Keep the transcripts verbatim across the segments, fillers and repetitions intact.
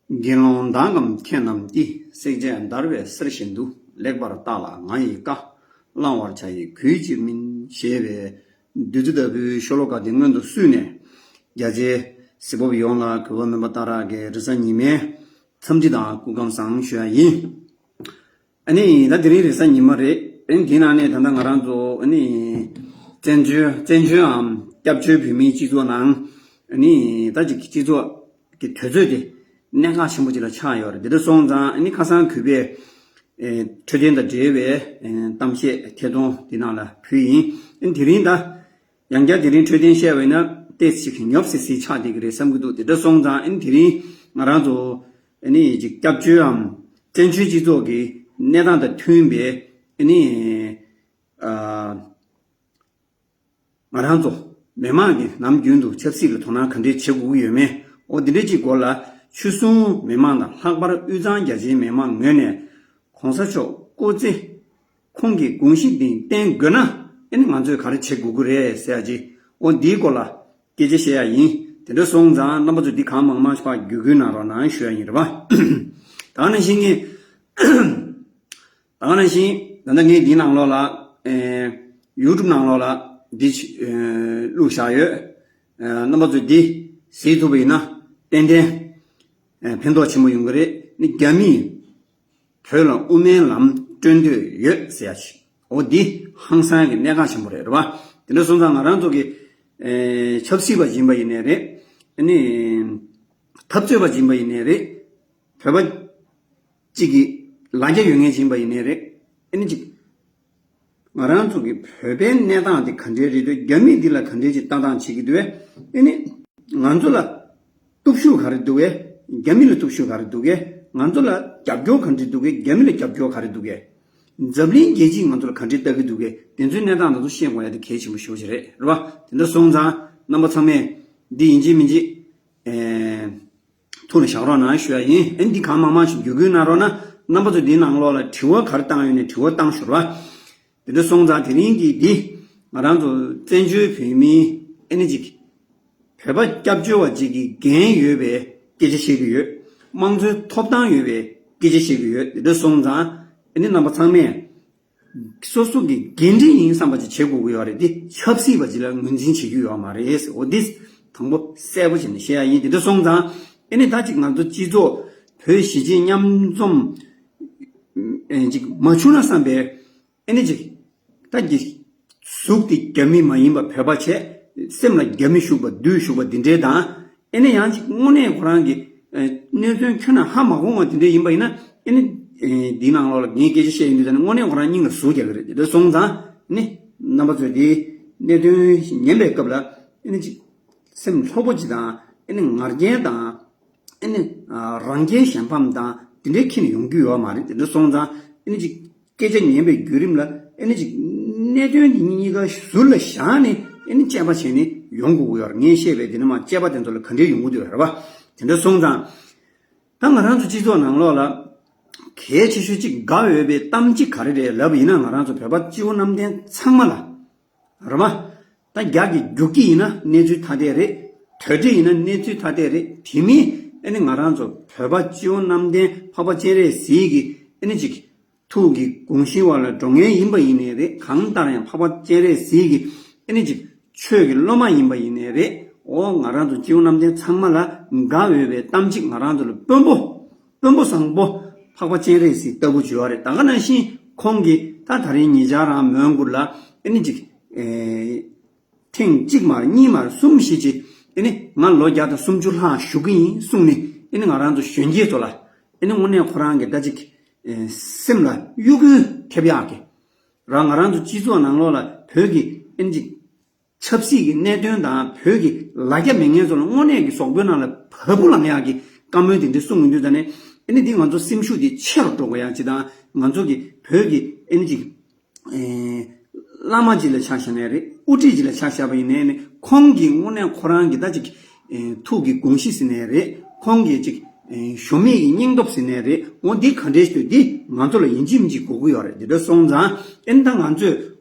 དགེ་སློང་དག་གམ་མཁས་རྣམས་ཀྱིས། བསྲེག་བཅད་བརྡར་བའི་གསེར་བཞིན་དུ། ལེགས་པར་བརྟགས་ལ་ང་ཡི་བཀའ། བླང་བར་བྱ་ཡི་གུས་ཕྱིར་མིན། ཞེས་པའི་བདུད་རྩི་ལྟ་བུའི་ཤོ་ལོ་ཀ་འདི་སྔོན་དུ་བསུས་ནས། རྒྱ་ཆེའི་གཟིགས་པ་པོ་ཡོངས་ལ་གུས་པ་སྨན་པ་སྟག་ར་གི་རེས་གཟའ་ཉི་མའི་འཚམས་འདྲི་དང་སྐུ་ཁམས་བཟང་ཞུ་ཡ་ཡིན། ཨ་ནི་ད་དེ་རིང་རེས་གཟའ་ཉི་མ་རེད། ཨ་ནི་དེའི་ནང་ནས་ད་ལྟ་ང་རང་ཚོ་ཨ་ནི་བཙན་བྱོལ་བཙན་བྱོལ་འམ་སྐྱབས་བཅོལ་བོད་མིའི་སྤྱི་ཚོགས་ནང་ཨ་ནི་ད་ཅིག་སྤྱི་ཚོགས་ཀྱི་དུས་ཚོད་དེ་གནད་འགག་ཆེན་པོ་ཅིག་ལ་ཆགས་ཡོད་རེད། དེ་འདྲ་སོང་ཙང་ཨ་ནི་ཁ་སང་གུས་པས་ཨེ་འཕྲོད་བསྟེན་དང་འབྲེལ་བའི་ཨེ་གཏམ་བཤད་ཐད་གཏོང་དེ་ནང་ལ་ཕུལ་ཡིན། ཨ་ནི་དེ་རིང་ད་ཡང་བསྐྱར་དེ་རིང་འཕྲོད་བསྟེན་བཤད་པ་ཡིན་ན་ཏོག་ཙམ་ཉོབ་སི་སི་ཆགས་བསྡད་ཀྱི་རེད་བསམ་གྱི་འདུག་དེ་འདྲ་སོང་ཙང་ཨ་ནི་དེ་རིང་ང་རང་ཚོ་ཨ་ནི་ཅིག་སྐྱབས་བཅོལ་འམ་བཙན་བྱོལ་སྤྱི་ཚོགས་ཀྱི་གནས་སྟངས་དང་མཐུན་པའི་ཨ་ནི་ཨ་ང་རང་ཚོ་མི་མང་གིས་ནམ་རྒྱུན་དུ་ཆབ་སྲིད་ལ་དོ་སྣང་ག་འདྲས་བྱེད་དགོས་ཀྱི་ཡོད་མེད། འོ་འདི་འདྲས་ཅིག་སྐོར་ལ་ཆོལ་གསུམ་མི་མང་དང་ལྷག་པར་དབུས་གཙང་རྒྱ་ཆེའི་མི་མང་ངོས་ནས་གོང་ས་མཆོག་སྐུ་ཚེ་ཁོང་གི་དགོངས་གཞི་འདི་བསྟན་དགོས་ན་ཨ་ནི་ང་ཚོས་ག་རེ་བྱེད་དགོས་ཀྱི་རེད་ཟེར་ཡ་ཅིག་འོ་འདིའི་སྐོར་ལ་སྐད་ཆ་བཤད་ཡ་ཡིན། དེ་འདྲ་སོང་ཙང་རྣམ་པ་ཚོས་འདི་གང་མང་མང་ཞིག་ཕར་བརྒྱུད་སྐུལ་གནང་རོགས་གནང་ཞུ་ཡ་ཡིན་རེད་པ། ད་ག་ནང་བཞིན་ངས་ད་ག་ནང་བཞིན་ད་ལྟ་ངས་འདིའི་ནང་ལོགས་ལ་ཨེ་ཡུ་ཊུབ་ནང་ལོགས་ལ་འདི་ཨེ་བླུགས་བཞག་ཡོད། ཨེ་རྣམ་པ་ཚོས་འདི་གཟིགས་ཐུབ་པ་ཡིན་ན་ཏན་ཏན་ཨེ་ཕན་ཐོགས་ཆེན་པོ་ཡོང་གི་རེད། ནི་རྒྱ་མིས་བོད་ལ་དབུ་མའི་ལམ་བསྐྲུན་འདོད་ཡོད་ཟེར་ཡ་ཞིག་འོ་འདི་ཧང་སང་གི་གནད་འགག་ཆེན་པོ་རེད། རེད་པ། དེ་འདྲ་སོང་ཙང་ང་རང་ཚོ་གི་ཨེ་ཆབ་སྲིད་པ་ཡིན་པ་ཡིན་ནའི་རེད། ཨ་ནི་འཐབ་རྩོད་པ་ཡིན་པ་ཡིན་ནའི་རེད། བོད་པ་གཅིག་གི་ལ་རྒྱ་ཡོད་མཁན་ཡིན་པ་ཡིན་ནའི་རེད། ཨ་ནི་གཅིག་ང་རང་ཚོ་གི་བོད་པའི་གནས་སྟངས་དེ་ག་འདྲའི་རེད་འདུག་རྒྱ་མིས་འདི་ལ་ག་འདྲའི་ཅིག་ལྟ་སྟངས་བྱེད་ཀྱི་འདུག་ཨ་ནི་ང་ཚོ་ལ་སྟོབས་ཤུགས་ག་རེ་འདུག་གས། རྒྱ་མི་ལ་སྟོབས་ཤུགས་ག་རེ་འདུག་གས། ང་ཚོ་ལ་རྒྱབ་སྐྱོར་ག་འདྲ་འདུག་གས། རྒྱ་མི་ལ་རྒྱབ་སྐྱོར་ག་རེ་འདུག་གས། འཛམ་གླིང་རྒྱལ་སྤྱིས་ང་ཚོ་ལ་ག་འདྲ་ལྟ་གི་འདུག་གས། དེ་ཚོའི་གནས་སྟངས་དེ་ཚོ་ཤེས་དགོས་ཡ་དེ་གལ་ཆེན་པོ་ཞེ་པོ་ཅིག་རེད། རེད་པ། དེ་འདྲ་སོང་ཙང་རྣམ་པ་ཚང་མས་འདི་ཡིན་གཅིག་མིན་གཅིག་ཨེ་ཐུགས་ལ་བཞག་རོགས་གནང་ཞུ་ཡ་ཡིན། ཨེ་འདི་གང་མང་མང་ཞིག་བརྒྱུད་སྐུལ་གནང་རོགས་གནང་། རྣམ་པ་ཚོ་འདིའི་ནང་ལོགས་ལ་དྲི་བ་ག་རེ་བཏང་ཡོད་ནས་དྲི་བ་བཏང་ཞུ་རོགས། དེ་འདྲ་སོང་ཙང་དེ་རིང་གི་འདི་ང་རང་ཚོ་བཙན་བྱོལ་བོད་མིའི་ཨ་ནི་ཅིག་བོད་པ་སྐྱབས་བཅོལ་བ་ཅིག་གི་འགན་ཡོད་པའི་སྐད་ཆ་བཤད་ཀྱི་ཡོད། དམངས་གཙོའི་ཐོབ་ཐང་ཡོད་པའི་སྐད་ཆ་བཤད་ཀྱི་ཡོད། དེ་འདྲ་སོང་ཙང་ཨ་ནི་རྣམ་པ་ཚང་མས་སོ་སོ་གི་འགན་འཁྲི་ཡིན་བསམ་པ་ཅིག་བྱེད་དགོས་ཀྱི་ཡོད་རེད། འདི་ཆབ་སྲིད་པ་ཅིག་ལ་ངོས་འཛིན་བྱེད་རྒྱུ་ཡོད་མ་རེད། འོ་འདི་དང་པོ་གསལ་པོ་བྱས་ནས་བཤད་ཡ་ཡིན། དེ་འདྲ་སོང་ཙང་ཨ་ནི་ད་ཅིག་ང་ཚོ་སྤྱི་ཚོགས་བོད་གཞིས་བྱེས་མཉམ་འཛོམས་ཨེ་ཅིག་མ་བྱུང་ན་བསམ་པའི་ཨེ་ནི་ཅིག་ད་ཀྱི་གཟུགས་དེ་རྒྱ་མི་མ་ཡིན་པ་བོད་པ་བྱས། སེམས་ལ་རྒྱ་མི་ཞུགས་པ་བདུད་ཞུགས་པ་འདི་འདྲའི་དང་། ཨེ་ནི་ཡང་ཅིག་དངོས་གནས་ཁོ་རང་གི་ཨེ་གནད་དོན་ཁྱོན་ནས་ཧ་མ་གོ་བ་འདི་འདྲའི་ཡིན་པ་ཡིན་ན། ཨེ་ནི་ཨེ་འདིའི་ནང་ལོགས་ལ་ངས་སྐད་ཆ་བཤད་ཡོང་དུས་ད་ནི་དངོས་གནས་ཁོ་རང་སྙིང་ལ་ཟུག་རྒྱག་གི་རེད། དེ་འདྲ་སོང་ཙང་ནི་རྣམ་པ་ཚོས་དེའི་གནད་དོན་ཉན་པའི་སྐབས་ལ་ཨེ་ནི་ཅིག་སེམས་ལྷོད་པོ་ཅིག་དང་། ཨེ་ནི་ང་རྒྱལ་དང་། ཨེ་ནི་ཨ་རང་རྒྱལ་གཞན་ཕམ་དང་དེ་འདྲའི་ཁྱེར་ནས་ཡོང་རྒྱུ་ཡོད་མ་རེད། དེ་འདྲ་སོང་ཙང་ཨེ་ནི་ཅིག་སྐད་ཆ་ཉན་པའི་བརྒྱུད་རིམ་ལ་ཨེ་ནི་ཅིག་གནད་དོན་དེ་གཉིས་ཀ་ཟུར་ལ་བཞག་ནས་ཨེ་ནི་དཔྱད་པ་བྱས་ནས་ཡོང་དགོས་ཀྱི་ཡོད་རེད། ངས་བཤད་པའི་དེ་ནི་མ་དཔྱད་པ་དེ་ཚོ་ལ་ག་འདྲའི་ཡོང་གི་འདུག་རེད་པ། དེ་འདྲ་སོང་ཙང་ད་ང་རང་ཚོ་སྤྱི་ཚོགས་ནང་ལོགས་ལ་གལ་ཆེ་ཤོས་གཅིག་དགའ་འོས་པའི་གཏམ་གཅིག་ག་རེ་རེད་ལབ་ཡིན་ན། ང་རང་ཚོ་བོད་པ་སྤྱི་བོ་གནམ་བསྟན་ཚང་མ་ལ། རེད་མ། ད་རྒྱ་གི་རྒྱུག་ཀྱི་ཡིན་ན་གནས་ཚུལ་ཐ་དད་རེད། དོལ་རྒྱལ་ཡིན་ན་གནས་ཚུལ་ཐ་དད་རེད། དེ་མིན་ཨ་ནི་ང་རང་ཚོ་བོད་པ་སྤྱི་བོ་གནམ་བསྟན་འཕགས་པ་སྤྱན་རས་གཟིགས་ཀྱི་ཨ་ནི་ཅིག་ཐུགས་ཀྱི་དགོངས་གཞི་བ་ལ་འགྲོ་མཁན་ཡིན་པ་ཡིན་ནའི་རེད། གང་ལྟར་ཡང་འཕགས་པ་སྤྱན་རས་གཟིགས་ཀྱི་ཨ་ནི་ཅིག་ཆོས་ཀྱི་སློབ་མ་ཡིན་པ་ཡིན་ནའི་རེད། འོ་ང་རང་ཚོ་སྤྱི་བོ་གནམ་བསྟན་ཚང་མ་ལ་དགའ་འོས་པའི་གཏམ་གཅིག་ང་རང་ཚོ་ལ་དཔོན་པོ། དཔོན་པོ་བཟང་པོ་འཕགས་པ་སྤྱན་རས་གཟིགས་ལྟ་བུ་བྱོས་པ་རེད། ད་ག་ནང་བཞིན་ཁོང་གིས་ད་ད་རིང་ཉེ་ཆར་རང་མོན་གྷོ་ལ་ཨེ་ནི་ཅིག་ཨེ་ཐེངས་གཅིག་མར་གཉིས་མར་གསུམ་བཞི་ཅིག་ཨེ་ནི་ང་ལོ་བརྒྱ་དང་སུམ་ཅུ་ལྷག་བཞུགས་ཀྱི་ཡིན་གསུངས་ནས། ཨེ་ནི་ང་རང་ཚོ་གཞོན་སྐྱེས་ཚོ་ལ་ཨེ་ནི་དངོས་གནས་ཁོ་རང་གི་ད་ཅིག་ཨེ་སེམས་ལ་གཡོ་འགུལ་ཐེབས་ཡག་གི་རང་ང་རང་ཚོ་སྤྱི་ཚོགས་ནང་ལོགས་ལ་བོད་ཀྱི་ཨེ་ནི་ཅིག་ཆབ་སྲིད་ཀྱི་གནད་དོན་དང་བོད་ཀྱི་ལ་རྒྱ་མེད་མཁན་ཚོ་ལ་དངོས་གནས་ཀྱི་ཟོག་པོའི་ནང་ལ་བ་སྤུ་ལངས་ཡག་གི་བཀའ་མོལ་དེ་འདྲ་གསུང་ཡོང་དུས་ད་ནས་ཨེ་ནི་འདི་ང་ཚོ་སེམས་ཤུགས་དེ་ཆེ་རུ་འགྲོ་དགོས་ཡག་ཅིག་དང་ང་ཚོ་གི་བོད་ཀྱི་ཨེ་ནི་ཅིག་ཨེ་བླ་མ་ཅིག་ལ་ཆ་བཞག་ནའི་རེད། དབུ་ཁྲིད་ཅིག་ལ་ཆ་བཞག་པ་ཡིན་ནའི་ནི་ཁོང་གིས་དངོས་གནས་ཁོ་རང་གི་ད་ཅིག་ཨེ་ཐུགས་ཀྱི་དགོངས་གཞི་ཟེར་ནའི་རེད། ཁོང་གིས་ཅིག་ཨེ་གཞོམ་མེད་ཀྱི་སྙིང་སྟོབས་ཟེར་ནའི་རེད། འོ་འདི་ག་འདྲས་ཞིག་འདི་ང་ཚོ་ལ་ཡིན་གཅིག་མིན་གཅིག་དགོས་ཀྱི་ཡོད་རེད། དེ་འདྲ་སོང་ཙང་ཨེ་ནི་ད་ང་ཚོས་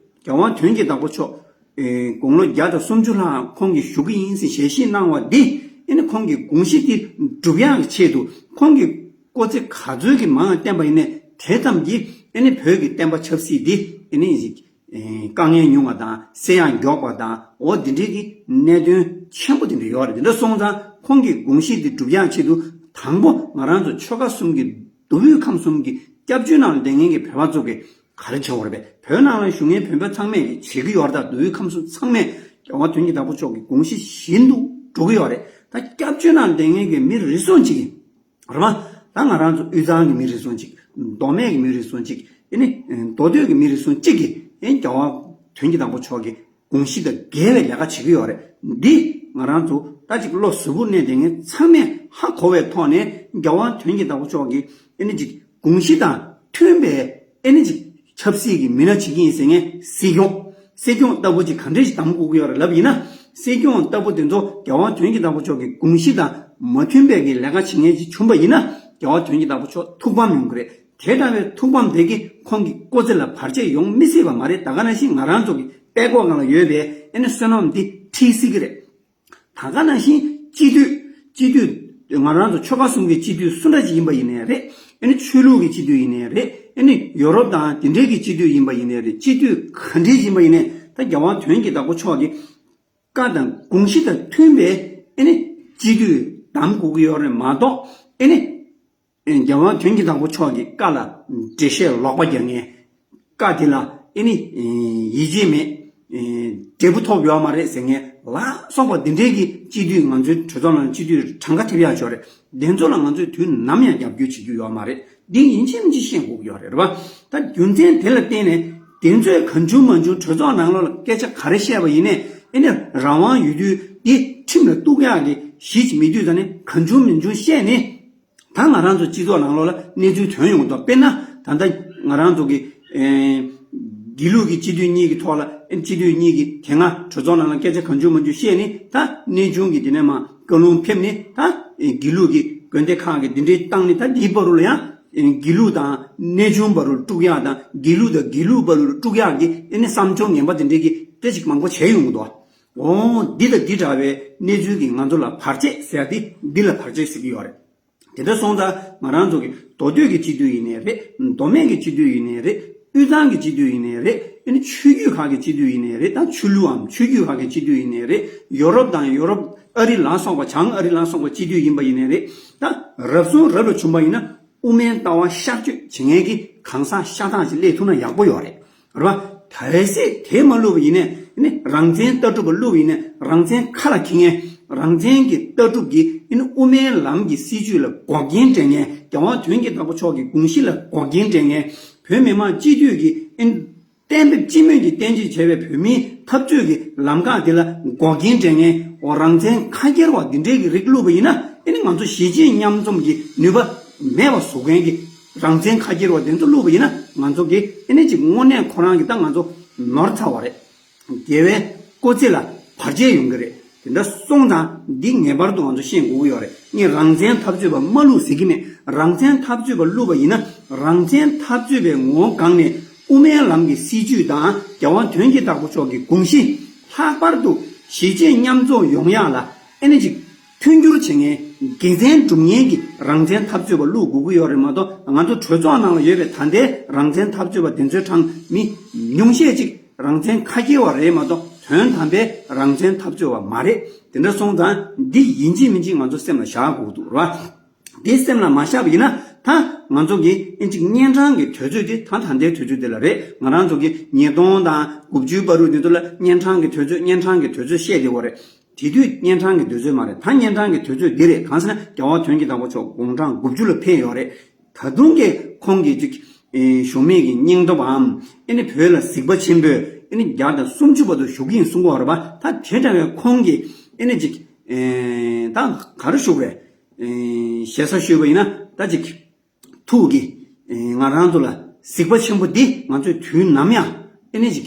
རྒྱལ་དབང་དོན་གྱི་བདག་པོ་མཆོག་ཨེ་དགུང་ལོ་བརྒྱ་དང་སུམ་ཅུ་ལྷག་ཁོང་གིས་བཞུགས་ཀྱི་ཡིན་ཟེར་ཞལ་བཞེས་གནང་བ་འདི་ཨེ་ནི་ཁོང་གི་དགོངས་གཞི་འདི་སྒྲུབ་ཡག་གི་ཆེད་དུ་ཁོང་གིས་སྐུ་ཚེ་ག་ཚོད་ཀྱི་མང་བསྟེན་པ་ཡིན་ནའི་དེ་ཙམ་གྱིས་ཨེ་ནི་བོད་ཀྱི་བསྟན་པ་ཆབ་སྲིད་འདི་ཨེ་ནི་ཨེ་དཀའ་ངལ་མྱོང་བ་དང་སེལ་ཡག་མགྱོགས་པ་དང་འོ་འདི་འདྲའི་གི་གནད་དོན་ཆེན་པོ་དེ་འདྲ་ཡོད་རེད། དེ་འདྲ་སོང་ཙང་ཁོང་གི་དགོངས་གཞི་འདི་སྒྲུབ་ཡག་ཆེད་དུ་དང་པོ་ང་རང་ཚོ་ཆོལ་ཁ་གསུམ་གྱི་མདོ་དབུས་ཁམས་གསུམ་གྱི་སྐྱབས་བཅོལ་ནང་ལ་བསྡད་མཁན་གྱི་བོད་པ་ཚོ་གི་ག་རེ་བྱེད་དགོས་རེད་པས། བོད་ནང་ལ་བཞུགས་མཁན་བོད་པ་ཚང་མས་ཀྱི་བྱེད་ཀྱི་ཡོད་རེད། ད་མདོ་དབུས་ཁམས་གསུམ་ཚང་མས་རྒྱལ་དབང་དོན་གྱི་བདག་པོ་མཆོག་གི་དགོངས་གཞི་བཞིན་དུ་འགྲོ་གི་ཡོད་རེད། ད་སྐྱབས་བཅོལ་ནང་ལ་བསྡད་མཁན་གྱི་མི་རེ་ཟུང་ཅིག་གིས་རེད་པ། ད་ང་རང་ཚོ་དབུས་གཙང་གི་མི་རེ་ཟུང་ཅིག་མདོ་སྨད་ཀྱི་མི་རེ་ཟུང་ཅིག་ཨེ་ནི་མདོ་སྟོད་ཀྱི་མི་རེ་ཟུང་ཅིག་གིས་ཨེ་རྒྱལ་དབང་དོན་གྱི་བདག་པོ་མཆོག་གི་དགོངས་གཞི་དང་འགལ་བའི་ལས་ཀ་བྱེད་ཀྱི་ཡོད་རེད། འདི་ང་རང་ཚོ་ད་ཅིག་བློ་གཟུ་བོར་གནས་བསྡད་མཁན་ཚང་མས་ཧ་གོ་བའི་ཐོག་ནས་རྒྱལ་དབང་དོན་གྱི་བདག་པོ་མཆོག་གིས་ཨེ་ནི་ཅིག་དགོངས་གཞི་དང་མཐུན་པའི་ཨེ་ནི་ཅིག་ཆབ་སྲིད་ཀྱི་མི་སྣ་བྱེད་ཀྱི་ཡིན་ཟེར་མཁན་སྲིད་སྐྱོང་། སྲིད་སྐྱོང་ལྟ་བུ་ཅིག་ག་འདྲས་ཞིག་གདམ་དགོས་ཀྱི་ཡོད་རེད་ལབ་ཡིན་ན། སྲིད་སྐྱོང་ལྟ་བུ་དེ་ཚོ་རྒྱལ་དབང་དོན་གྱི་བདག་པོ་མཆོག་གི་དགོངས་གཞི་དང་མ་མཐུན་པའི་གི་ལས་ཀ་བྱེད་མཁན་ཅིག་བྱུང་པ་ཡིན་ན་རྒྱལ་དབང་དོན་གྱི་བདག་པོ་མཆོག་ཐུགས་ཕམ་ཡོང་གི་རེད། དེ་འདྲ་བའི་ཐུགས་ཕམ་དེ་གིས་ཁོང་གི་སྐུ་ཚེ་ལ་བར་ཆད་ཡོང་མི་སྲིད་པ་མ་རེད། ད་ག་ནང་བཞིན་ང་རང་ཚོ་གི་དཔྲལ་ཀོག་སྒང་ལ་ཡོད་པའི་ཨེ་ནི་བསོད་ནམས་འདི་ཁྲིད་སྲིད་ཀྱི་རེད། ད་ག་ནང་བཞིན་སྤྱི་འཐུས། སྤྱི་འཐུས་ང་རང་ཚོ་ཆོལ་ཁ་གསུམ་གྱི་སྤྱི་འཐུས་སུ་འདྲ་ཅིག་ཡིན་པ་ཡིན་ནའི་རེད། ཨེ་ནི་ཆོས་ལུགས་ཀྱི་སྤྱི་འཐུས་ཡིན་ནའི་རེད། ཨེ་ནི་ཡོ་རོབ་དང་དེ་འདྲའི་གི་སྤྱི་འཐུས་ཡིན་པ་ཡིན་ནའི་རེད། སྤྱི་འཐུས་ག་འདྲའི་ཡིན་པ་ཡིན་ནའི་ད་རྒྱལ་དབང་དོན་གྱི་བདག་པོ་མཆོག་གི་བཀའ་དང་དགོངས་གཞི་དང་མཐུན་པའི་ཨེ་ནི་སྤྱི་འཐུས་གདམ་དགོས་ཀྱི་ཡོད་རེད་མ་གཏོགས་ཨེ་ནི། རྒྱལ་དབང་དོན་གྱི་བདག་པོ་མཆོག་གི་བཀའ་ལ་འགྲེལ་བཤད་ལོག་པ་རྒྱག་མཁན། བཀའ་དེ་ལ་ཨེ་ནི་ཡིད་ཆེས་མེད། འབྲས་བུ་ཐོབ་ཡོད་མ་རེད་ཟེར་མཁན་ལ་སོགས་པ་འདི་འདྲའི་གི་སྤྱི་འཐུས་ང་ཚོའི་གྲོས་ཚོགས་ནང་སྤྱི་འཐུས་གྲངས་ཀ་ཐེབས་ཡག་ཤོས་རེད། དེ་ཚོ་ལ་ང་ཚོས་དུས་ནམ་ཡང་རྒྱབ་སྐྱོར་བྱེད་རྒྱུ་ཡོད་མ་རེད། འདི་ཡིན་གཅིག་མིན་གཅིག་ཤེས་དགོས་ཀྱི་ཡོད་རེད་རེད་པ། ད་རྒྱུ་མཚན་དེ་ལ་བརྟེན་ནས་དེ་ཚོས་གང་བྱུང་མང་བྱུང་གྲོས་ཚོགས་ནང་ལོགས་ལ་སྐད་ཆ་ག་རེ་བཤད་པ་ཡིན་ནའི་ཨེ་ནི་རང་དབང་ཡོད་དུས་འདི་ཁྲིམས་ལ་གཏུག་ཡག་གི་གཞི་ཅིག་མེད་དུས་ད་ནི་གང་བྱུང་མང་བྱུང་བཤད་ནས། ད་ང་རང་ཚོ་སྤྱི་ཚོགས་ནང་ལོགས་ལ་གནས་ཚུལ་ཐོན་ཡོང་གི་འདུག་དཔེར་ན་ད་ལྟ་ང་རང་ཚོ་གི་ཨེ་དགེ་ལུགས་ཀྱི་སྤྱི་འཐུས་གཉིས་ཀྱི་ཐོག་ལ་ཨེ་སྤྱི་འཐུས་གཉིས་ཀྱིས་དེ་སྔ་གྲོས་ཚོགས་ནང་ལ་སྐད་ཆ་གང་བྱུང་མང་བྱུང་བཤད་ནས་ད་གནས་ཆུང་གི་དེ་ནས་མར་བཀའ་ལུང་ཕེབས་ནས་ད་ཨེ་དགེ་ལུགས་ཀྱི་དགོན་སྡེ་ཁག་གི་དེ་འདྲའི་བཏང་ནས་ད་འདིའི་བར་དུ་ལ་ཡང་ཨེ་དགེ་ལུགས་དང་གནས་ཆུང་བར་དུ་དཀྲུག་ཡག་དང་དགེ་ལུགས་དང་དགེ་ལུགས་བར་དུ་དཀྲུག་ཡག་གི་ཨེ་ནི་བསམ་སྦྱོར་ངན་པ་དེ་འདྲའི་གི་དེ་ཅིག་མང་པོ་བྱས་ཡོང་གི་འདུག་འོ་འདི་དང་འདི་འདྲ་བའི་གནས་ཚུལ་གྱིས་ང་ཚོ་ལ་བར་ཆད་ཟེར་ཡག་དེ་འདི་ལ་བར་ཆད་ཟེར་གྱི་ཡོད་རེད། དེ་འདྲ་སོང་ཙང་ང་རང་ཚོ་གི་མདོ་སྟོད་ཀྱི་སྤྱི་འཐུས་ཡིན་ནའི་རེད། མདོ་སྨད་ཀྱི་སྤྱི་འཐུས་ཡིན་ནའི་རེད། དབུས་གཙང་གི་སྤྱི་འཐུས་ཡིན་ནའི་རེད། ཨ་ནི་ཆོས་བརྒྱུད་ཁག་གི་སྤྱི་འཐུས་ཡིན་ནའི་རེད། ད་ཆོས་ལུགས་འམ་ཆོས་བརྒྱུད་ཁག་གི་སྤྱི་འཐུས་ཡིན་ནའི་རེད། ཡོ་རོབ་དང་ཡོ་རོབ་ཨ་རི་ལ་སོགས་པ་བྱང་ཨ་རི་ལ་སོགས་པ་སྤྱི་འཐུས་ཡིན་པ་ཡིན་ནའི་རེད། ད་རབ་བྱུང་རབ་ལ་བྱུང་པ་ཡིན་ན་དབུ་མའི་ལྟ་བ་ཤར་བསྐྱོད་བྱེད་མཁན་གྱི་གང་ཟག་ཤ་སྟག་ཅིག་སླེབས་ཐུབ་ན་ཡག་པོ་ཡོད་རེད། རེད་བ། གལ་སྲིད་དེ་མ་བླུགས་པ་ཡིན་ནའི་ནི་རང་བཙན་ལྟ་གྲུབ་པ་བླུགས་པ་ཡིན་ནའི་རང་བཙན་ཁ་ལ་འཁྱེར་མཁན། རང་བཙན་གྱི་ལྟ་གྲུབ་ཀྱིས་ནི་དབུ་མའི་ལམ་གྱི་སྲིད་བྱུས་ལ་འགོག་རྐྱེན་སྤྲད་མཁན། རྒྱལ་དབང་དོན་གྱི་བདག་པོ་མཆོག་གི་དགོངས་གཞི་ལ་འགོག་རྐྱེན་སྤྲད་མཁན། བོད་མི་མང་སྤྱི་འཐུས་ཀྱི་ཨིན་གཏན་འབེབས་སྤྱི་མོས་ཀྱིས་གཏན་འཇགས་བྱས་པའི་བོད་མིའི་འཐབ་རྩོད་ཀྱི་ལམ་ཁ་འདི་ལ་འགོག་རྐྱེན་སྤྲད་མཁན། འོ་རང་བཙན་ཁ་ཁྱེར་བ་འདི་འདྲའི་གི་རིགས་བླུགས་པ་ཡིན་ན་ཨེ་ནི་ང་ཚོ་གཞིས་བྱེས་མཉམ་འཛོམས་ཀྱི་ནུས་པ་མེད་པ་བཟོ་མཁན་གྱི་རང་བཙན་ཁ་ཁྱེར་བ་དེ་ཚོ་བླུགས་པ་ཡིན་ན་ང་ཚོ་གི་ཨེ་ནི་ཅིག་དངོས་གནས་ཁོ་རང་གི་ད་ང་ཚོ་ནོར་ཚར་བ་རེད། རྒྱལ་བའི་སྐུ་ཚེ་ལ་བར་ཆད་ཡོང་གི་རེད། དེ་འདྲ་སོང་ཙང་འདི་ངེས་པར་དུ་ང་ཚོ་ཤེས་དགོས་ཀྱི་ཡོད་རེད། ངས་རང་བཙན་འཐབ་རྩོད་པ་མ་བླུགས་ཟེར་གྱི་མེད། རང་བཙན་འཐབ་རྩོད་པ་བླུགས་པ་ཡིན་ན་རང་བཙན་འཐབ་རྩོད་པའི་ངོ་བོ་སྒང་ནས་དབུ་མའི་ལམ་གྱི་སྲིད་བྱུས་དང་རྒྱལ་དབང་དོན་གྱི་བདག་པོ་མཆོག་གི་དགོངས་གཞི་ལྷག་པར་དུ་གཞིས་བྱེས་མཉམ་འཛོམས་ཡོང་ཡག་ལ་ཨེ་ནི་ཅིག་མཐུན་འགྱུར་བྱེད་མཁན་དགེ་མཚན་སྒྲུབ་མཁན་གྱི་རང་བཙན་འཐབ་རྩོད་པ་བླུགས་དགོས་ཀྱི་ཡོད་རེད་མ་གཏོགས། ང་ཚོ་གྲོས་ཚོགས་ནང་ལ་ཡོད་པའི་ད་ལྟའི་རང་བཙན་འཐབ་རྩོད་པ་དེ་ཚོའི་གྲངས་མི་ཉུང་ཤས་ཅིག་རང་བཙན་ཁ་འཁྱེར་བ་རེད་མ་གཏོགས་དོན་དམ་པའི་རང་བཙན་འཐབ་རྩོད་པ་མ་རེད། དེ་འདྲ་སོང་ཙང་འདི་ཡིན་གཅིག་མིན་གཅིག་ང་ཚོ་སེམས་ལ་བཞག་དགོས་འདུག་ར། འདི་སེམས་ལ་མ་བཞག་པ་ཡིན་ན་ད་ང་ཚོ་གི་ཨེ་ཅིག་གཉན་འཕྲང་གི་དུས་ཚོད་དེ་ད་ད་ལྟའི་དུས་ཚོད་དེ་ལ་རེད། ང་རང་ཚོ་གི་ཉིས་སྟོང་དང་དགུ་བཅུའི་བར་དུ་འདི་ཚོ་ལ་གཉན་འཕྲང་གི་དུས་ཚོད་གཉན་འཕྲང་གི་དུས་ཚོད་བཤད་བསྡད་ཡོད་རེད། དེ་དུས་གཉན་འཕྲང་གི་དུས་ཚོད་མ་རེད། ད་གཉན་འཕྲང་གི་དུས་ཚོད་འདི་རེད། གང་ཟེར་ན་རྒྱལ་བ་དོན་གྱི་བདག་པོ་མཆོག་དགུང་གྲངས་དགུ་བཅུ་ལ་ཕེབས་ཡོད་རེད། ད་དུང་གི་ཁོང་གི་ཅིག་ཨེ་གཞོམ་མེད་ཀྱི་སྙིང་སྟོབས་འམ་ཨེ་ནི་བོད་ལ་གཟིགས་པ་ཆེན་པོས་ ཨེ་ནི་བརྒྱ་དང་སུམ་ཅུ་བར་དུ་བཞུགས་ཀྱི་ཡིན་གསུང་གི་ཡོད་རེད་པ། ད་དེ་འདྲ་བའི་ཁོང་གིས་ཨེ་ནི་ཅིག་ཨེ་ད་ག་རེ་ཞུ་དགོས་རེད། ཨེ་ཞེ་ས་ཞུས་པ་ཡིན་ན་ད་ཅིག་ཐུགས་ཀྱིས་ཨེ་ང་རང་ཚོ་ལ་གཟིགས་པ་ཆེན་པོ་འདི་ང་ཚོས་དུས་ནམ་ཡང་ཨེ་ནི་ཅིག་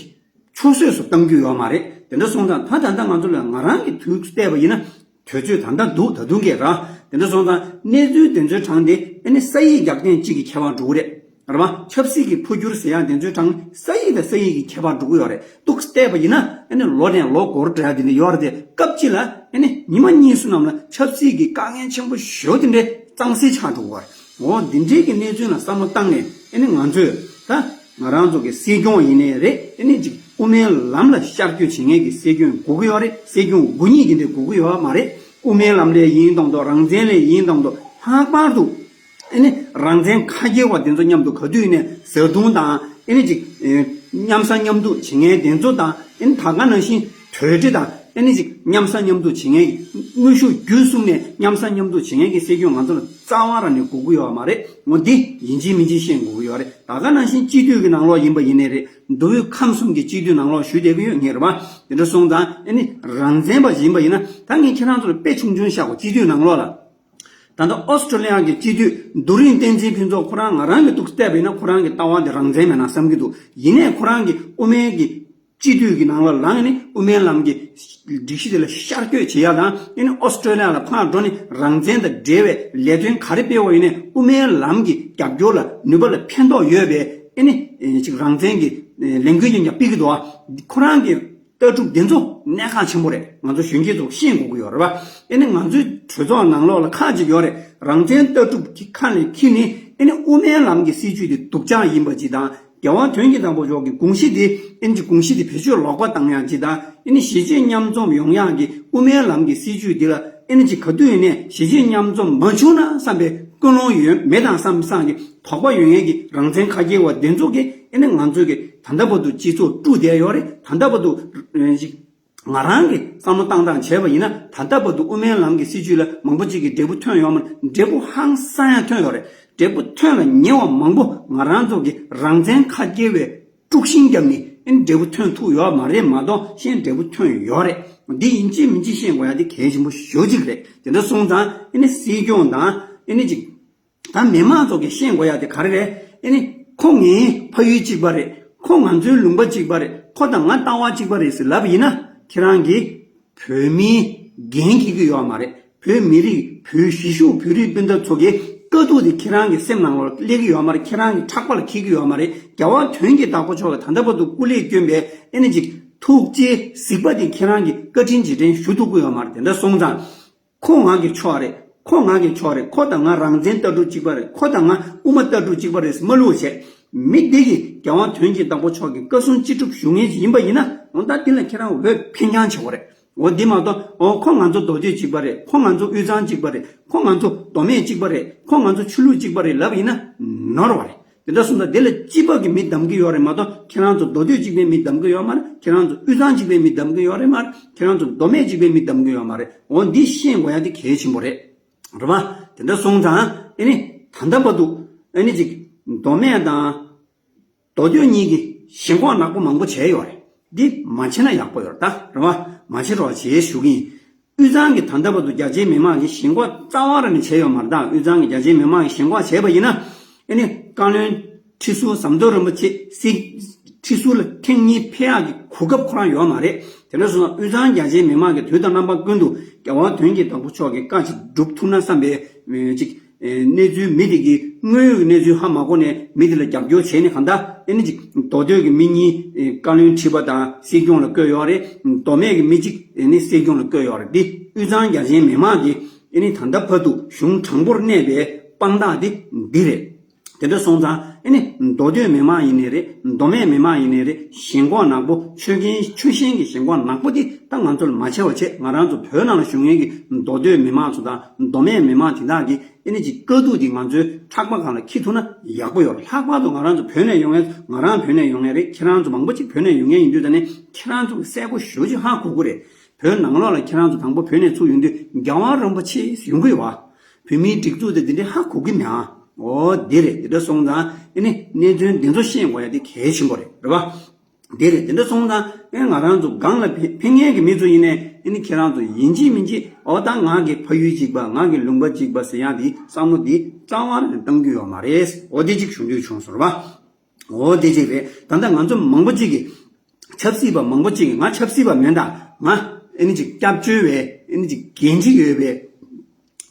ཆུད་ཟོས་སུ་གཏང་རྒྱུ་ཡོད་མ་རེད། དེ་འདྲ་སོང་ཙང་ད་ད་ལྟ་ང་ཚོ་ལ་ང་རང་གི་དུས་བལྟས་པ་ཡིན་ན། དུས་ཚོད་ད་ལྟ་འདུག་ད་དུང་གི་ར། དེ་འདྲ་སོང་ཙང་གནས་ཚུལ་དེ་ཚོའི་གྲངས་དེ་ཨ་ནི་ས་ཡིག་རྒྱག་མཁན་གཅིག་གི་ཁྱད་པར་འགྲོ་གི་རེད། རེད་བ། ཆབ་སྲིད་ཀྱི་འཕོ་འགྱུར་ཟེར་ཡག་དེ་ཚོའི་གྲངས་ས་ཡིག་དང་ས་ཡིག་གི་ཁྱད་པར་འགྲོ་གི་ཡོད་རེད། ཏོག་ཙམ་བལྟས་པ་ཡིན་ན་ཨ་ནི་ལོ་ནས་ལོ་འགོར་འགྲོ་ཡག་དེ་འདྲ་ཡོད་རེད་དེ། སྐབས་གཅིག་ལ་ཨ་ནི་ཉི་མ་གཉིས་གསུམ་ནང་ལ་ཆབ་སྲིད་ཀྱི་དཀའ་ངལ་ཆེན་པོ་ཞེ་པོ་དེ་འདྲའི་གཙང་སེལ་ཆགས་འགྲོ་གི་ཡོད་རེད། འོ་འདི་འདྲའི་གི་གནས་ཚུལ་ལ་བསམ་བློ་བཏང་ནས་ཨ་ནི་ང་ཚོས་ད་ང་རང་ཚོ་གི་སྲིད་སྐྱོང་ཡིན་ནའི་རེད། ཨ་ནི་ཅིག་དབུ་མའི་ལམ་ལ་ཤར་བསྐྱོད་བྱེད་མཁན་གྱི་སྲིད་སྐྱོང་དགོས་ཀྱི་ཡོད་རེད། སྲིད་སྐྱོང་དགོས་ཉིད་ཀྱི་འདི་དགོས་ཀྱི་ཡོད་མ་རེད། དབུ་མའི་ལམ་ལས་ཡིན་དང་དུ། རང་བཙན་ལས་ཡིན་དང་དུ། ལྷག་པར་དུ་ཨ་ནི་རང་བཙན་ཁ་རྒྱལ་བ་དེ་ཚོ་མཉམ་དུ་ག་དུས་ནས་བཟའ་བཏུང་དང་ཨ་ནི་ཅིག་ཨེ་མཉམ་ཟ་མཉམ་འཐུང་བྱེད་མཁན་དེ་ཚོ་དང་། ཨ་ནི་ད་ག་ནང་བཞིན་དོལ་འདྲི་དང་ཨ་ནི་ཅིག་མཉམ་ཟ་མཉམ་འཐུང་བྱེད་མཁན་གྱི། དངོས་ཤུགས་བརྒྱུད་གསུམ་ནས་མཉམ་ཟ་མཉམ་འཐུང་བྱེད་མཁན་གྱི་སྲིད་སྐྱོང་ང་ཚོ་ལ་རྩ་བ་རང་ནས་དགོས་ཀྱི་ཡོད་མ་རེད། འོ་འདི་ཡིན་གཅིག་མིན་གཅིག་ཤེས་དགོས་ཀྱི་ཡོད་རེད། ད་ག་ནང་བཞིན་སྤྱི་འཐུས་ཀྱི་ནང་ལོགས་ཡིན་པ་ཡིན་ནའི་རེད། མདོ་དབུས་ཁམས་གསུམ་གྱི་སྤྱི་འཐུས་ནང་ལོགས་ཞུགས་བསྡད་ཀྱི་ཡོད་ངེས་རེད་བ། དེ་འདྲ་སོང་ཙང་ཨ་ནི་རང་བཙན་པ་ཡིན་པ་ཡིན་ན་ད་ངས་ཁྱེད་རང་ཚོ་ལ་དཔེ་ཆུང་ཆུང་བཞག་གོ། སྤྱི་འཐུས་ནང་ལོགས་ལ། ད་ལྟ་ཨོ་སི་ཀྲོ་ལི་ཡ་གི་སྤྱི་འཐུས་རྡོ་རིང་བསྟན་འཛིན་ཕུན་ཚོགས་ཁོ་རང་ང་རང་གི་ཐུགས་བལྟས་པ་ཡིན་ན་ཁོ་རང་གི་ལྟ་བ་དེ་རང་བཙན་མེད་ན་བསམ་གྱི་འདུག་ཡིན་ནའི་ཁོ་རང་གི་དབུ་མའི་གི་སྤྱི་འཐུས་ཀྱི་ནང་ལ་ལངས་ནས་དབུ་མའི་ལམ་གྱི་སྒྲིག་གཞི་དེ་ལ་ཤར་བསྐྱོད་བྱེད་ཡ་དང་། ཨ་ནི་ཨོ་སི་ཀྲོ་ལི་ཡ་ལ་ཕར་འགྲོ་ནས་རང་བཙན་དང་འབྲེལ་བའི་ལས་དོན་ག་རེ་སྤེལ་བ་ཡིན་ནའི་དབུ་མའི་ལམ་གྱི་རྒྱབ་སྐྱོར་ལ་ནུས་པ་ལ་ཕན་ཐོགས་ཡོད་པའི་ཨ་ནི་ཅིག་རང་བཙན་གྱི་ལས་འགུལ་ཡང་ཡང་སྤེལ་གྱི་འདུག་ཁོ་རང་གི་ལྟ་གྲུབ་དེ་ཚོ་གནད་འགག་ཆེན་པོ་རེད། ང་ཚོ་གཞོན་སྐྱེས་ཚོ་ཤེས་དགོས་ཀྱི་ཡོད་རེད་བ། ཨ་ནི་ང་ཚོའི་གྲོས་ཚོགས་ནང་ལོགས་ལ་ཁག་ཅིག་ཡོད་རེད། རང་བཙན་ལྟ་གྲུབ་ཀྱི་ཁ་ནས་འཁྱེར་ནས་ཨ་ནི་དབུ་མའི་ལམ་གྱི་སྲིད་བྱུས་དེ་སྡུག་ཅག་ཡིན་པ་ཅིག་དང་། རྒྱལ་བ་དོན་གྱི་བདག་པོ་མཆོག་གི་དགོངས་གཞི་དེ་ཨ་ནི་ཅིག་དགོངས་གཞི་དེ་བེད་སྤྱོད་ལོག་པ་བཏང་ཡག་ཅིག་དང་། ཨ་ནི་གཞིས་བྱེས་མཉམ་འཛོམས་ཡོང་ཡག་གི་དབུ་མའི་ལམ་གྱི་སྲིད་བྱུས་འདི་ལ་ཨ་ནི་ཅིག་ག་དུས་ཡིན་ནའི་གཞིས་བྱེས་མཉམ་འཛོམས་མ་བྱུང་ན་བསམ་པའི་ཀུན་སློང་ཡོད་མེད་དང་བསམ་བསམ་གྱི་དོགས་པ་ཡོད་མཁན་གྱི་རང་བཙན་ཁ་རྒྱལ་བ་དེ་ཚོ་གིས་ཨ་ནི་ང་ཚོ་གི་ད་ལྟ་བར་དུ་སྤྱི་ཚོགས་དཀྲུགས་བསྡད་ཡོད་རེད། ད་ལྟ་བར་དུ་ཨ་ཅིག་ང་རང་གི་བསམ་བློ་བཏང་སྟངས་བྱས་པ་ཡིན་ན། ད་ལྟ་བར་དུ་དབུ་མའི་ལམ་གྱི་སྲིད་བྱུས་ལ་མང་པོ་ཅིག་གིས་འབྲས་བུ་ཐོན་ཡོད་མ་རེད། འབྲས་བུ་ཧང་སང་ཡང་ཐོན་ཡོད་རེད། འབྲས་བུ་ཐོན་ལ་ཉེ་བ་མང་པོ་ང་རང་ཚོ་གི་རང་བཙན་ཁ་རྒྱལ་བའི་དཀྲུག་ཤིང་བརྒྱབ་ནས་ཨ་ནི་འབྲས་བུ་ཐོན་ཐུབ་ཡོད་མ་རེད་མ་གཏོགས་གཞན་འབྲས་བུ་ཐོན་ཡོད་རེད། འདི་ཡིན་གཅིག་མིན་གཅིག་ཤེས་དགོས་ཡ་དེ་གལ་ཆེན་པོ་ཞེ་པོ་ཅིག་རེད། དེ་འདྲ་སོང་ཙང་ཨ་ནི་སྲིད་སྐྱོང་དང་ཨ་ནི་ཅིག་ད་མི་མང་ཚོ་གིས་ཤེས་དགོས་ཡ་དེ་ག་རེ་རེད། ཨ་ནི་ཁོ་ངའི་ཕ་ཡུལ་གཅིག་པ་རེད། ཁོ་ང་ཚོའི་ལུང་པ་གཅིག་པ་རེད། ཁོ་དང་ང་ལྟ་བ་གཅིག་པ་རེད་ཟེར་ལབ་པ་ཡིན་ན་ཁྱེད་རང་གིས་བོད་མིའི་འགན་འཁྱེར་གྱི་ཡོད་མ་རེད། བོད་མི་རིགས། བོད་གཞིས་བཞུགས་བོད་རིགས་སྤུན་ཟླ་ཚོ་གི་དཀའ་སྡུག་དེ་ཁྱེད་རང་གི་སེམས་ནང་ལ་སླེབས་ཀྱི་ཡོད་མ་རེད། ཁྱེད་རང་གི་ཕྲག་པ་ལ་འཁེལ་གྱི་ཡོད་མ་རེད། རྒྱལ་བ་དོན་གྱི་བདག་པོ་མཆོག་གིས་ད་ལྟ་བར་དུ་སྐུ་ལས་བསྐྱོན་པའི་ཨ་ནི་ཅིག་ཐུགས་རྗེའི་གཟིགས་པ་དེ་ཁྱེད་རང་གིས་བཀའ་དྲིན་རྗེས་དྲན་ཞུ་ཐུབ་ཀྱི་ཡོད་མ་རེད། དེ་འདྲ་སོང་ཙང་། ཁོ་ང་གི་ཕྱོགས་རེད། ཁོ་ང་གི་ཕྱོགས་རེད། ཁོ་དང་ང་རང་བཙན་ལྟ་གྲུབ་གཅིག་པ་རེད། ཁོ་དང་ང་དབུ་མ་ལྟ་གྲུབ་གཅིག་པ་རེད་ཟེར་མ་ལུས་བྱས། མི་འདི་གིས་རྒྱལ་བ་དོན་གྱི་བདག་པོ་མཆོག་གི་བཀའ་གསུང་ཅི་སྒྲུབ་ཞུ་མཁན་ཞིག་ཡིན་པ་ཡིན་ན། འོ་ད་འདི་ལ་ཁྱེད་རང་འོས་འཕེན་རྐྱང་བྱེད་དགོས་རེད། འོ་འདི་མ་གཏོགས། འོ་ཁོ་ང་ཚོ་མདོ་སྟོད་གཅིག་པ་རེད། ཁོ་ང་ཚོ་དབུས་གཙང་གཅིག་པ་རེད། ཁོ་ང་ཚོ་མདོ་སྨད་གཅིག་པ་རེད། ཁོ་ང་ཚོ་ཆོས་ལུགས་གཅིག་པ་རེད་ལབ་ཡིན་ན་ནོར་བ་རེད། དེ་འདྲ་སོང་ཙང་དེ་ལ་སྤྱི་པ་གི་མི་གདམ་གི་ཡོད་རེད་མ་གཏོགས་ཁྱེད་རང་ཚོ་མདོ་སྟོད་གཅིག་པའི་མི་གདམ་གི་ཡོད་མ་རེད། ཁྱེད་རང་ཚོ་དབུས་གཙང་གཅིག་པའི་མི་གདམ་གི་ཡོད་རེད་མ་རེད། ཁྱེད་རང་ཚོ་མདོ་སྨད་གཅིག་པའི་མི་གདམ་གི་ཡོད་མ་རེད། འོ་འདི་ཤེས་དགོས་ཡ་དེ་གལ་ཆེན་པོ་རེད། རེད་བ། དེ་འདྲ་སོང་ཙང་ཨ་ནི་ད་ལྟ་བར་དུ་ཨ་ནི་ཅིག་མདོ་སྨད་དང་མདོ་སྟོད་གཉིས་ཀྱི་ཞེན་ཁོག་ནག་པོ་མང་པོ་བྱས་ཡོད་རེད། འདི་མ་བྱེད་ན་ཡག་པོ་ཡོད་རེད་ད། རེད་བ། མ་བྱེད་རོགས་བྱེད་ཞུ་གི་ཡིན། དབུས་གཙང་གི་ད་ལྟ་བར་དུ་རྒྱ་ཆེའི་མི་མང་གིས་ཞེན་ཁོག་རྩ་བ་རང་ནས་བྱས་ཡོད་མ་རེད་ད། དབུས་གཙང་གི་རྒྱ་ཆེའི་མི་མང་གིས་ཞེན་ཁོག་བྱས་པ་ཡིན་ན། ཨ་ནི་བཀའ་བློན་ཁྲི་ཟུར་ཟམ་གདོང་རིན་པོ་ཆེ་སྲིད། ཁྲི་ཟུར་ལ་ཐེངས་གཉིས་ཕེབས་ཡག་གི་གོ་སྐབས་ཁོ་རང་ཡོད་མ་རེད། དེ་འདྲ་སོང་ཙང་དབུས་གཙང་རྒྱ་ཆེའི་མི་མང་གིས་དུས་དང་རྣམ་པ་ཀུན་ཏུ་རྒྱལ་བ་དོན་གྱི་བདག་པོ་མཆོག་གི་བཀའ་ཅིག་སྒྲུབ་ཐུབ་ན་བསམ་པའི་ཅིག་གནས་ཚུལ། མི་དེ་གི་དངོས་ཡོད་ཀྱི་གནས་ཚུལ་ཧ་མ་གོ་ནས་མི་དེ་ལ་རྒྱབ་སྐྱོར་བྱས་ནས་གང་ལྟར་ཨ་ནི་ཅིག་མདོ་སྟོད་ཀྱི་མི་གཉིས་བཀའ་བློན་ཁྲི་པ་དང་སྲིད་སྐྱོང་ལ་བསྐོས་ཡོད་རེད། མདོ་སྨད་ཀྱི་མི་གཅིག་ཨ་ནི་སྲིད་སྐྱོང་ལ་བསྐོས་ཡོད་རེད། འདི་དབུས་གཙང་རྒྱ་ཆེའི་མི་མང་གིས་ཨ་ནི་ད་ལྟ་བར་དུ་གཞུང་དྲང་པོར་གནས་པའི་དཔང་རྟགས་དེ་འདི་རེད། དེ་འདྲ་སོང་ཙང་ཨ་ནི་མདོ་སྟོད་མི་མང་ཡིན་ནའི་རེད། མདོ་སྨད་མི་མང་ཡིན་ནའི་རེད། ཞེན་ཁོག་ནག་པོ། ཆོས་ཁན་ཆོས་ཞེན་གྱི་ཞེན་ཁོག་ནག་པོ་འདི་ད་ང་ཚོ་ལ་མ་བྱེད་པ་བྱེད། ང་རང་ཚོ་བོད་ནང་ལ་བཞུགས་མཁན་གྱི་མདོ་སྟོད་མི་མང་ཚོ་དང་མདོ་སྨད་མི་མང་དེ་དག་གིས་ཨ་ནི་ཅིག་དཀའ་སྡུག་འདི་ང་ཚོའི་ཕྲག་པ་སྒང་ལ་འཁྱེར་ཐུབ་ན་ཡག་པོ་ཡོད་རེད། ལྷག་པར་དུ་ང་རང་ཚོ་བོད་ནས་ཡོང་མཁན། ང་རང་བོད་ནས་ཡོང་མཁན་རེད། ཁྱེད་རང་ཚོ་མང་པོ་ཅིག་བོད་ནས་ཡོང་མཁན་ཡིན་དུས། ད་ནི་ཁྱེད་རང་ཚོ་གི་གསལ་པོ་ཞེ་པོ་ཅིག་ཧ་གོ་གི་རེད། བོད་ནང་ལོགས་ལ་ཁྱེད་རང་ཚོ་དང་པོ་བོད་ནས་ཚུར་ཡོང་དུས་རྒྱལ་བ་རིན་པོ་ཆེ་ཡོང་གི་ཡོད་པ། བོད་མིའི་སྒྲིག་འཛུགས་དེ་འདི་འདྲའི་ཧ་གོ་གི་མེད་ཨ། འོ་འདི་རེད། འདི་འདྲ་སོང་ཙང་ཨ་ནི་གནད་དོན་འདི་ཚོ་ཤེས་དགོས་ཡ་དེ་གལ་ཆེན་པོ་རེད། རེད་པ། དེ་རེད། དེ་འདྲ་སོང་ཙང་ཨེ་ང་རང་ཚོ་སྒང་ལ་ཕེ་ཕེབས་མཁན་གྱི་མི་ཚོ་ཡིན་ནའི་ཨེ་ནི་ཁྱེད་རང་ཚོ་ཡིན་གཅིག་མིན་གཅིག་འོ་ད་ང་གི་ཕ་ཡུལ་གཅིག་པ་ང་གི་ལུང་པ་གཅིག་པ་ཟེར་ཡག་དེ་བསམ་བློ་དེ་རྩ་བ་ནས་གཏོང་རྒྱུ་ཡོད་མ་རེད། འོ་དེ་གཅིག་ཞུ་འདོད་བྱུང་སོང་རེད་པ། འོ་དེ་གཅིག་རེད། ད་ལྟ་ང་ཚོ་མང་པོ་གཅིག་གིས་ཆབ་སྲིད་པ་མང་པོ་གཅིག་གིས་ང་ཆབ་སྲིད་པ་མིན་ད། ང་ཨེ་ནི་ཅིག་སྐྱབས་བཅོལ་བའི་ཨེ་ནི་ཅིག་འགན་འཁྲི་ཡོད་པའི་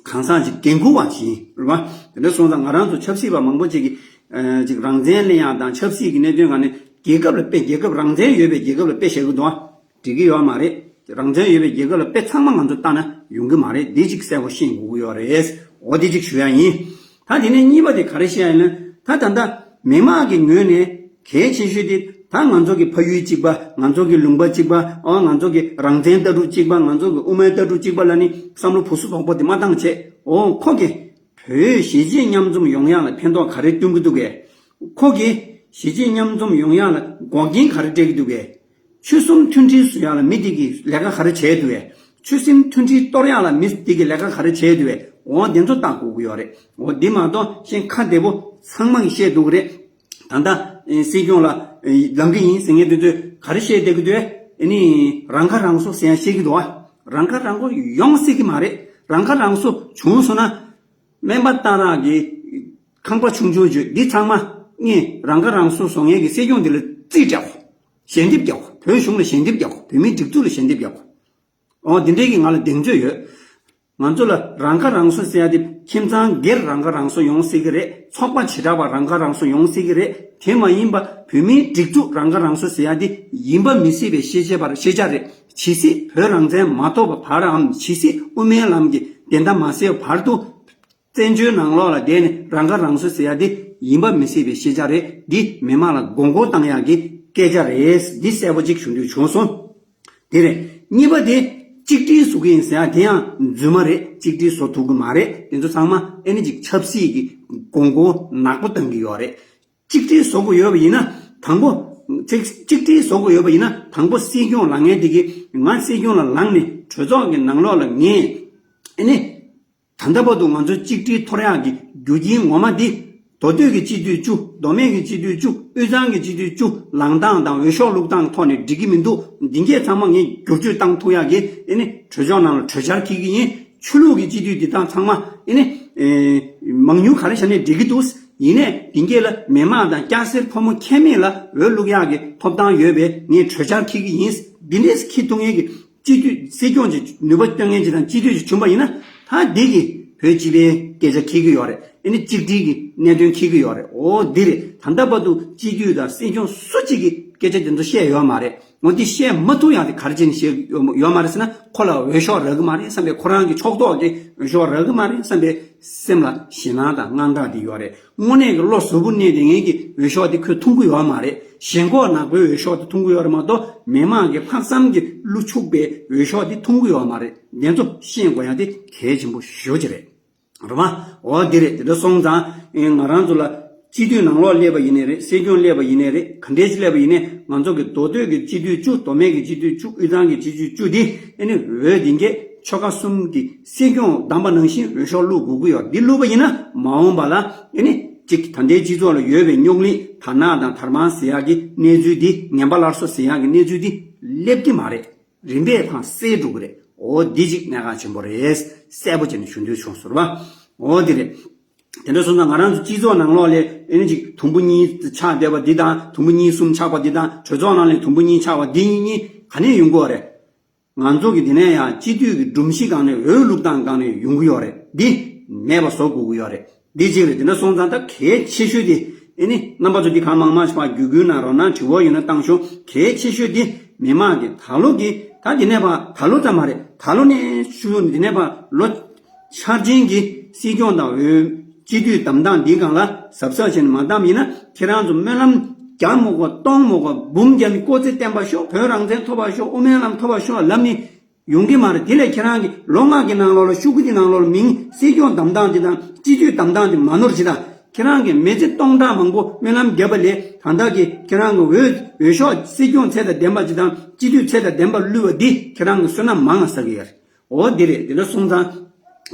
གང་ཟག་ཅིག་འགན་འཁུར་བ་ཞིག་ཡིན་རེད་པ། དེ་འདྲ་སོང་ཙང་ང་རང་ཚོ་ཆབ་སྲིད་པ་མང་པོ་ཅིག་གིས་ཨ་ཅིག་རང་བཙན་ལེན་ཡག་དང་ཆབ་སྲིད་ཀྱི་གནད་དོན་སྒང་ནས་རྒྱལ་ཁབ་ལ་དཔེ་རྒྱལ་ཁབ་རང་བཙན་ཡོད་པའི་རྒྱལ་ཁབ་ལ་དཔེ་བཞག་གི་འདུག་ཨ། འགྲིག་གི་ཡོད་མ་རེད། རང་བཙན་ཡོད་པའི་རྒྱལ་ཁབ་ལ་དཔེ་ཚང་མ་ང་ཚོ་ལྟ་ན་ཡོང་གི་མ་རེད། འདི་གཅིག་གསལ་པོ་ཤེས་དགོས་ཀྱི་ཡོད་རེད། འོ་འདི་གཅིག་ཞུ་ཡག་ཡིན། ད་དེ་ནས་གཉིས་པ་དེ་ག་རེ་བཤད་ཡིན་ན། ད་ད་ལྟ་མི་མང་གི་ངོས་ནས་གལ་ཆེ་ཤོས་དེ་ད་ང་ཚོ་གི་ཕ་ཡུལ་གཅིག་པ། ང་ཚོ་གི་ལུང་པ་གཅིག་པ། ཨོ་ང་ཚོ་གི་རང་བཙན་ལྟ་གྲུབ་གཅིག་པ། ང་ཚོ་གི་དབུ་མའི་ལྟ་གྲུབ་གཅིག་པ་ལ་ནི་བསམ་བློ་བུ་སུ་དོག་པོ་དེ་མ་བཏང་བྱས། ཨོ་ཁོ་གི་བོད་གཞིས་བྱེས་མཉམ་འཛོམས་ཡོང་ཡག་ལ་ཕན་ཐོགས་ག་རེ་སྟོན་གི་འདུག་གས། ཁོ་གི་གཞིས་བྱེས་མཉམ་འཛོམས་ཡོང་ཡག་ལ་འགོག་རྐྱེན་ག་རེ་སྤྲད་ཀྱི་འདུག་གས། ཆོལ་གསུམ་མཐུན་སྒྲིལ་བཟོ་ཡག་ལ་མི་དེ་གིས་ལས་ཀ་ག་རེ་བྱས་འདུག་གས། ཆོལ་གསུམ་མཐུན་སྒྲིལ་གཏོར་ཡག་ལ་མི་དེ་གིས་ལས་ཀ་ག་རེ་བྱས་འདུག་གས། འོ་དེ་ཚོ་ལྟ་དགོས་ཀྱི་ཡོད་རེད། འོ་དེ་མ་གཏོགས་གཞན་ཁ་བདེ་པོ་ཚང་མ་གིས་བཤད་འདུག་གི་རེད། ད་ལྟ་ཨེ་སྲིད་སྐྱོང་ལ་ཨེ་ལངས་གི་ཡིན་ཟེར་མཁན་དེ་ཚོས་ག་རེ་བཤད་བསྡད་ཀྱི་འདུག་གས། ཨེ་ནི་རང་ཁ་རང་གསོ་ཟེར་ཡག་བཤད་ཀྱི་འདུག་ཨ། རང་ཁ་རང་གསོ་ཡོང་སྲིད་ཀྱི་མ་རེད། རང་ཁ་རང་གསོ་བྱུང་སོང་ན། སྨན་པ་སྟག་རག་གི་ཁང་པ་ཆུང་ཆུང་བརྗོད་འདི་ཚང་མ་ངས་རང་ཁ་རང་གསོ་བཟོ་མཁན་གྱི་སྲིད་སྐྱོང་འདི་ལ་རྩིས་སྤྲད་གོ། ཞལ་འདེབས་རྒྱག་གོ། བོད་གཞུང་ལ་ཞལ་འདེབས་རྒྱག་གོ། བོད་མིའི་སྒྲིག་འཛུགས་ལ་ཞལ་འདེབས་རྒྱག་གོ། འོ་འདི་འདྲའི་གི་ང་ལ་གདེང་ཚོད་ཡོད། ང་ཚོ་ལ་རང་ཁ་རང་གསོ་ཟེར་ཡ་དེ་ཁྱིམ་ཚང་སྒེར་རང་ཁ་རང་གསོ་ཡོང་སྲིད་ཀྱི་རེད། ཚོགས་པ་བྱེ་བྲག་པ་རང་ཁ་རང་གསོ་ཡོང་སྲིད་ཀྱི་རེད། དེ་མ་ཡིན་པ་བོད་མིའི་སྒྲིག་འཛུགས་རང་ཁ་རང་གསོ་ཟེར་ཡ་དེ་ཡིན་པ་མི་སྲིད་པའི་ཤེས་བྱ་བར་ཤེས་བྱ་རེད། ཇི་སྲིད་བོད་རང་བཙན་མ་ཐོབ་པ་བར་འམ་ཇི་སྲིད་དབུ་མའི་ལམ་གྱི་བདེན་མཐའ་མ་གསལ་བར་དུ། བཙན་བྱོལ་ནང་ལོགས་ལ་བསྡད་ནས་རང་ཁ་རང་གསོ་ཟེར་ཡ་འདི་ཡིན་པ་མི་སྲིད་པའི་ཤེས་བྱ་རེད། འདི་མི་མང་ལ་དགོངས་སྐོར་བཏང་ཡག་གི་སྐད་ཆ་རེད། འདི་གསལ་པོ་གཅིག་ཞུ་འདོད་བྱུང་སོང་། དེ་རེད། གཉིས་པ་དེ་གཅིག་སྒྲིལ་བཟོ་གི་ཡིན་ཟེར་ཡ་དེ་ཡང་རྫུན་མ་རེད། གཅིག་སྒྲིལ་བཟོ་ཐུབ་ཀྱི་མ་རེད། དེ་ཚོ་ཚང་མ་ཨེ་ནི་ཅིག་ཆབ་སྲིད་ཀྱི་དགོངས་སྐོར་ནག་པོ་བཏང་གི་ཡོད་རེད། གཅིག་སྒྲིལ་བཟོ་དགོས་ཡོད་པ་ཡིན་ན་དང་པོ། གཅིག་གཅིག་སྒྲིལ་བཟོ་དགོས་ཡོད་པ་ཡིན་ན་དང་པོ་སྲིད་སྐྱོང་ལངས་མཁན་དེ་གིས་ང་སྲིད་སྐྱོང་ལ་ལངས་ནས་གྲོས་ཚོགས་ཀྱི་ནང་ལོགས་ལ་ངས་ཨེ་ནི། ད་ལྟ་བར་དུ་ང་ཚོའི་གཅིག་སྒྲིལ་འཐོར་ཡག་གི་རྒྱུ་རྐྱེན་ངོ་མ་འདི། མདོ་སྟོད་ཀྱི་སྤྱི་འཐུས་བཅུ། མདོ་སྨད་ཀྱི་སྤྱི་འཐུས་བཅུ། དབུས་གཙང་གི་སྤྱི་འཐུས་བཅུ་ལངས་སྟངས་དང་འོས་ཤོག་བླུགས་སྟངས་ཐོག་ནས་འགྲིག་གི་མི་འདུག་འདི་གས་ཚང་མ་ངས་བསྒྱུར་བཅོས་བཏང་ཐུབ་ཡག་གི་ཨེ་ནི་གྲོས་ཚོགས་ནང་ལ་གྲོས་འཆར་འཁྱེར་གྱི་ཡིན། ཆོས་ལུགས་ཀྱི་སྤྱི་འཐུས་འདི་དག་ཚང་མ་ཨེ་ནི། ཨེ། མང་ཉུང་ག་རེ་བྱས་ནས་འགྲིག་གི་འདུག་ཡིན་ནའི་འདི་གས་ལ་མི་མང་དང་སྐྱ་སེར་ཕོ་མོ་ཁྱད་མེད་ལ་འོས་བླུག་ཡག་གི་ཐོབ་ཐང་ཡོད་པས་ངས་གྲོས་འཆར་འཁྱེར་གྱི་ཡིན། འདི་འདྲས་འཁྱེར་ཐུབ་མཁན་གྱི་སྤྱི་འཐུས་སྲིད་སྐྱོང་གི་ནུས་པ་སྟོན་མཁན་ཅིག་དང་སྤྱི་འཐུས་ཅིག་བྱུང་པ་ཡིན་ན། ད་འདི་གིས་བོད་སྤྱི་པའི་སྐད་ཆ་འཁྱེར་གྱི་ཡོད་རེད། ཨེ་ནི་གཅིག་སྒྲིལ་གྱི་གནད་དོན་འཁྱེར་གྱི་ཡོད་རེད། འོ་འདི་རེད། ད་ལྟ་བར་དུ་སྤྱི་འཐུས་དང་སྲིད་སྐྱོང་སུ་གཅིག་གིས་སྐད་ཆ་དེ་ཚོ་བཤད་ཡོད་མ་རེད། འོ་འདི་བཤད་མ་ཐུབ་ཡག་དེ་ག་རེ་བྱས་ནས་བཤད་ཡོད་མ་རེད་ཟེར་ན། ཁོ་ལ་འོས་ཤོག་རག་གི་མ་རེད་བསམ་པའི། ཁོ་རང་གི་ཕྱོགས་གཏོགས་ཀྱི་འོས་ཤོག་རག་གི་མ་རེད་བསམ་པའི་སེམས་ལ་ཞེད་སྣང་དང་དངངས་སྐྲག་དེ་ཡོད་རེད། དངོས་གནས་ཀྱི་བློ་གཟུ་བོར་གནས་བསྡད་མཁན་གྱི་འོས་ཤོག་དེ་ཁོས་འཐུང་གི་ཡོད་མ་རེད། ཞེན་ཁོག་ནག་པོའི་འོས་ཤོག་དེ་འཐུང་གི་ཡོད་རེད་མ་གཏོགས། མི་མང་གི་ལྷག་བསམ་གྱི་བློ་འཆུགས་པའི་འོས་ཤོག་དེ་འཐུང་གི་ཡོད་མ་རེད། དེ་ཚོ་ཤེས་དགོས་ཡག་དེ་གལ་ཆེན་པོ་ཞེ་པོ་ཅིག་རེད། རེད་པ། འོ་འདི་རེད། དེ་འདྲ་སོང་ཙང་ཨེ་ང་རང་ཚོ་ལ་སྤྱི་འཐུས་ནང་ལོགས་སླེབས་པ་ཡིན་ནའི་རེད། སྲིད་སྐྱོང་སླེབས་པ་ཡིན་ནའི་རེད། ག་འདྲས་ཅིག་སླེབས་པ་ཡིན་ནའི་ང་ཚོ་གི་མདོ་སྟོད་ཀྱི་སྤྱི་འཐུས་བཅུ། མདོ་སྨད་ཀྱི་སྤྱི་འཐུས་བཅུ། དབུས་གཙང་གི་སྤྱི་འཐུས་བཅུ་འདི་ཨེ་ནི་འོས་འདི་གས་ཆོལ་ཁ་གསུམ་གྱི་སྲིད་སྐྱོང་བདམས་པ་ནང་བཞིན་འོས་ཤོག་བླུག་དགོས་ཀྱི་ཡོད། འདི་བླུགས་པ་ཡིན་ན་མ་འོངས་པ་ལ་ཨེ་ནི་གཅིག་ད་ལྟའི་སྤྱི་ཚོགས་ལ་ཡོད་པའི་རྙོག་གླེང་དར་ནག་དང་དར་དམར་ཟེར་ཡག་གི་གནས་ཚུལ་འདི། ངན་པ་སླར་གསོ་ཟེར་ཡག་གི་གནས་ཚུལ་འདི་སླེབས་ཀྱི་མ་རེད། རིམ་པས་ཐང་སེལ་འགྲོ་གི་རེད། འོ་འདི་ཅིག་གནད་འགག་ཆེན་པོ་རེད། གསལ་པོ་བྱས་ནས་ཞུ་འདོད་བྱུང་སོང་རེད་པ། འོ་འདི་རེད། དེ་འདྲ་སོང་ཙང་ང་རང་ཚོ་སྤྱི་ཚོགས་ནང་ལོགས་ལ་ཨེ་ནི་ཅིག་དུམ་བུ་གཉིས་ཆགས་བསྡད་པ་འདི་དང་། དུམ་བུ་གཉིས་གསུམ་ཆགས་པ་འདི་དང་། གྲོས་ཚོགས་ནང་ལ་དུམ་བུ་གཉིས་ཆགས་པ་འདི་གཉིས་གཉིས་ག་ནས་ཡོང་གི་ཡོད་རེད། ང་ཚོ་གི་འདི་ནས་ཡང་སྤྱི་འཐུས་ཀྱི་སྒྲོམ་གཞི་སྒང་ནས། འོས་བླུག་སྟངས་སྒང་ནས་ཡོང་གི་ཡོད་རེད། འདི་མེད་པ་བཟོ་དགོས་ཀྱི་ཡོད་རེད། འདི་གཅིག་རེད། དེ་འདྲ་སོང་ཙང་ད་གལ་ཆེ་ཤོས་དེ་ཨེ་ནི་རྣམ་པ་ཚོ་འདི་གང་མང་མང་ཞིག་ཕར་བརྒྱུད་སྐུལ་གནང་རོགས་གནང་། དྲི་བ་ཡོད་ན་བཏང་ཤོག་གལ་ཆེ་ཤོས་དེ་མི་མང་གི་ད་ལོ་གི། ད་འདི་ནས་ཕར་ད་ལོ་ཙམ་མ་རེད། ད་ལོ་ནས་ཞུ། འདི་ནས་ཕར་ལོ་འཆར་ཅན་གྱི་སྲིད་སྐྱོང་དང་འོས་སྤྱི་འཐུས་བདམས་སྟངས་འདིའི་སྒང་ལ་གཟབ་གཟབ་བྱས་ནས་མ་བདམས་ཡིན་ན། ཁྱེད་རང་ཚོ་སྨོན་ལམ་བརྒྱ་མོ་གོ་སྟོང་མོ་གོ་འབུམ་བརྒྱ་ནི་ཀོ་ཙེ་བསྟན་པ་ཤོག་བོད་རང་བཙན་ཐོབ་པ་ཤོག་དབུ་མའི་ལམ་ཐོབ་པ་ཤོག་ལབ་ནི་ཡོང་གི་མ་རེད། དེ་ལས་ཁྱེད་རང་གི་ལོ་ལྔ་གི་ནང་ལོགས་ལ། ཤོག་གུ་གི་ནང་ལོགས་ལ་མིང་། སྲིད་སྐྱོང་བདམས་སྟངས་དེ་དང་སྤྱི་འཐུས་བདམས་སྟངས་དེ་མ་ནོར་ཅིག་དང་། ཁྱེད་རང་གི་མི་ཚེ་སྟོང་ཕྲག་མང་པོ་སྨོན་ལམ་བརྒྱབ་པ་ལས། ད་ལྟ་གི་ཁྱེད་རང་གི་འོས་འོས་ཤོག་སྲིད་སྐྱོང་ཚད་དང་ལྡན་པ་ཅིག་དང་སྤྱི་འཐུས་ཚད་དང་ལྡན་པ་བླུགས་པ་འདི་ཁྱེད་རང་གི་བསོད་ནམས་མང་ང་བསགས་ཀྱི་ཡོད་རེད། འོ་འདི་རེད། དེ་འདྲ་སོང་ཙང་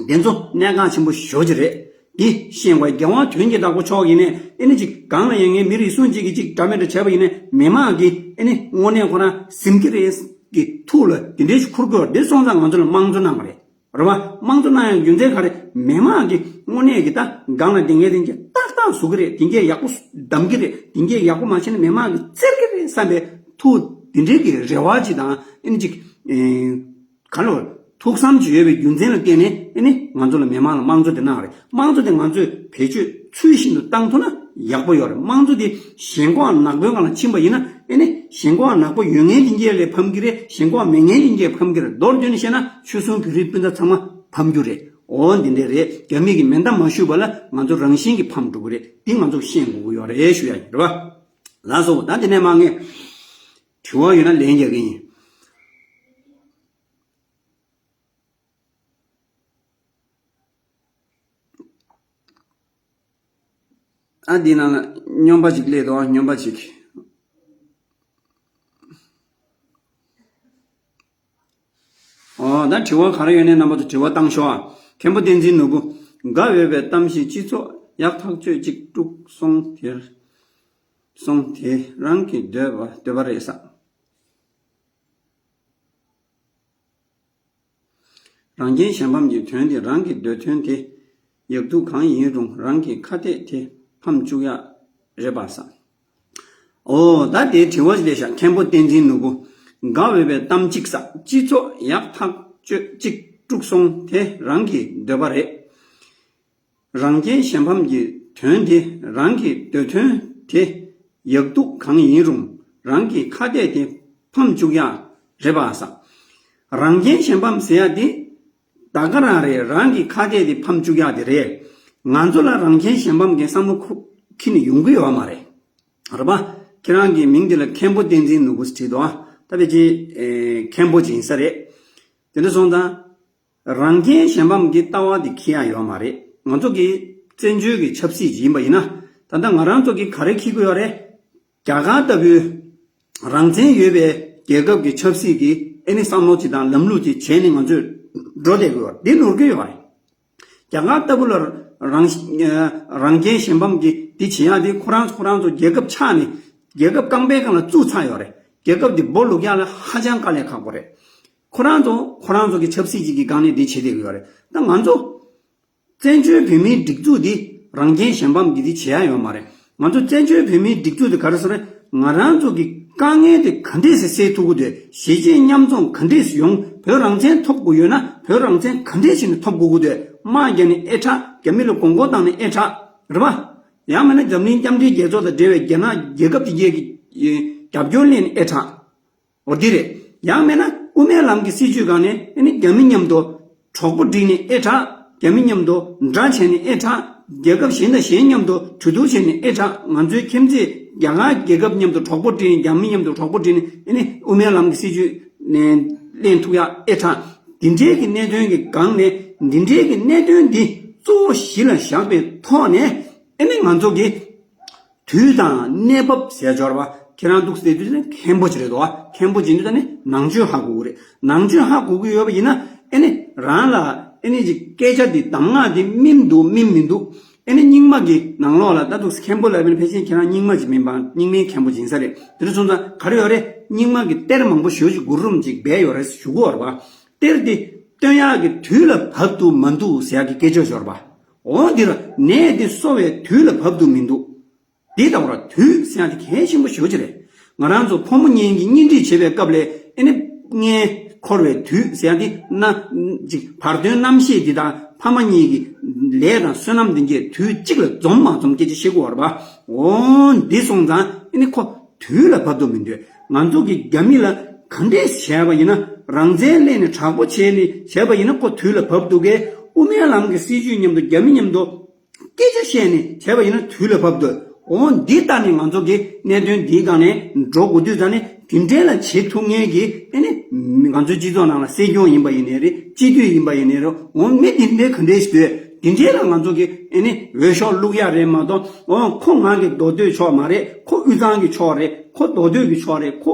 དེ་ཚོ་གནད་འགག་ཆེན་པོ་ཞེ་པོ་ཅིག་རེད། འདི་ཤེས་དགོས། རྒྱལ་དབང་དོན་གྱི་བདག་པོ་མཆོག་ཡིན་ནས་ཨེ་ནི་ཅིག་གང་ལ་ཡང་ངའི་མི་རེ་ཟུང་གཅིག་གིས་ཅིག་འདྲ་མི་འདྲ་བྱས་པ་ཡིན་ནས་མི་མང་གིས་ཨེ་ནི་དངོས་གནས་ཁོ་རང་ཟིན་གྱི་རེད་ཀྱི་ཐུགས་ལ་དེ་འདྲའི་ཞིག་འཁུར་དགོས། འདི་སོང་ཙང་ང་ཚོ་ལ་དམངས་གཙོ་གནང་བ་རེད། རེད་བ། དམངས་གཙོ་གནང་ཡང་རྒྱུ་མཚན་ག་རེ། མི་མང་གིས་དངོས་གནས་ཀྱི་ད་སྒང་ལ་དེ་འགས་དེ་འགས་ཏག་ཏག་བཟོ་གི་རེད། དེ་འགས་ཡག་པོ་གདམ་གི་རེད། དེ་འགས་ཡག་པོ་མ་བྱས་ན་མི་མང་གིས་བཙིར་གི་རེད་བསམ་པའི་ཐུགས་དེ་འདྲའི་གི་རེ་བ་ཅིག་དང་ཨེ་ནི་ཅིག་ཨེ། ག་ལོར་ཐུགས་བསམ་ཅིག་ཡོད་པའི་རྒྱུ་མཚན་ལ་བརྟེན་ནས་ཨེ་ནི་ང་ཚོ་ལ་མི་མང་ལ་དམངས་གཙོ་དེ་གནང་རེད། དམངས་གཙོ་དེ་ང་ཚོས་བེད་སྤྱོད་ཚུལ་བཞིན་དུ་བཏང་ཐུབ་ན་ཡག་པོ་ཡོད་རེད། དམངས་གཙོ་དེ་ཞེན་ཁོག་ནག་པོའི་སྒང་ལ་ཕྱིན་པ་ཡིན་ན་ཨེ་ནི་ཞེན་ཁོག་ནག་པོ་ཡོད་མཁན་དེ་འགས་ལ་ཕམ་གི་རེད། ཞེན་ཁོག་མེད་མཁན་དེ་འགས་ཕམ་གི་རེད། མདོར་བསྡུས་ནས་བཤད་ན་ཆོལ་གསུམ་བོད་རིགས་སྤུན་ཟླ་ཚང་མ་ཕམ་རྒྱུ་རེད། འོ་འདི་འདྲས་རེད། རྒྱ་མི་གིས་མེ་མདའ་མ་གཞུས་པ་ལ་ང་ཚོ་རང་བཞིན་གྱིས་ཕམ་འགྲོ་གི་རེད། འདི་ང་ཚོ་ཤེས་དགོས་ཀྱི་ཡོད་རེད་ཞུ་ཡ་ཡིན། རེད་བ། ལགས་སོ། ད་དེ་ནས་མ་ངས་དྲི་བ་ཡོད་ན་ལན་རྒྱག་གི་ཡིན། ཨ་འདི་ནང་ལ་སྨྱོན་པ་ཅིག་སླེབས་འདུག་ཨ་སྨྱོན་པ་ཅིག་ཨོ་ད་དྲི་བ་ག་རེ་ཡོད་ནས་རྣམ་པ་ཚོ་དྲི་བ་བཏང་ཤོག་ཨ། མཁན་པོ་བསྟན་འཛིན་ནོར་བུ། དགའ་འོས་པའི་གཏམ་བཞིན་སྤྱི་ཚོགས་ཡག་ཐག་ཆོད་ཅིག་དཀྲུགས་སོང་དེར། སོང་དེ་རང་གི་འདོད་པ་འདོད་པ་རེད་ས། རང་རྒྱལ་གཞན་ཕམ་གྱི་དོན་དེ་རང་གི་འདོད་དོན་དེ་ཡག་སྡུག་གང་ཡིན་རུང་རང་གི་ཁ་གཏད་དེ་ཕམ་བཅུག་ཡག་རེད་པ་ས། ཨོ་ད་དེ་དྲི་བ་ཞིག་ལས་ཤག་མཁན་པོ་བསྟན་འཛིན་ནོར་བུ། དགའ་འོས་པའི་གཏམ་གཅིག་ས། སྤྱི་ཚོགས་ཡག་ཐག་ཆོད་གཅིག་དཀྲུགས་སོང་དེ་རང་གི་འདོད་པ་རེད། རང་རྒྱལ་གཞན་ཕམ་གྱི་དོན་དེ་རང་གི་འདོད་དོན་དེ་ཡག་སྡུག་གང་ཡིན་རུང་རང་གི་ཁ་གཏད་དེ་ཕམ་བཅུག་ཡག་རེད་པ་ས། རང་རྒྱལ་གཞན་ཕམ་ཟེར་ཡག་དེ་ད་ག་རང་རེད། རང་གི་ཁ་གཏད་དེ་ཕམ་བཅུག་ཡག་དེ་རེད། ང་ཚོ་ལ་རང་རྒྱལ་གཞན་ཕམ་གྱི་བསམ་བློ་ཁུ་འཁྱེར་ནས་ཡོང་གི་ཡོད་མ་རེད། རེད་པ། ཁྱེད་རང་གི་མིང་དེ་ལ་མཁན་པོ་བསྟན་འཛིན་ནོར་བུ་ཟེར་བྲིས་འདུག་ཨ་ད་ཕལ་ཆེར་ཨེ་མཁན་པོ་ཅིག་ཡིན་ས་རེད། དེ་འདྲ་སོང་ཙང་། རང་རྒྱལ་གཞན་ཕམ་གྱི་ལྟ་བ་འདི་འཁྱེར་ཡག་ཡོད་མ་རེད། ང་ཚོ་གི་བཙན་བྱོལ་གྱི་ཆབ་སྲིད་ཅིག་ཡིན་པ་ཡིན་ན། ད་ལྟ་ང་རང་ཚོ་གིས་ག་རེ་འཁྱེར་གྱི་ཡོད་རེད། རྒྱ་གར་ལྟ་བུའི་རང་བཙན་ཡོད་པའི་རྒྱལ་ཁབ་ཀྱི་ཆབ་སྲིད་ཀྱི་ཨེ་ནི་བསམ་བློ་ཅིག་དང་ལམ་ལུགས་ཅིག་བྱས་ནས་ང་ཚོས་འགྲོ་བསྡད་ཀྱི་ཡོད་རེད། འདི་ནོར་གྱི་ཡོད་རེད། རྒྱ་གར་ལྟ་བུ་ལ་རང་རང་རྒྱལ་གཞན་ཕམ་གྱི་འདི་བྱེད་ཡག་འདི་ཁོ་རང་ཁོ་རང་ཚོ་རྒྱལ་ཁབ་ཆགས་ནས་རྒྱལ་ཁབ་རྐང་པའི་སྒང་ལ་བཙུགས་ཚར་ཡོད་རེད། རྒྱལ་ཁབ་འདི་སྦོ་ལུག་ཡག་ལ་ཧ་ཅང་དཀའ་ལས་ཁག་པོ་རེད། ཁོ་རང་ཚོ་ཁོ་རང་ཚོ་གི་ཆབ་སྲིད་ཅིག་གི་སྒང་ནས་འདི་བྱེད་བསྡད་ཀྱི་ཡོད་རེད། ད་ང་ཚོ་བཙན་བྱོལ་བོད་མིའི་སྒྲིག་འཛུགས་འདི་རང་རྒྱལ་གཞན་ཕམ་གྱི་འདི་བྱེད་ཡག་ཡོད་མ་རེད། ང་ཚོ་བཙན་བྱོལ་བོད་མིའི་སྒྲིག་འཛུགས་འདི་ག་རེ་ཟེར་རེད། ང་རང་ཚོ་གི་དཀའ་ངལ་དེ་ག་འདྲས་སེ་སེལ་ཐུབ་ཀྱི་འདུག་གཞིས་བྱེས་མཉམ་འཛོམས་ག་འདྲས་སེ་ཡོང་། བོད་རང་བཙན་ཐོབ་དགོས་ཡོད་ན་བོད་རང་བཙན་ག་འདྲས་བྱས་ནས་ཐོབ་དགོས་ཀྱི་འདུག་དམག་རྒྱག་ནས་ཨེ་དྲག་རྒྱ་མི་ལ་མགོ་སྐོར་བཏང་ནས་ཨེ་དྲག་རེད་པ། ཡང་མིན་ན་འཛམ་གླིང་མཉམ་འབྲེལ་རྒྱལ་ཚོགས་དང་འབྲེལ་བའི་རྒྱ་ནག་རྒྱལ་ཁབ་དེ་གའི་གི་རྒྱབ་སྐྱོར་ལེན་ཨེ་དྲག་འོ་འདི་རེད། ཡང་མིན་ན་དབུ་མའི་ལམ་གྱི་སྲིད་བྱུས་སྒང་ནས་ཨེ་ནི་རྒྱ་མི་མཉམ་དུ་གྲོགས་པོ་བསྒྲིགས་ནས་ཨེ་དྲག་རྒྱ་མི་མཉམ་དུ་འདྲ་བྱས་ནས་ཨེ་དྲག་རྒྱལ་ཁབ་གཞན་དང་གཞན་མཉམ་དུ་གྲོས་བསྡུར་བྱས་ནས་ཨེ་དྲག་ང་ཚོའི་ཁྱིམ་མཚེས་རྒྱ་གར་རྒྱལ་ཁབ་མཉམ་དུ་གྲོགས་པོ་བསྒྲིགས་ནས་རྒྱ་མི་མཉམ་དུ་གྲོགས་པོ་བསྒྲིགས་ནས་ཨེ་ནི་དབུ་མའི་ལམ་གྱི་སྲིད་བྱུས་ནས་ལེན་ཐུབ་ཡག་ཨེ་དྲག་འདི་འདྲའི་གི་གནད་དོན་གྱི་སྒང་ནས་འདི་འདྲའི་གི་གནད་དོན་འདི་གཙོ་བོ་གཞི་ལ་བཞག་པའི་ཐོག་ནས་ཨེ་ནི་ང་ཚོ་གི་དུས་དང་གནས་བབ་ཟེར་འབྱོར་བ་ཁྱེད་རང་འདུག་ཟེར་དུས་ནི་མཁན་པོ་བྱེད་འདུག་བ། མཁན་པོ་བྱེད་འདུག་ད་ནི་ནང་ཆོས་ཧ་གོ་གི་རེད། ནང་ཆོས་ཧ་གོ་གི་ཡོད་པ་ཡིན་ན་ཨེ་ནི་རང་ལ་ཨེ་ནི་ཅིག་སྐད་ཆ་འདི་གདམས་ངག་འདི་སྨིན་འདུག་སྨིན་མི་འདུག་ཨེ་ནི་རྙིང་མ་གི་ནང་ལོགས་ལ་ད་འདུག་མཁན་པོ་ལབ་པ་ནི་ཕལ་ཆེར་ཁྱེད་རང་རྙིང་མ་ཅིག་མིན་པ་རྙིང་མའི་མཁན་པོ་ཡིན་ས་རེད། དེ་འདྲ་སོང་ཙང་ག་རེ་ཡོད་རེད། རྙིང་མ་གི་གཏེར་མང་པོ་ཞེ་པོ་ཅིག་གུ་རུམ་ཅིག་སྦས་ཡོད་རེད་ཞུ་གི་ཡོད་རེད་བ། གཏེར་འདི་བཏོན་ཡག་གི་དུས་ལ་བབ་འདུག་མ་འདུག་ཟེར་ཡག་གི་སྐད་ཆ་འབྱོར་བ། འོ་འདི་ལ་ནད་འདི་གསོ་བའི་དུས་ལ་བབ་འདུག་མི་འདུག་འདི་ལྟ་བུར་དུས་ཟེར་ཡག་དེ་གལ་ཆེན་པོ་ཞེ་པོ་ཅིག་རེད། ང་རང་ཚོ་ཕོ་མོ་གཉིས་ཀྱིས་གཉེན་སྒྲིག་བྱེད་པའི་སྐབས་ལ་ཨེ་ནི་མངལ་འཁོར་བའི་དུས་ཟེར་ཡག་དེ་ན་ཅིག་བར་དོའི་རྣམ་ཤེས་འདི་དང་ཕ་མ་གཉིས་ཀྱི་ལས་དང་བསོད་ནམས་འདི་གས་དུས་གཅིག་ལ་འཛོམས་མ་འཛོམས་སྐད་ཆ་བཤད་དགོས་པ་རེད་པ། འོ་འདི་སོང་ཙང་ཨེ་ནི་ཁོ་དུས་ལ་བབ་འདུག་མི་འདུག་ང་ཚོ་གི་རྒྱ་མི་ལ་ག་འདྲས་བྱས་པ་ཡིན་ན་རང་བཙན་གླེང་ནས་དྲག་པོ་བྱས་ནས་བྱས་པ་ཡིན་ན་ཁོ་དུས་ལ་བབ་འདུག་གས། དབུ་མའི་ལམ་གྱི་སྲིད་བྱུས་མཉམ་དུ་རྒྱ་མི་མཉམ་དུ་སྐད་ཆ་བཤད་ནས་བྱས་པ་ཡིན་ན་དུས་ལ་བབ་འདུག་འོ་འདི་ལྟ་ནས་ང་ཚོ་གི་གནད་དོན་འདིའི་སྒང་ནས་འགྲོ་དགོས་དུས་ཙང་ནས་དེ་འདྲའི་ལ་བྱེད་ཐུབ་མཁན་གྱི་ཨེ་ནི་ང་ཚོའི་སྤྱི་ཚོགས་ནང་ལ་སྲིད་སྐྱོང་ཡིན་པ་ཡིན་ནའི་རེད། སྤྱི་འཐུས་ཡིན་པ་ཡིན་ནའི་རེད། འོ་མི་དེ་འདྲའི་ག་འདྲའི་ཞིག་འདུག་དེ་འདྲའི་ལ་ང་ཚོ་གི་ཨེ་ནི་འོས་ཤོག་བླུག་ཡག་རེད་མ་གཏོགས་འོ་ཁོ་ང་གི་མདོ་སྟོད་ཕྱོགས་མ་རེད། ཁོ་དབུས་གཙང་གི་ཕྱོགས་རེད། ཁོ་མདོ་སྟོད་ཀྱི་ཕྱོགས་རེད། ཁོ་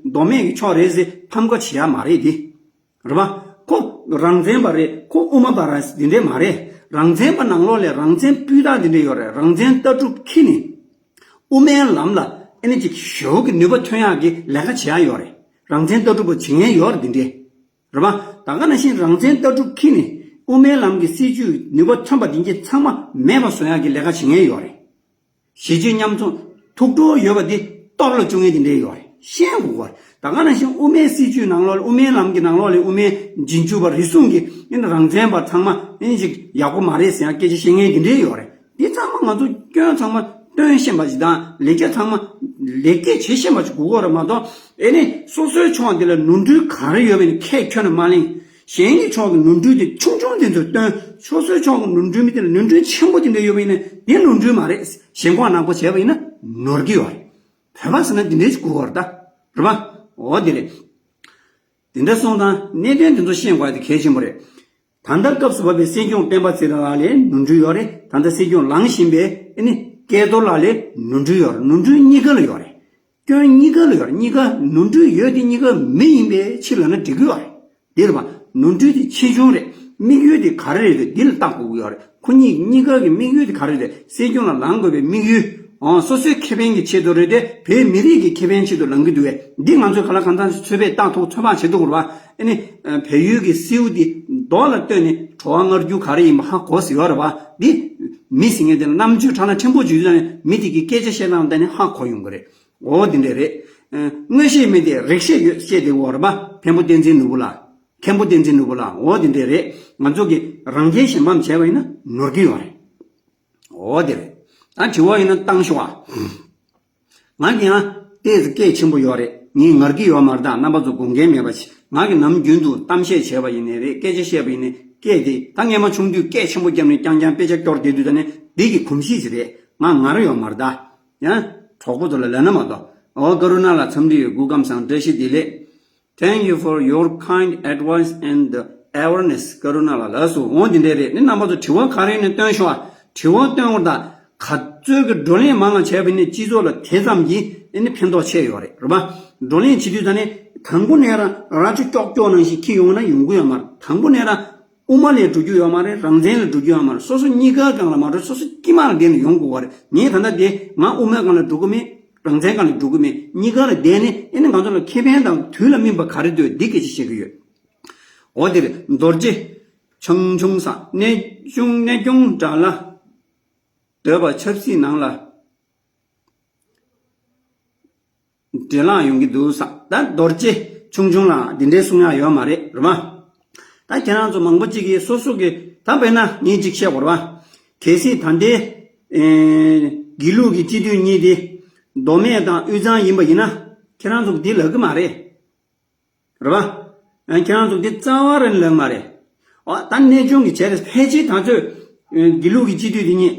མདོ་སྨད་ཀྱི་ཕྱོགས་རེད་ཟེར་ཕམ་ཁ་བྱེད་ཡག་མ་རེད་དེ། རེད་པ། ཁོ་རང་བཙན་པ་རེད། ཁོ་དབུ་མ་པ་རེད་འདི་འདྲས་མ་རེད། རང་བཙན་པ་ནང་ལོགས་ལ་རང་བཙན་སྤུས་དག་འདི་འདྲ་ཡོད་རེད། རང་བཙན་ལྟ་གྲུབ་འཁྱེར་ནས་དབུ་མའི་ལམ་ལ་ཨེ་ནི་ཅིག་ཞེ་པོ་གི་ནུས་པ་ཐོན་ཡག་གི་ལས་ཀ་བྱེད་ཡག་ཡོད་རེད། རང་བཙན་ལྟ་གྲུབ་པ་བྱེད་མཁན་ཡོད་རེད་འདི་འདྲས། རེད་པ། ད་ག་ནང་བཞིན་རང་བཙན་ལྟ་གྲུབ་འཁྱེར་ནས་དབུ་མའི་ལམ་གྱི་སྲིད་བྱུས་ནུས་པ་ཐོན་པ་འདི་གྱད་ཚང་མ་མེད་པ་བཟོ་ཡག་གི་ལས་ཀ་བྱེད་མཁན་ཡོད་རེད། གཞིས་བྱེས་མཉམ་འཛོམས་ཐུགས་སྤྲོ་ཡོད་པ་འདི་སྟོབས་ལ་བཅུག་མཁན་འདི་འདྲས་ཡོད་རེད། ཤེས་དགོས་པ་རེད། ད་ག་ནང་བཞིན་དབུ་མའི་སྲིད་བྱུས་ནང་ལོགས་ལ་དབུ་མའི་ལམ་གྱི་ནང་ལོགས་ལ་དབུ་མའི་རྗེས་འཇུག་པ་རེ་ཟུང་གིས་ཨེ་ནི་རང་བཙན་པ་ཚང་མ་ཨེ་ནི་ཅིག་ཡག་པོ་མ་རེད་ཟེར་ཡག་སྐད་ཆ་བཤད་མཁན་འདི་འདྲས་ཡོད་རེད། འདི་ཚང་མ་ང་ཚོ་སྐྱོན་ཚང་མ་སྟོན་ཤེས་པ་ཞིག་དང་ལེགས་ཆ་ཚང་མ་ལེགས་སྐྱེས་བྱེད་ཤེས་པ་ཞིག་དགོས་ཀྱི་ཡོད་རེད་མ་གཏོགས། ཨེ་ནི་སོ་སོའི་ཕྱོགས་འདི་ལ་ནོར་འཁྲུལ་ག་རེ་ཡོད་པ་ཡིན་ན་ཁས་ཁྱོན་ནས་མ་ལེན། གཞན་གྱི་ཕྱོགས་ཀྱི་ནོར་འཁྲུལ་དེ་ཆུང་ཆུང་དེ་ཚོ་སྟོན། སོ་སོའི་ཕྱོགས་ཀྱི་ནོར་འཁྲུལ་མི་དེ་ལ་ནོར་འཁྲུལ་ཆེན་པོ་དེ་འདྲ་ཡོད་པ་ཡིན་ན་དེ་ནོར་འཁྲུལ་མ་རེད། ཞེན་ཁོག་ནག་པོ་བྱས་པ་ཡིན་ན་ནོར་གྱི་ཡོད་རེད། བོད་པ་ཟེར་ན་འདི་འདྲའི་ཞིག་དགོས་པ་རེད་ད། རེད་པ། འོ་དེ་རེད། དེ་འདྲ་སོང་ཙང་གནད་དོན་དེ་ཚོ་ཤེས་དགོས་དེ་གལ་ཆེན་པོ་རེད། ད་ལྟ་སྐབས་སུ་བབས་པའི་སྲིད་སྐྱོང་སྤེན་པ་ཚེ་རིང་ལགས་ལ་ནོར་འཁྲུལ་ཡོད་རེད། ད་ལྟ་སྲིད་སྐྱོང་ལངས་བཞིན་པའི་ཨེ་ནི་སྐལ་རྡོར་ལགས་ལ་ནོར་འཁྲུལ་ཡོད་རེད། ནོར་འཁྲུལ་གཉིས་ཀ་ལ་ཡོད་རེད། སྐྱོན་གཉིས་ཀ་ལ་ཡོད་རེད། གཉིས་ཀ་ནོར་འཁྲུལ་ཡོད་དེ་གཉིས་ཀ་མི་ཡིན་པའི་ཕྱིར་ལབ་ན་འགྲིག་གི་ཡོད་རེད། འདི་རེད་པ། ནོར་འཁྲུལ་དེ་ཆེ་ཆུང་རེད། དམིགས་ཡུལ་དེ་ག་རེ་རེད་འདི་ལ་བལྟ་དགོས་ཀྱི་ཡོད་རེད། ཁོ་གཉིས་གཉིས་ཀ་གི་དམིགས་ཡུལ་དེ་ག་རེ་རེད། སྲིད་སྐྱོང་ལ་ལངས་དགོས་པའི་དམིགས་ཡུལ། ཨང་། སོ་སོའི་ཁེ་ཕན་གྱི་ཆེད་དུ་རེད་དེ་བོད་མི་རིགས་ཀྱི་ཁེ་ཕན་ཆེད་དུ་ལངས་ཀྱི་འདུག་བས། འདི་ང་ཚོས་ག་ལ་གང་འཚམ་ཞིག་ཚོད་དཔག་བཏང་ཐུབ། ཚོད་དཔག་བྱེད་ཐུབ་དགོས་རེད་པ། ཨ་ནི་བལ་ཡུལ་གྱི་སེའུ་འདི་རྡོ་ལ་ལྟོས་ནས་བྲོ་བ་རྔ་རྒྱུ་ག་རེ་ཡིན་པ་ཧ་གོ་ཟེར་ཡོད་རེད་པ། འདི་མི་ཟེར་མཁན་དེ་ལ་རྣམ་དཔྱོད་ཕྲ་ལ་ཕྲན་བུ་ཅིག་ཡོད་ཙང་མི་དེ་གི་སྐད་ཆ་བཤད་སྟངས་བལྟས་ནས་ཧ་གོ་ཡོང་གི་རེད། འོ་དེ་འདྲས་རེད། ཨ། མངོན་ཤེས་མེད་དེ་རིག་ཤེས་ཡོད་བཤད་བསྡད་ཡོད་རེད་པ། མཁན་པོ་བསྟན་འཛིན་ནོར་བུ་ལགས། མཁན་པོ་བསྟན་འཛིན་ནོར་བུ་ལགས། འོ་དེ་འདྲས་རེད། ང་ཚོ་གིས་རང་འགན་བཞེས་ཕམ་བྱས་པ་ཡིན་ན་ནོར་གྱི་ཡོད་རེད། འོ་དེ་རེད། ད་དྲི་བ་ཡིན་ན་བཏང་ཤོག་ཨ། ང་གི་ཡང་ཏོག་ཙམ་སྐད་ཆེན་པོ་ཡོད་རེད། ངས་ངར་གྱི་ཡོད་མ་རེད། ད་རྣམ་པ་ཚོ་དགོངས་འགལ་མེད་པ་ཞིག་ང་གི་ནམ་རྒྱུན་དུ་གཏམ་བཤད་བྱས་པ་ཡིན་ནའི་རེད། སྐད་ཆ་བཤད་པ་ཡིན་ནའི་སྐད་དེ་ད་སྔས་མ་ཆུང་དུས་སྐད་ཆེན་པོ་བརྒྱབ་ནས་རྐྱང་རྐྱང་དཔེ་ཆ་སྐྱོར་བསྡད་དུས་ད་ནི་འདི་གི་གོམས་གཤིས་ཤིག་རེད། ང་ངར་ཡོད་མ་རེད་ད། ཡང་གྲོགས་པོ་ཚོ་ལ་ལབ་ན་མ་གཏོགས། འོ་ཀ་རུ་ན་ལ་འཚམས་འདྲི་ཡོད། སྐུ་ཁམས་བཟང་། བཀྲ་ཤིས་བདེ་ལེགས། Thank you for your kind advice and awareness. ཀ་རུ་ན་ལ་ལགས་སོ། འོ་འདི་འདྲས་རེད། ནི་རྣམ་པ་ཚོ་དྲི་བ་ག་རེ་ཡོད་ན་སྟོན་ཤོག་ཨ། དྲི་བ་སྟོན་བར་ད་ག་ཚོད་ཀྱི་བགྲོ་གླེང་མང་ང་བྱས་པ་ནི་སྤྱི་ཚོགས་ལ་དེ་ཙམ་གྱིས་ནི་ཕན་ཐོགས་ཆེ་ཡོད་རེད། རེད་པ། བགྲོ་གླེང་བྱེད་དུས་ད་ནི་དང་པོ་ནས་རང་ར་ཅོ་ཀྱོག་ཀྱོག་ནང་བཞིན་འཁྱེར་ཡོང་ན་ཡོང་གི་ཡོད་མ་རེད། དང་པོ་ནས་རང་དབུ་མ་ལ་འགྲོ་རྒྱུ་ཡོད་མ་རེད། རང་བཙན་ལ་འགྲོ་རྒྱུ་ཡོད་མ་རེད། སོ་སོ་གཉིས་ཀ་སྒང་ལ་མ་འགྲོ། སོ་སོ་དཀྱིལ་མ་ལ་བསྡད་ནས་ཡོང་དགོས་པ་རེད། ངས་ད་ལྟ་དེ་ང་དབུ་མའི་སྒང་ལ་འགྲོ་གི་མེད། རང་བཙན་སྒང་ལ་འགྲོ་གི་མེད། གཉིས་ཀ་ལ་བསྡད་ནས་ཨེ་ནི་ང་ཚོ་ལ་ཁེ་ཕན་དང་དུས་ལ་སྨིན་པ་ག་རེ་འདུག་འདི་སྐད་ཆ་བཤད་ཀྱི་ཡོད། འོ་དེ་རེད། རྡོ་རྗེ་ཆུང་ཆུང་ས་གནས་ཆུང་གནས་ཆུང་འདྲ་ལ། འདོད་པ་ཆབ་སྲིད་ནང་ལ་འདྲེ་ལངས་ཡོང་གི་འདུག་ས། ད་རྡོ་རྗེ་ཆུང་ཆུང་ལ་འདི་འདྲའི་གསུང་ཡག་ཡོད་མ་རེད། རེད་པ། ད་ཁྱེད་རང་ཚོ་མང་པོ་གཅིག་གིས་སོ་སོ་གི་ད་དཔེར་ན་ངས་གཅིག་བཤད་དགོས་རེད་པ། གལ་སྲིད་ད་ལྟའི་ཨེ་དགེ་ལུགས་ཀྱི་སྤྱི་འཐུས་གཉིས་དེ་མདོ་སྨད་དང་དབུས་གཙང་ཡིན་པ་ཡིན་ན་ཁྱེད་རང་ཚོ་འདི་ལབ་གི་མ་རེད། རེད་པ། ཨ། ཁྱེད་རང་ཚོ་འདི་རྩ་བ་རང་ལབ་མ་རེད། ཨ། ད་གནས་ཆུང་གི་བྱས་རེད། ཕལ་ཆེར་ད་ཚོད་ཨ་དགེ་ལུགས་ཀྱི་སྤྱི་འཐུས་དེ་གཉིས་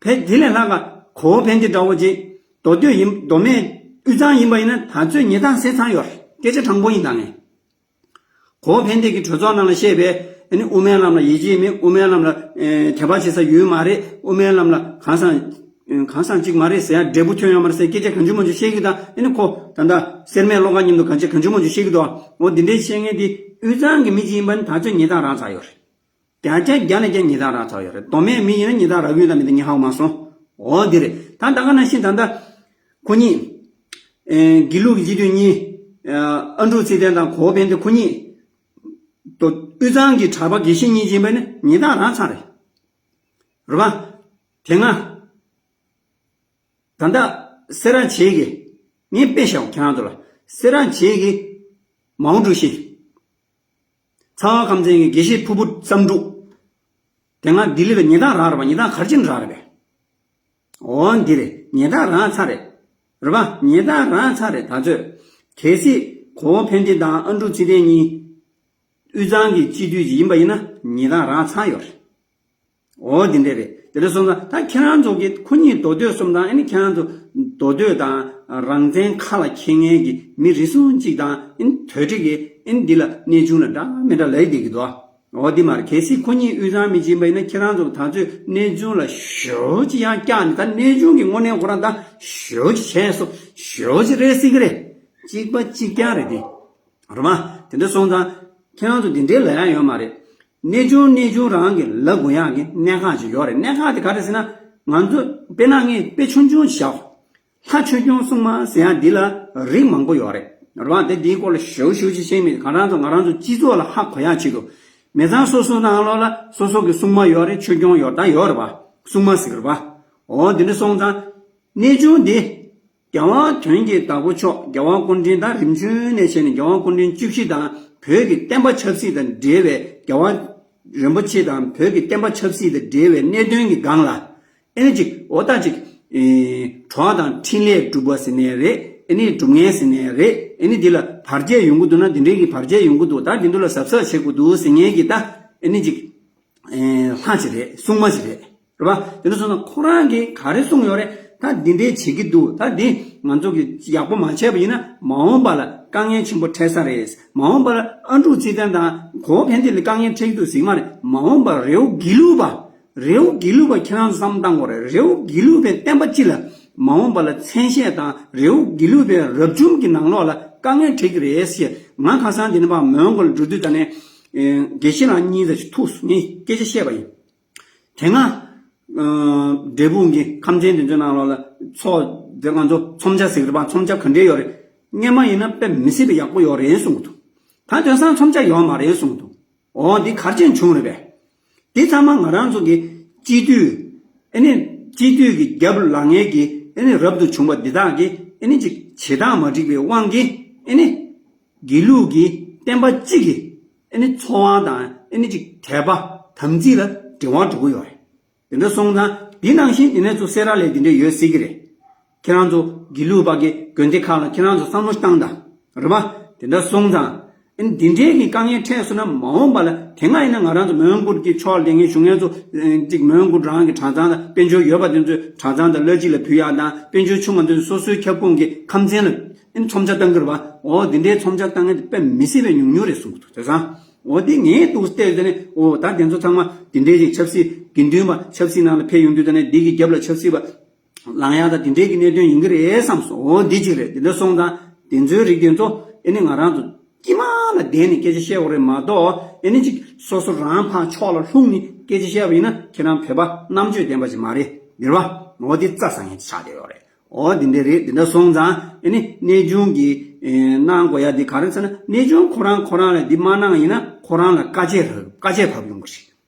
ཕལ་དེ་ལས་ལྷག་ག་གོ་བོ་ཕན་བདེ་འདྲ་བོ་ཅིག་མདོ་སྟོད་ཡིན། མདོ་སྨད་དབུས་གཙང་ཡིན་པ་ཡིན་ན་ད་ཚོད་ཉེས་རྡུང་བསགས་ཚར་ཡོད་རེད། སྐད་ཆ་དྲང་པོ་ཡིན་ད་ངས། གོ་བོ་ཕན་བདེ་གི་གྲོས་ཚོགས་ནང་ལ་བཤད་པའི་ཨ་ནི་དབུ་མའི་ལམ་ལ་ཡིད་ཆེས་མེད། དབུ་མའི་ལམ་ལ་ཨེ་དད་པ་བྱེད་ས་ཡོད་མ་རེད། དབུ་མའི་ལམ་ལ་གང་ཟག་གང་ཟག་གཅིག་མ་རེད་ཟེར་ཡ། འབྲས་བུ་ཐོན་ཡོད་མ་རེད་ཟེར་སྐད་ཆ་གང་བྱུང་མང་བྱུང་བཤད་ཀྱི་འདུག་ཨ་ནི་ཁོ་ད་ལྟ་སེར་སྨད་བློ་དགའ་མཉམ་དུ་གང་ཆེ་གང་བྱུང་མང་བྱུང་བཤད་ཀྱི་འདུག་འོ་འདི་འདྲའི་བཤད་མཁན་དེ་དབུས་གཙང་གི་མི་གཅིག་ཡིན་པ་ནི་ད་ཚོད་ཉེས་རྡུང་རག་ཚར་ཡོད་རེད། བརྒྱ་ཆ་བརྒྱ་ནས་བརྒྱ་ཉེས་རྡུང་རག་ཚར་ཡོད་རེད། མདོ་སྨད་མི་ཡིན་ན་ཉེས་རྡུང་རག་གི་ཡོད་དམ་མེད་དམ་ངས་ཧ་གོ་མ་སོང་། འོ་འདི་རེད། ད་ད་ག་ནང་བཞིན་ད་ལྟ་ཁོ་གཉིས་ཨེ་དགེ་ལུགས་ཀྱི་སྤྱི་འཐུས་གཉིས་ཨ་ཨ་འབྲུག་ཚེ་བརྟན་དང་གོ་བོ་ཕན་བདེ་ཁོ་གཉིས་དབུས་གཙང་གི་གྲྭ་པ་དགེ་བཤེས་གཉིས་ཡིན་པ་ནི་ཉེས་རྡུང་རག་ཚར་རེད། རེད་པ། དེ་སྔ་ད་ལྟ་སེ་ར་བྱེས་ཀྱི་ངས་དཔེ་བཞག་ཁྱེད་རང་ཚོ་ལ། སེ་ར་བྱེས་ཀྱི་མའོ་ཀྲུའུ་ཞི། ཚ་བ་ཁམས་ཚན་གྱི་དགེ་བཤེས་ཕུར་བུ་བསམ་འགྲུབ། དེ་སྔ་ལྡི་ལི་ལ་ཉེས་རྡུང་རག་རེད་པ། ཉེས་རྡུང་ག་རེ་བྱས་ནས་རག་རེད་པས། འོ་འདི་རེད། ཉེས་རྡུང་རག་ཚར་རེད། རེད་པ། ཉེས་རྡུང་རག་ཚར་རེད། ད་ཚོད་གལ་སྲིད་གོ་བོ་ཕན་བདེ་དང་ཨ་འབྲུག་ཚེ་བརྟན་གཉིས་དབུས་གཙང་གི་སྤྱི་འཐུས་ཅིག་ཡིན་པ་ཡིན་ན་ཉེས་རྡུང་རག་ཚར་ཡོད་རེད། འོ་འདི་འདྲས་རེད། དེ་འདྲ་སོང་ཙང་ད་ཁྱེད་རང་ཚོ་གི་ཁོ་གཉིས་མདོ་སྟོད་གསུམ་དང་ཨ་ནི་ཁྱེད་རང་ཚོ་མདོ་སྟོད་དང་རང་བཙན་ཁ་ལ་འཁྱེར་མཁན་གྱི་མི་རེ་ཟུང་གཅིག་དང་ཨ་ནི་དོལ་ཁྲི་གི་ཨ་ནི་འདི་ལ་གནས་ཆུང་ལ་འདྲ་མི་འདྲ་ལབ་བསྡད་ཀྱི་འདུག་འོ་འདི་མ་རེད། གལ་སྲིད་ཁོ་གཉིས་དབུས་གཙང་མི་ཡིན་པ་ཡིན་ན་ཁྱེད་རང་ཚོ་ད་ཚོད་གནས་ཆུང་ལ་ཞེ་པོ་ཅིག་ཡང་བཀྱག་ནས། ད་གནས་ཆུང་གི་དངོས་གནས་ཁོ་རང་ད་ཞེ་པོ་ཅིག་བྱས་སོང་། ཞེ་པོ་ཅིག་རེད་སྲིད་ཀྱི་རེད། གཅིག་པ་གཅིག་རྐྱང་རེད་དེ། རེད་མ། དེ་འདྲ་སོང་ཙང་ཁྱེད་རང་ཚོ་འདི་འདྲའི་ལབ་ཡག་ཡོད་མ་རེད། གནས་ཆུང་གནས་ཆུང་རང་གི་ལབ་དགོས་ཡག་གི་གནད་འགག་ཅིག་ཡོད་རེད། གནད་འགག་དེ་ག་རེ་ཟེར་ན། ང་ཚོ་དཔེར་ན་ངས་དཔེ་ཆུང་ཆུང་ཞིག་བཞག་ལྷ་ཆོས་སྐྱོང་སྲུང་མ་ཟེར་ཡག་འདི་ལ་རིགས་མང་པོ་ཡོད་རེད། རེད་བ། དེ་འདིའི་སྐོར་ལ་ཞེ་པོ་ཞེ་པོ་ཅིག་བཤད་མི་འདུག་གང་རང་ཚོ་ང་རང་ཚོ་སྤྱི་ཚོགས་ལ་ཧ་གོ་ཡག་ཆེད་དུ། མི་ཚང་སོ་སོ་ནང་ལོགས་ལ་སོ་སོ་གི་སྲུང་མ་ཡོད་རེད། ཆོས་སྐྱོང་ཡོད་རེད། ད་ཡོད་རེད་བ། སྲུང་མ་ཟེར་གི་རེད་བ། འོ་དེ་འདྲ་སོང་ཙང་། གནས་ཆུང་འདི། རྒྱལ་དབང་དོན་གྱི་བདག་པོ་མཆོག་རྒྱལ་དབང་སྐུ་ཕྲེང་ད་རིམ་བྱོན་ནས་བྱས་ནས་རྒྱལ་དབང་སྐུ་ཕྲེང་བཅུ་བཞི་དང་བོད་ཀྱི་བསྟན་པ་ཆབ་སྲིད་དང་འབྲེལ་བའི་རྒྱལ་བ་རིན་པོ་ཆེ་དང་བོད་ཀྱི་བསྟན་པ་ཆབ་སྲིད་དང་འབྲེལ་བའི་གནད་དོན་གྱི་སྒང་ལ། ཨེ་ནི་ཅིག་འོ་ད་ཅིག་ཨེ། གྲོགས་དང་འཕྲིན་ལས་སྒྲུབ་པ་ཟེར་ནའི་རེད། ཨེ་ནི་སྒྲུབ་མཁན་ཟེར་ནའི་རེད། ཨེ་ནི་འདི་ལ་བར་ཆད་ཡོང་གི་འདུག་ན་འདི་འདྲའི་གི་བར་ཆད་ཡོང་གི་འདུག་ད་འདི་འདུག་ལ་གཟབ་གཟབ་བྱེད་དགོས་འདུག་ཟེར་མཁན་གྱི་ད་ཨེ་ནི་ཅིག་ཨེ། ལྷ་ཅིག་རེད། སྲུང་མ་ཅིག་རེད། རེད་པ། དེ་འདྲ་སོང་ན་ཁོ་རང་གིས་ག་རེ་གསུངས་ཡོད་རེད། ད་འདི་འདྲའི་བྱེད་ཀྱི་འདུག་ད་འདི་ང་ཚོ་གིས་ཡག་པོ་མ་བྱས་པ་ཡིན་ན་མ་འོངས་པ་ལ་དཀའ་ངལ་ཆེན་པོ་འཕྲད་ས་རེད། མ་འོངས་པ་ལ་ཨ་འབྲུག་རྩིས་ལྡན་དང་གོ་བོ་ཕན་བདེ་ལ་དཀའ་ངལ་འཕྲད་ཀྱི་འདུག་ཟེར་གྱི་མ་རེད། མ་འོངས་པ་རི་བོ་དགེ་ལུགས་པ། རི་བོ་དགེ་ལུགས་པ་ཁྱེད་རང་ཚོ་བསམ་བློ་བཏང་དགོས་རེད། རི་བོ་དགེ་ལུགས་པའི་བསྟན་པ་སྤྱི་ལ་མ་འོངས་པ་ལ་མཚན་ཤས་དང་རི་བོ་དགེ་ལུགས་པའི་རབ་བྱུང་གི་ནང་ལོགས་ལ་དཀའ་ངལ་འཕྲད་ཀྱི་རེད་ཟེར། ང་ཁ་སང་འདི་ནས་ཕར་མོན་གྷོ་ལ་འགྲོ་དུས་ད་ནས་དགེ་བཤེས་ལགས་གཉིས་ཙམ་ཞིག་ཐུག་སོང་། ངས་སྐད་ཆ་བཤད་པ་ཡིན། དེ་སྔ། ཨ། འབྲས་སྤུངས་ཀྱི་ཁམས་ཚན་དེ་ཚོའི་ནང་ལོགས་ལ་ཚོགས་དེ་ང་ཚོ་ཚོམས་ཆ་ཟེར་གི་རེད་པ། ཚོམས་ཆ་ག་འདྲས་ཡོད་རེད། སྔོན་མ་ཡིན་ན་དཔེ་མི་སྲིད་པའི་ཡག་པོ་ཡོད་རེད་གསུངས་འདུག་ད་དེང་སང་ཚོམས་ཆ་ཡོད་མ་རེད་གསུངས་འདུག་འོ་འདི་ག་རེ་བྱས་བྱུང་རེད་པས། འདི་ཚང་མ་ང་རང་ཚོ་གི་སྤྱི་འཐུས། ཨེ་ནི་སྤྱི་འཐུས་ཀྱི་རྒྱབ་ལ་ལངས་མཁན་གྱི་ཨེ་ནི་རབ་ཏུ་བྱུང་བ་འདི་དག་གིས་ཨེ་ནི་ཅིག་བྱེད་སྟངས་མ་འགྲིག་པའི་དབང་གིས་ཨེ་ནི་དགེ་ལུགས་ཀྱི་བསྟན་པ་སྤྱི་གི་ཨེ་ནི་འཚོ་བ་དང་ཨེ་ནི་ཅིག་དད་པ་དམ་ཚིག་ལ་འབྲེལ་བ་འགྲོ་གི་ཡོད་རེད། དེ་འདྲ་སོང་ཙང་འདི་ནང་བཞིན་དེ་ནས་ཚོ་སེ་ར་ལས་དེ་འདྲ་ཡོད་སྲིད་ཀྱི་རེད། ཁྱེད་རང་ཚོ་དགེ་ལུགས་པ་གི་དགོན་སྡེ་ཁག་ལ་ཁྱེད་རང་ཚོ་བསམ་བློ་བཏང་དང་། རེད་པ། དེ་འདྲ་སོང་ཙང་། ཨེ་འདི་འདྲའི་གི་དཀའ་ངལ་འཕྲད་སོང་ན་མ་འོངས་པ་ལ་དེ་སྔ་ཡིན་ན་ང་རང་ཚོ་མོན་གྷོ་གི་ཕྱོགས་ལ་བསྡད་མཁན་བཞུགས་མཁན་ཚོ་ཅིག་མོན་གྷོ་རང་གི་གྲྭ་ཚང་དང་དཔལ་འབྱོར་ཡོད་པ་དེ་ཚོས་གྲྭ་ཚང་དང་བླ་སྤྱི་ལ་ཕུལ་ཡག་དང་དཔལ་འབྱོར་ཆུང་བ་དེ་ཚོས་སོ་སོའི་ཁྱབ་ཁོངས་ཀྱི་ཁམས་ཚན་ལ་ཨེ་ཚོམས་ཆ་བཏང་གི་རེད་པ། འོ་འདི་འདྲའི་ཚོམས་ཆ་བཏང་མཁན་དེ་དཔེ་མི་སྲིད་པའི་ཉུང་ཉུང་རེད་གསུངས་འདུག་དེ་སང་འོ་འདི་ངས་འདུག་བལྟས་ཏེ་ནས་འོ་ད་དེ་ཚོ་ཚང་མ་དེ་འདྲའི་ཅིག་ཆབ་སྲིད་དགེ་འདུན་པ་ཆབ་སྲིད་ནང་ལ་ཕེབས་ཡོང་དུས་ད་ནས་འདི་གི་རྒྱབ་ལ་ཆབ་སྲིད་པ་ལངས་ཡག་ད་དེ་འདྲའི་གི་གནད་དོན་ཡིན་གྱི་རེད་བསམ་སོང་། འོ་འདི་གཅིག་རེད། དེ་འདྲ་སོང་ཙང་དེ་ཚོའི་རིགས་དེ་ཚོ་ཨེ་ནི་ང་རང་ཚོ་དཀྱིལ་མ་ལ་བསྡད་ནས་སྐད་ཆ་བཤད་དགོས་རེད་མ་གཏོགས་ཨེ་ནི་ཅིག་སོ་སོ་རང་ཕར་ཕྱོགས་ལ་ལྷུང་ནས་སྐད་ཆ་བཤད་པ་ཡིན་ན་ཁྱེད་རང་བོད་པ་རྣམ་དཔྱོད་ལྡན་པ་ཞིག་མ་རེད་འདིར་བ། འོ་འདི་རྩ་ས་ངན་ཆགས་བསྡད་ཡོད་རེད། འོ་འདི་འདྲ་རེད། དེ་འདྲ་སོང་ཙང་ཨེ་ནི་གནས་ཆུང་གི་གནང་དགོས་ཡ་འདི་ག་རེ་ཟེར་ན་གནས་ཆུང་ཁོ་རང་ཁོ་རང་ལ་འདི་མ་གནང་ཡིན་ན་ཁོ་རང་ལ་དཀའ་སྤྱད་རག་དཀའ་སྤྱད་བབས་ཡོང་གི་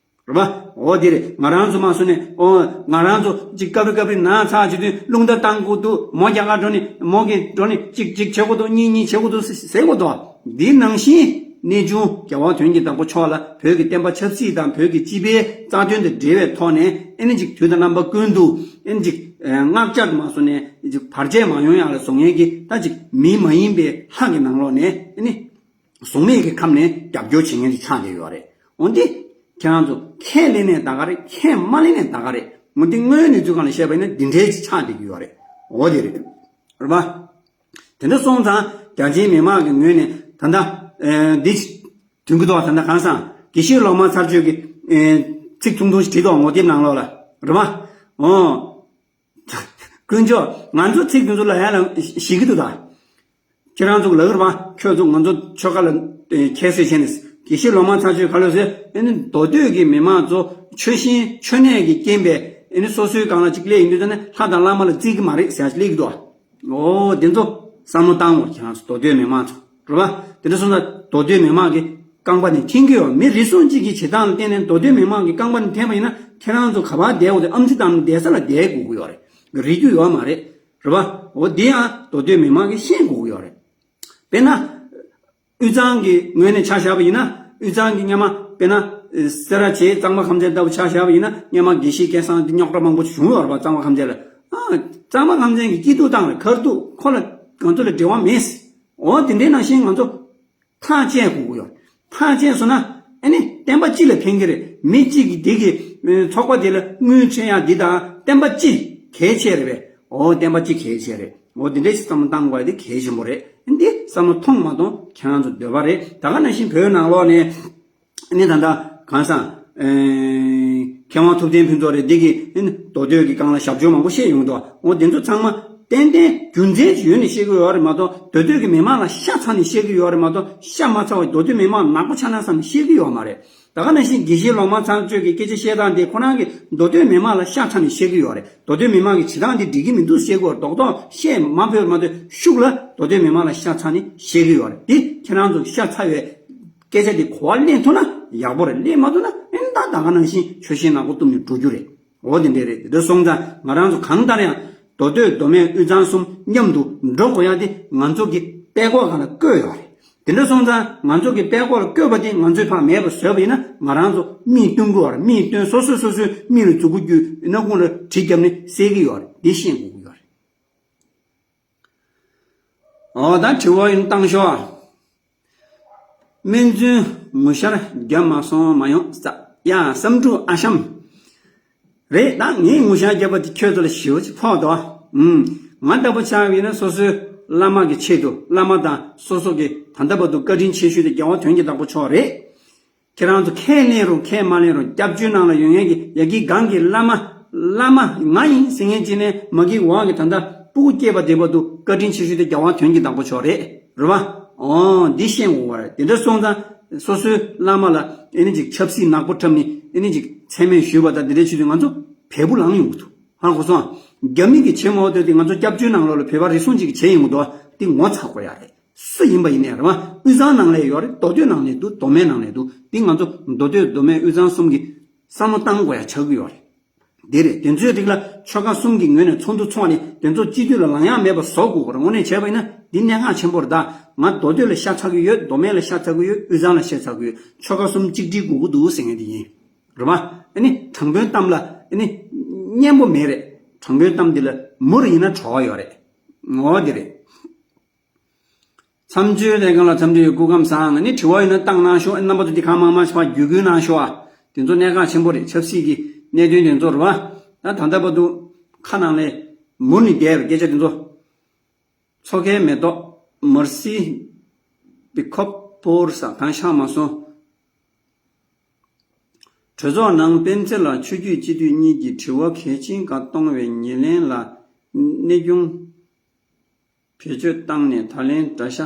རེད། རེད་པ། འོ་དེ་རེད། ང་རང་ཚོ་མ་སོང་ནས་འོ་ང་རང་ཚོ་ཅིག་སྐབས་རེ་སྐབས་རེ་ན་ཚ་བྱེད་དུས་རླུང་རྟ་བཏང་དགོས་འདུག་མོ་རྒྱ་གར་འགྲོ་ནས་མོ་གི་འགྲོ་ནས་ཅིག་ཅིག་བྱེད་དགོས་འདུག་གཉིས་གཉིས་བྱེད་དགོས་འདུག་ཟེར་དགོས་འདུག་འདི་ནང་བཞིན་གནས་ཆུང་རྒྱལ་བ་དོན་གྱི་བདག་པོ་མཆོག་ལ་བོད་ཀྱི་བསྟན་པ་ཆབ་སྲིད་དང་བོད་ཀྱི་སྤྱི་པའི་རྩ་དོན་དང་འབྲེལ་བའི་ཐོག་ནས་ཨེ་ནི་ཅིག་དུས་དང་རྣམ་པ་ཀུན་ཏུ་ཨེ་ནི་ཅིག་བསྔགས་བརྗོད་མ་སོང་ནས་ཅིག་བར་ཆད་མ་ཡོང་ཡག་ལ་བཟོ་མཁན་གྱི་ད་ཅིག་མི་མ་ཡིན་པའི་ལྷ་གི་ནང་ལོགས་ནས་ཨེ་ནི། གཟུགས་མེད་ཀྱི་ཁམས་ནས་རྒྱབ་སྐྱོར་བྱེད་མཁན་ཅིག་ཆགས་བསྡད་ཡོད་རེད། འོན་ཏེ། ཁྱེད་རང་ཚོ་ཁས་ལེན་ནས་ད་ག་རེད། ཁས་མ་ལེན་ནས་ད་ག་རེད། འོན་ཏེ་དངོས་ཡོད་གནས་ཚུལ་སྒང་ལ་བཤད་པ་ཡིན་ན་འདི་འདྲའི་ཅིག་ཆགས་བསྡད་ཀྱི་ཡོད་རེད། འོ་དེ་རེད། རེད་པ། དེ་འདྲ་སོང་ཙང་རྒྱ་ཆེའི་མི་མང་གི་ངོས་ནས་ད་ལྟ། ཨེ། འདི་ཅིག་དོན་གྱི་ཐོག་ད་ལྟ་གང་སང་དགེ་བཤེས་སློབ་མ་ཚར་གཅོད་ཀྱི། ཨེ། ཚིག་ཐུང་ཐུང་ཞིག་བྲིས་འདུག་ངོ་དེབ་ནང་ལོགས་ལ། རེད་པ། འོ། དཀོན་མཆོག་ང་ཚོ་ཚིག་དེ་ཚོ་ལ་ཡ་ལ་ཞིག་གི་འདུག་ད། ཁྱེད་རང་ཚོ་ལ་གི་རེད་པ། ཁྱོད་ཚོ་ང་ཚོ་ཆོལ་ཁ་ལ་ཁྱད་གསོད་བྱས་ནས་དགེ་བཤེས་སློབ་མ་ཚར་གཅོད་ག་ལོས་ཟེར། ཨེ་ནི་མདོ་སྟོད་ཀྱི་མི་མང་ཚོ་ཆོལ་ཞེན་ཆོལ་ནད་ཀྱི་རྐྱེན་པས་ཨེ་ནི་སོ་སོའི་སྒང་ལ་ཅིག་སླེབས་ཡིན་དུས་ད་ནི་ལྷ་དང་བླ་མ་ལ་བརྩི་གི་མ་རེད་ཟེར་ཡ་ཅིག་སླེབས་ཀྱི་འདུག་ཨ། འོ་དེ་ཚོ་བསམ་བློ་བཏང་དགོས་ཁྱེད་རང་ཚོ་མདོ་སྟོད་མི་མང་ཚོ་རེད་པ། དེ་འདྲ་སོང་ཙང་མདོ་སྟོད་མི་མང་གི་རྐང་པ་ནས་འཐེན་གྱི་ཡོད། མི་རེ་ཟུང་གཅིག་གིས་བྱེད་སྟངས་ལ་བརྟེན་ནས་མདོ་སྟོད་མི་མང་གི་རྐང་པ་ནས་འཐེན་པ་ཡིན་ན་ཁྱེད་རང་ཚོ་ག་པར་བསྡད་དགོས་ཏེ་ཨམ་ཙི་དང་བསྡད་ས་ལ་བསྡད་དགོས་ཀྱི་ཡོད་རེད། རེད་རྒྱུ་ཡོད་མ་རེད། རེད་པ། འོ་འདི་ཡང་མདོ་སྟོད་མི་མང་གིས་ཤེས་དགོས་ཀྱི་ཡོད་རེད། དཔེར་ན། དབུས་གཙང་གི་ངོས་ནས་ཆ་བཞག་པ་ཡིན་ན་དབུས་གཙང་གི་སྔོན་མ་དཔེར་ན། སེ་ར་བྱེས་གཙང་པ་ཁམས་ཚན་ལྟ་བུ་ཆ་བཞག་པ་ཡིན་ན་སྔོན་མ་དགེ་བཤེས་སྐལ་བཟང་འདི་རྙོག་དྲ་མང་པོ་བྱུང་ཡོད་རེད་པ། གཙང་པ་ཁམས་ཚན་ལ། ཨ། གཙང་པ་ཁམས་ཚན་གྱི་སྐྱིད་སྡུག་བཏང་རེད། ཁ་སྡུག་ཁོ་ལ་ང་ཚོ་ལ་འབྲེལ་བ་མེད། འོ་དེ་འདྲའི་ནང་བཞིན་ང་ཚོ། ཐག་བཅད་དགོས་ཀྱི་ཡོད། ཐག་བཅད་སོང་ན་ཨ་ནི་བསྟན་པ་སྤྱི་ལ་ཕན་གྱི་རེད། མི་གཅིག་གིས་དེ་གི་ཚོགས་པ་དེ་ལ་དངུལ་སྤྲད་ཡག་འདི་དང་བསྟན་པ་སྤྱི་གལ་ཆེ་རེད་པས། འོ་བསྟན་པ་སྤྱི་གལ་ཆེ་རེད། འོ་འདི་འདྲ་ཞིག་བསམ་བློ་བཏང་དགོས་ཡ་དེ་གལ་ཆེན་པོ་རེད། འདི་བསམ་བློ་ཐོངས་མ་ཐོངས་ཁྱེད་རང་ཚོ་འདོད་པ་རེད། ད་ག་ནང་བཞིན་བོད་ནང་ལོགས་ནས་ཨ་ནི་ད་ལྟ་གང་སང་། ཨེ། མཁས་དབང་ཐུབ་བསྟན་ཕུན་ཚོགས་རེད། འདི་གི་ཨ་ནི་མདོ་སྟོད་ཀྱི་སྒང་ལ་ཞབས་ཞུ་མང་པོ་བཤད་ཡོང་འདུག་འོ་འདི་ཚོ་ཚང་མ། ཏན་ཏན་རྒྱུ་མཚན་ཅིག་ཡོད་ནས་བཤད་ཀྱི་ཡོད་རེད་མ་གཏོགས། མདོ་སྟོད་ཀྱི་མི་མང་ལ་ཤ་ཚ་ནས་བཤད་ཀྱི་ཡོད་རེད་མ་གཏོགས། ཤ་མ་ཚ་བ་མདོ་སྟོད་མི་མང་ནག་པོ་ཆགས་ན་བསམ་ནས་བཤད་ཀྱི་ཡོད་མ་རེད། ད་ག་ནང་བཞིན་དགེ་བཤེས་ལོ་མ་ཚང་གཅོད་ཀྱི་སྐད་ཆ་བཤད་སྟངས་དེ་ཁོ་རང་གིས་མདོ་སྟོད་མི་མང་ལ་ཤ་ཚ་ནས་བཤད་ཀྱི་ཡོད་རེད། མདོ་སྟོད་མི་མང་གིས་བྱེད་སྟངས་དེ་འགྲིག་གི་མི་འདུག་བཤད་ཀྱི་ཡོད་རེད། རྡོག་རྡོག་བཤད་མ་ཕོད་མ་ཐོས་ཤུགས་ལ་མདོ་སྟོད་མི་མང་ལ་ཤ་ཚ་ནས་བཤད་ཀྱི་ཡོད་རེད། དེ་ཁྱེད་རང་ཚོ་ཤ་ཚ་བའི་སྐད་ཆ་དེ་གོ་བ་ལེན་ཐུབ་ན་ཡག་པོ་རེད། ལེན་མ་ཐུབ་ན་ཨེ་ད་ད་ག་ནང་བཞིན་ཆོལ་ཞེན་ནག་པོ་གཏུབ་ནས་འགྲོ་རྒྱུ་རེད། འོ་དེ་འདྲས་རེད། དེ་འདྲ་སོང་ཙང་ང་རང་ཚོ་གང་ལྟར་ཡང་མདོ་སྟོད་མདོ་སྨད་དབུས་གཙང་གསུམ་མཉམ་དུ་འགྲོ་དགོས་ཡ་དེ་ང་ཚོ་གི་དཔྲལ་ཀོག་སྒང་ལ་བརྐོས་ཡོད་རེད། དེ་འདྲ་སོང་ཙང་ང་ཚོ་གི་དཔྲལ་ཀོག་ལ་བརྐོས་པ་དེ་ང་ཚོས་ཕར་མེད་པ་བཟོས་པ་ཡིན་ན་ང་རང་ཚོ་མིས་སྟོན་དགོས་པ་རེད། མིས་སྟོན། སོ་སོས་སོ་སོའི་མིག་ལ་མཛུ་གུ་བརྒྱུས་སྣ་ཁུང་ལ་གྲི་བརྒྱབ་ནས་བསད་ཀྱི་ཡོད་རེད། འདི་ཤེས་དགོས་ཀྱི་ཡོད་རེད། འོ་ད་དྲི་བ་ཡིན་བཏང་ཤོག་སྨན་བཙུན་ངོ་ཤར་བརྒྱབ་མ་སོང་མ་ཡོང་ས། ཡ་བསམ་འགྲུབ་ཨ་ཤམ། རེད། ད་ངས་ངོ་ཤར་བརྒྱབ་པ་དེ་ཁྱོད་ཚོ་ལ་ཞེ་པོ་ཅིག་ཕོག་འདུག་ཨུམ། ང་ལྟ་བུ་ཆགས་པ་ཡིན་ན་སོ་སོའི་བླ་མ་གི་ཆེད་དུ། བླ་མ་དང་སོ་སོ་གི་ད་ལྟ་བར་དུ་བཀའ་དྲིན་ཆེ་ཤོས་དེ་རྒྱལ་བ་དོན་གྱི་བདག་པོ་མཆོག་རེད། ཁྱེད་རང་ཚོ་ཁས་ལེན་རུང་ཁས་མ་ལེན་རུང་སྐྱབས་བཅོལ་ནང་ལ་ཡོད་མཁན་གྱི་ཡ་གི་སྒང་གི་བླ་མ། བླ་མ་ང་ཡིན་ཟེར་མཁན་ཅིག་ནས་མ་གི་འོག་གི་ད་ལྟ་སྤུ་གུ་སྐྱེས་པ་དེ་བར་དུ་བཀའ་དྲིན་ཆེ་ཤོས་དེ་རྒྱལ་བ་དོན་གྱི་བདག་པོ་མཆོག་རེད། རེད་བ། འོ་འདི་ཤེས་དགོས་པ་རེད། དེ་འདྲ་སོང་ཙང་སོ་སོའི་བླ་མ་ལ་ཨེ་ནི་ཅིག་ཆབ་སྲིད་ནག་པོ་འཁྲབ་ནས་ཨེ་ནི་ཅིག་མཚན་སྨད་ཞུས་པ་དང་དེ་འདྲ་བྱེད་དུས་ང་ཚོ་བལ་པོ་ལངས་ཡོང་གི་འདུག་ཧ་གོ་སོང་། རྒྱ་མི་གི་ཆེ་མོ་དེ་དེ་ང་ཚོ་སྐྱབས་བཅོལ་ནང་ལོགས་ལ་བོད་པ་རེ་ཟུང་ཅིག་གིས་བྱས་ཡོང་གི་འདུག་དེ་ངོ་ཚ་དགོས་ཡ་རེད། སུ་ཡིན་པ་ཡིན་ནའི་རེད་བ། དབུས་གཙང་ནང་ལ་ཡོད་རེད། མདོ་སྟོད་ནང་ལ་འདུག་མདོ་སྨད་ནང་ལ་འདུག་དེ་ང་ཚོ་མདོ་སྟོད་མདོ་སྨད་དབུས་གཙང་གསུམ་གྱིས་བསམ་བློ་བཏང་དགོས་ཡ་ཆགས་ཀྱི་ཡོད་རེད། དེ་རེད། དེ་ཚོའི་རིགས་ལ་ཆོལ་ཁ་གསུམ་གྱི་ངོས་ནས་ཚོགས་འདུ་ཚོགས་ནས་དེ་ཚོ་སྤྱི་འཐུས་ལ་ལངས་ཡག་མེད་པ་བཟོ་དགོས་པ་རེད། དངོས་གནས་བྱས་པ་ཡིན་ན་འདི་གནད་འགག་ཆེན་པོ་རེད། ད་ང་མདོ་སྟོད་ལ་ཤ་ཚ་གི་ཡོད། མདོ་སྨད་ལ་ཤ་ཚ་གི་ཡོད། དབུས་གཙང་ལ་ཤ་ཚ་གི་ཡོད། ཆོལ་ཁ་གསུམ་གཅིག་སྒྲིལ་དགོས་ཀྱི་འདུག་ཟེར་མཁན་དེ་ཡིན། རེད་བ། ཨ་ནི་དྲང་དཔོན་གཏམ་ལ་ཨ་ནི་སྙན་པོ་མེད་རེད། དྲང་དཔོན་གཏམ་འདི་ལ་མུར་ཡིན་ན་བྲོ་བ་ཡོད་རེད། ངོ་བོ་འདི་རེད། མཚམས་གཅོད་ལས་ཁང་ལ་འཚམས་འདྲི་ཡོད། སྐུ་ཁམས་བཟང་། ཨ་ནི་དྲི་བ་ཡོད་ན་བཏང་གནང་ཤོག་རྣམ་པ་ཚོ་འདི་གང་མང་མང་ཞིག་ཕར་བརྒྱུད་སྐུལ་གནང་ཤོག་ཨ། དེ་ཚོ་གནད་འགག་ཆེན་པོ་རེད། ཆབ་སྲིད་ཀྱི་གནད་དོན་དེ་ཚོ་རེད་བ། ད་ད་ལྟ་བར་དུ་ཁ་ནང་ལས་མུར་ནས་བསྡད་པའི་སྐད་ཆ་དེ་ཚོ། མཚོ་ཁའི་མེ་ཏོག་མར་སི་བི་ཁོབ་པོར་ས་གང་ཤག་མ་སོང་། གྲོས་ཚོགས་ནང་སྤེན་ཚེ་ལ་ཆོས་བརྒྱུད་སྤྱི་འཐུས་གཉིས་ཀྱི་དྲི་བ་གལ་ཆེན་ཁག་གཏོང་བའི་ཉེར་ལེན་ལ་གནས་སྐྱོང་བེད་སྤྱོད་བཏང་ནས་ད་ལན་དགྲ་ཤ་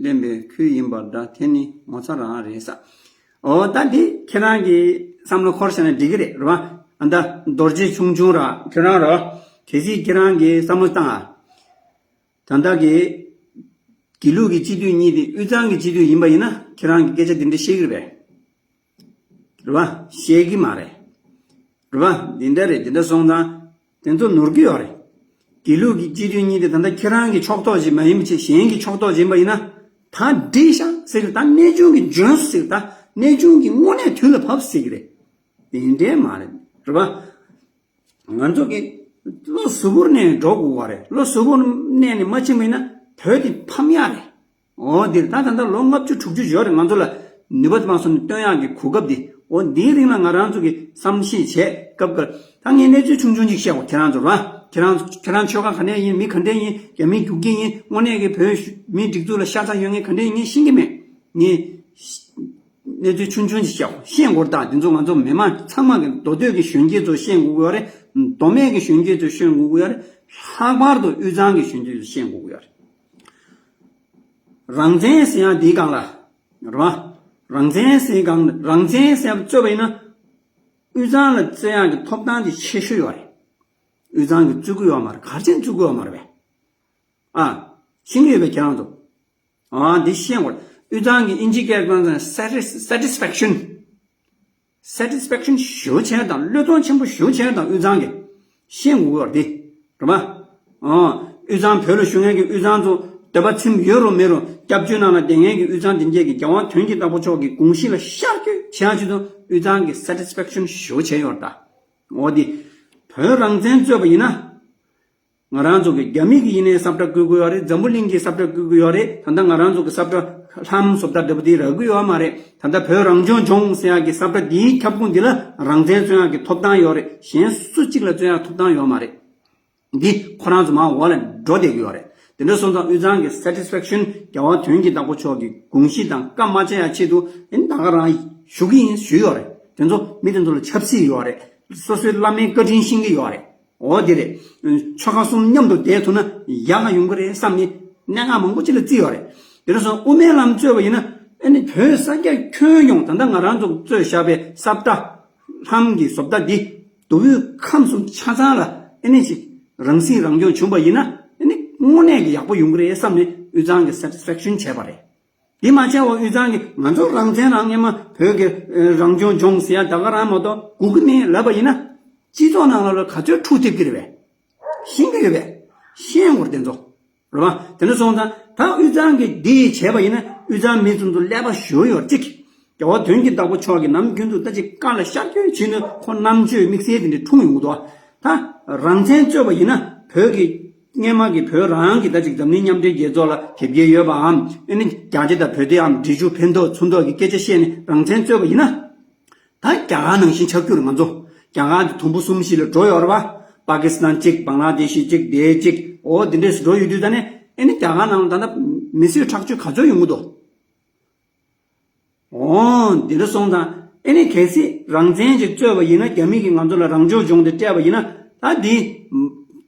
ལེན་པའི་ཁུལ་ཡིན་པ་འདྲ། དེ་ནི་ངོ་ཚ་རང་རེད་ས། འོ་ད་འདི་ཁྱེད་རང་གི་བསམ་བློ་འཁོར་བྱས་ན་འགྲིག་གི་རེད། རེད་བ། ཨ་ད་རྡོ་རྗེ་ཁྱུང་ཆུང་ར་ཁྱོད་རང་ར་གལ་སྲིད་ཁྱེད་རང་གི་བསམ་བློ་བཏང་ཨ། ད་ལྟ་གི་དགེ་ལུགས་ཀྱི་སྤྱི་འཐུས་གཉིས་དེ་དབུས་གཙང་གི་སྤྱི་འཐུས་ཡིན་པ་ཡིན་ན་ཁྱེད་རང་གིས་སྐད་ཆ་དེ་འདྲ་བཤད་ཀྱི་རེད་པས། རེད་བ། བཤད་ཀྱི་མ་རེད། རེད་བ། དེ་འདྲ་རེད། དེ་འདྲ་སོང་ཙང་དེ་ཚོ་ནོར་གྱི་ཡོད་རེད། དགེ་ལུགས་ཀྱི་སྤྱི་འཐུས་གཉིས་དེ་ད་ལྟ་ཁྱེད་རང་གི་ཕྱོགས་གཏོགས་ཅིག་མ་ཡིན་པ་ཅིག་གཞན་གྱི་ཕྱོགས་གཏོགས་ཅིག་ཡིན་པ་ཡིན་ན་ད་འགྲིག་ཤག་ཟེར་གི་རེད། ད་གནས་ཆུང་གི་འཇོན་སུ་ཟེར་གི་རེད། ད་གནས་ཆུང་གི་དངོས་གནས་དུས་ལ་བབས་ཟེར་གི་རེད། དེ་འདྲའི་མ་རེད། རེད་བ། ང་ཚོ་གི་བློ་གཟུ་བོར་གནས་འགྲོ་དགོས་པ་རེད། བློ་གཟུ་བོར་གནས་ནས་མ་ཕྱིན་པ་ཡིན་ན་བོད་འདི་ཕམ་ཡག་རེད། འོ་འདིར་ད་ད་ལྟ་ལོ་ལྔ་བཅུ་དྲུག་ཅུ་ཡོད་རེད། ང་ཚོ་ལ་ནུས་པ་མ་སོང་ནས་སྟོན་ཡག་གི་གོ་སྐབས་འདི། འོ་འདིའི་རིང་ལ་ང་རང་ཚོ་གི་བསམ་ཤེས་བྱས་སྐབས་འགར་ད་ངས་གནས་ཚུལ་ཆུང་ཆུང་ཅིག་བཤད་གོ། ཁྱེད་རང་ཚོ་ར་ཁྱེད་རང་ཁྱེད་རང་ཆོལ་ཁ་ག་ནས་ཡིན། མི་ག་འདྲས་ཡིན། རྒྱ་མི་རྒྱུག་ཁྱི་ཡིན། དངོས་གནས་ཀྱི་བོད་མི་སྒྲིག་འཛུགས་ལ་ཤ་ཚ་ཡོད་མཁན་ག་འདྲས་ཡིན་ངས་ཤེས་ཀྱི་མེད། ངས་གནས་ཚུལ་ཆུང་ཆུང་ཅིག་བཤད་གོ། ཤེས་དགོས་རེད། ད་འདི་ཚོ་ང་ཚོ་མི་མང་ཚང་མ་གི་མདོ་སྟོད་ཀྱི་གཞོན་སྐྱེས་ཚོ་ཤེས་དགོས་ཀྱི་ཡོད་རེད། མདོ་སྨད་ཀྱི་གཞོན་སྐྱེས་ཚོ་ཤེས་དགོས་ཀྱི་ཡོད་རེད། ལྷག་པར་དུ་དབུས་གཙང་གི་གཞོན་སྐྱེས་ཚོ་ཤེས་དགོས་ཀྱི་ཡོད་རེད། རང་བཙན་ཟེར་ཡག་འདིའི་སྒང་ལ་རེད་བ། རང་བཙན་ཟེར་སྒང་ལ་རང་བཙན་ཟེར་བ་རྩོད་པ་ཡིན་ན་དབུས་གཙང་ལ་རྩོད་ཡག་གི་ཐོབ་ཐང་དེ་ཆེ་ཤོས་ཡོད་རེད། དབུས་གཙང་གིས་རྩོད་ཀྱི་ཡོད་མ་རེད། ག་རེ་བྱས་ནས་རྩོད་ཀྱི་ཡོད་མ་རེད་པས། ཨ། ཤེས་ཀྱི་ཡོད་པས་ཁྱེད་རང་ཚོ། ཨ་འདི་ཤེས་དགོས། དབུས་གཙང་གི་ཨིན་ཇི་སྐད་ཁང་ཚོ་ནས་satis- satisfaction satisfaction ཞེ་པོ་བྱས་དང་བློས་གཏོང་ཆེན་པོ་ཞེ་པོ་བྱས་དང་དབུས་གཙང་གི་ཤེས་དགོས་པ་རེད། རེད་པ། ཨ་དབུས་གཙང་བོད་ལ་བཞུགས་མཁན་གྱི་དབུས་གཙང་ཚོ་འདོད་པ་ཚིམ་ཡོད་རུང་མེད་རུང་སྐྱབས་བཅོལ་ནང་ལ་བསྡད་མཁན་གྱི་དབུས་གཙང་དེ་འདྲས་ཀྱི་རྒྱལ་དབང་དོན་གྱི་བདག་པོ་མཆོག་གི་དགོངས་གཞི་ལ་ཤར་བསྐྱོད་བྱེད་ཡག་ཆེད་དུ་དབུས་གཙང་གི་satisfaction ཞེ་པོ་བྱས་ཡོད་རེད་ད། འོ་དེ། བོད་རང་བཙན་རྩོད་པ་ཡིན་ན། ང་རང་ཚོ་གི་རྒྱ་མི་གི་ཡིན་ནའི་ས་བཀྲ་བརྐོ་གི་ཡོད་རེད། འཛམ་བུ་གླིང་གི་ས་བཀྲ་བརྐོ་གི་ཡོད་རེད། ད་ལྟ་ང་རང་ཚོ་གི་ས་བཀྲ་ལྷམ་བཟོ་ལྟ་འདྲ་པོ་དེ་རག་གི་ཡོད་མ་རེད། ད་ལྟ་བོད་རང་སྐྱོང་ལྗོངས་ཟེར་ཡག་གི་ས་བཀྲ་དེའི་ཁྱབ་ཁོངས་འདི་ལ་རང་བཙན་རྩོད་ཡག་གི་ཐོབ་ཐང་ཡོད་རེད། གཞན་སུ་གཅིག་ལ་རྩོད་ཡག་ཐོབ་ཐང་ཡོད་མ་རེད། འདི་ཁོ་རང་ཚོ་མར་འོག་ལ་འགྲོ་བསྡད་ཀྱི་ཡོད་རེད། དེ་འདྲ་སོང་ཙང་དབུས་གཙང་གི་satisfaction རྒྱལ་བ་དོན་གྱི་བདག་པོ་མཆོག་གི་དགོངས་གཞི་དང་བཀའ་མ་བཅག་ཡག་ཆེད་དུ་ཨེ་ད་ག་རང་ཞུ་གི་ཡིན་ཞུས་ཡོད་རེད། དེ་ཚོ་མི་དེ་ཚོ་ལ་ཆབ་སྲིད་ཡོད་རེད། སོ་སོའི་བླ་མའི་བཀའ་དྲིན་ཤེས་ཀྱི་ཡོད་རེད། འོ་དེ་རེད། ཆོལ་ཁ་གསུམ་མཉམ་དུ་བསྡད་ཐུབ་ན་ཡག་ག་ཡོང་གི་རེད་བསམ་ནས་གནད་འགག་མང་པོ་ཅིག་ལ་བརྩིས་ཡོད་རེད། དེ་འདྲ་སོང་དབུ་མའི་ལམ་རྩོད་པ་ཡིན་ན་ཨ་ནི་བོད་ས་སྐྱ་ཁྱོན་ཡོངས། ད་ལྟ་ང་རང་ཚོ་རྩོད་བཞག་པའི་ས་བཀྲ་ལྷམ་གྱི་བཟོ་ལྟ་འདི་མདོ་དབུས་ཁམས་གསུམ་ཆ་ཚང་ལ་ཨ་ནི་ཅིག་རང་སྲིད་རང་སྐྱོང་བྱུང་པ་ཡིན་ན་ཨ་ནི་དངོས་གནས་ཀྱི་ཡག་པོ་ཡོང་གི་རེད་བསམ་ནས་དབུས་གཙང་གི་satisfaction་བྱས་པ་རེད། དེ་མ་བྱས་པར་དབུས་གཙང་གི་ང་ཚོ་རང་བཙན་རང་སྔོན་མ་བོད་ཀྱི་ཨ་རང་སྐྱོང་ལྗོངས་ཟེར་ཡ་ད་ག་རང་མ་གཏོགས་དགོས་ཀྱི་མེད་ལབ་པ་ཡིན་ན་སྤྱི་ཚོགས་ནང་ལ་ག་ཚོད་འཁྲུག་ཐེབས་ཀྱི་རེད་པས། ཤེས་ཀྱི་ཡོད་པས། ཤེས་དགོས་རེད་དེ་ཚོ། རེད་བ། དེ་འདྲ་སོང་ཙང་ད་དབུས་གཙང་གིས་འདི་བྱས་པ་ཡིན་ན་དབུས་གཙང་མི་ཚོ་ཚོ་ཀླད་པ་ཞོ་ཡོད་རེད་གཅིག་རྒྱལ་བ་དོན་གྱི་བདག་པོ་མཆོག་གིས་ནམ་རྒྱུན་དུ་ད་ཅིག་བཀའ་ལ་ཤར་སྐྱོད་བྱས་ནས་ཁོ་རྣམ་དཔྱོད་དམིགས་བསལ་དེ་འདྲ་འཁྲུངས་ཡོང་གི་འདུག་ད་རང་བཙན་རྩོད་པ་ཡིན་ན་བོད་ཀྱི་སྔོན་མ་གི་བོད་རང་གི་ད་ཅིག་འཛམ་གླིང་མཉམ་འབྲེལ་རྒྱལ་ཚོགས་ལ་དེབ་སྐྱེལ་ཡོད་པའམ་ཨ་ནི་རྒྱ་ཆེ་དང་བོད་དེའམ་འབྲི་ཆུ་ཕན་ཐོགས་ཚུན་ཐོག་གི་སྐད་ཆ་བཤད་ནས་རང་བཙན་རྩོད་པ་ཡིན་ན། ད་རྒྱ་གར་ནང་བཞིན་ཆགས་རྒྱུ་རེད་ང་ཚོ། རྒྱ་གར་དེ་དུམ་བུ་གསུམ་བཞི་ལ་འགྲོ་ཡོད་རེད་བ། པ་ཀི་སི་ཐན་གཅིག་བང་ལ་དེ་ཤི་གཅིག་དེ་གཅིག་འོ་དེ་འདྲས་སུ་འགྲོ་ཡོད་དུས་ད་ནས་ཨེ་ནི་རྒྱ་གར་ནང་ལ་ད་ལྟ་མི་གསོད་ཁྲག་སྦྱོར་ག་ཚོད་ཡོང་གི་འདུག་འོ་དེ་འདྲ་སོང་ཙང་ཨེ་ནི་གལ་སྲིད་རང་བཙན་ཅིག་རྩོད་པ་ཡིན་ན་རྒྱ་མི་གིས་ང་ཚོ་ལ་རང་སྐྱོང་ལྗོངས་དེ་སྤྲད་པ་ཡིན་ན་ད་འདི།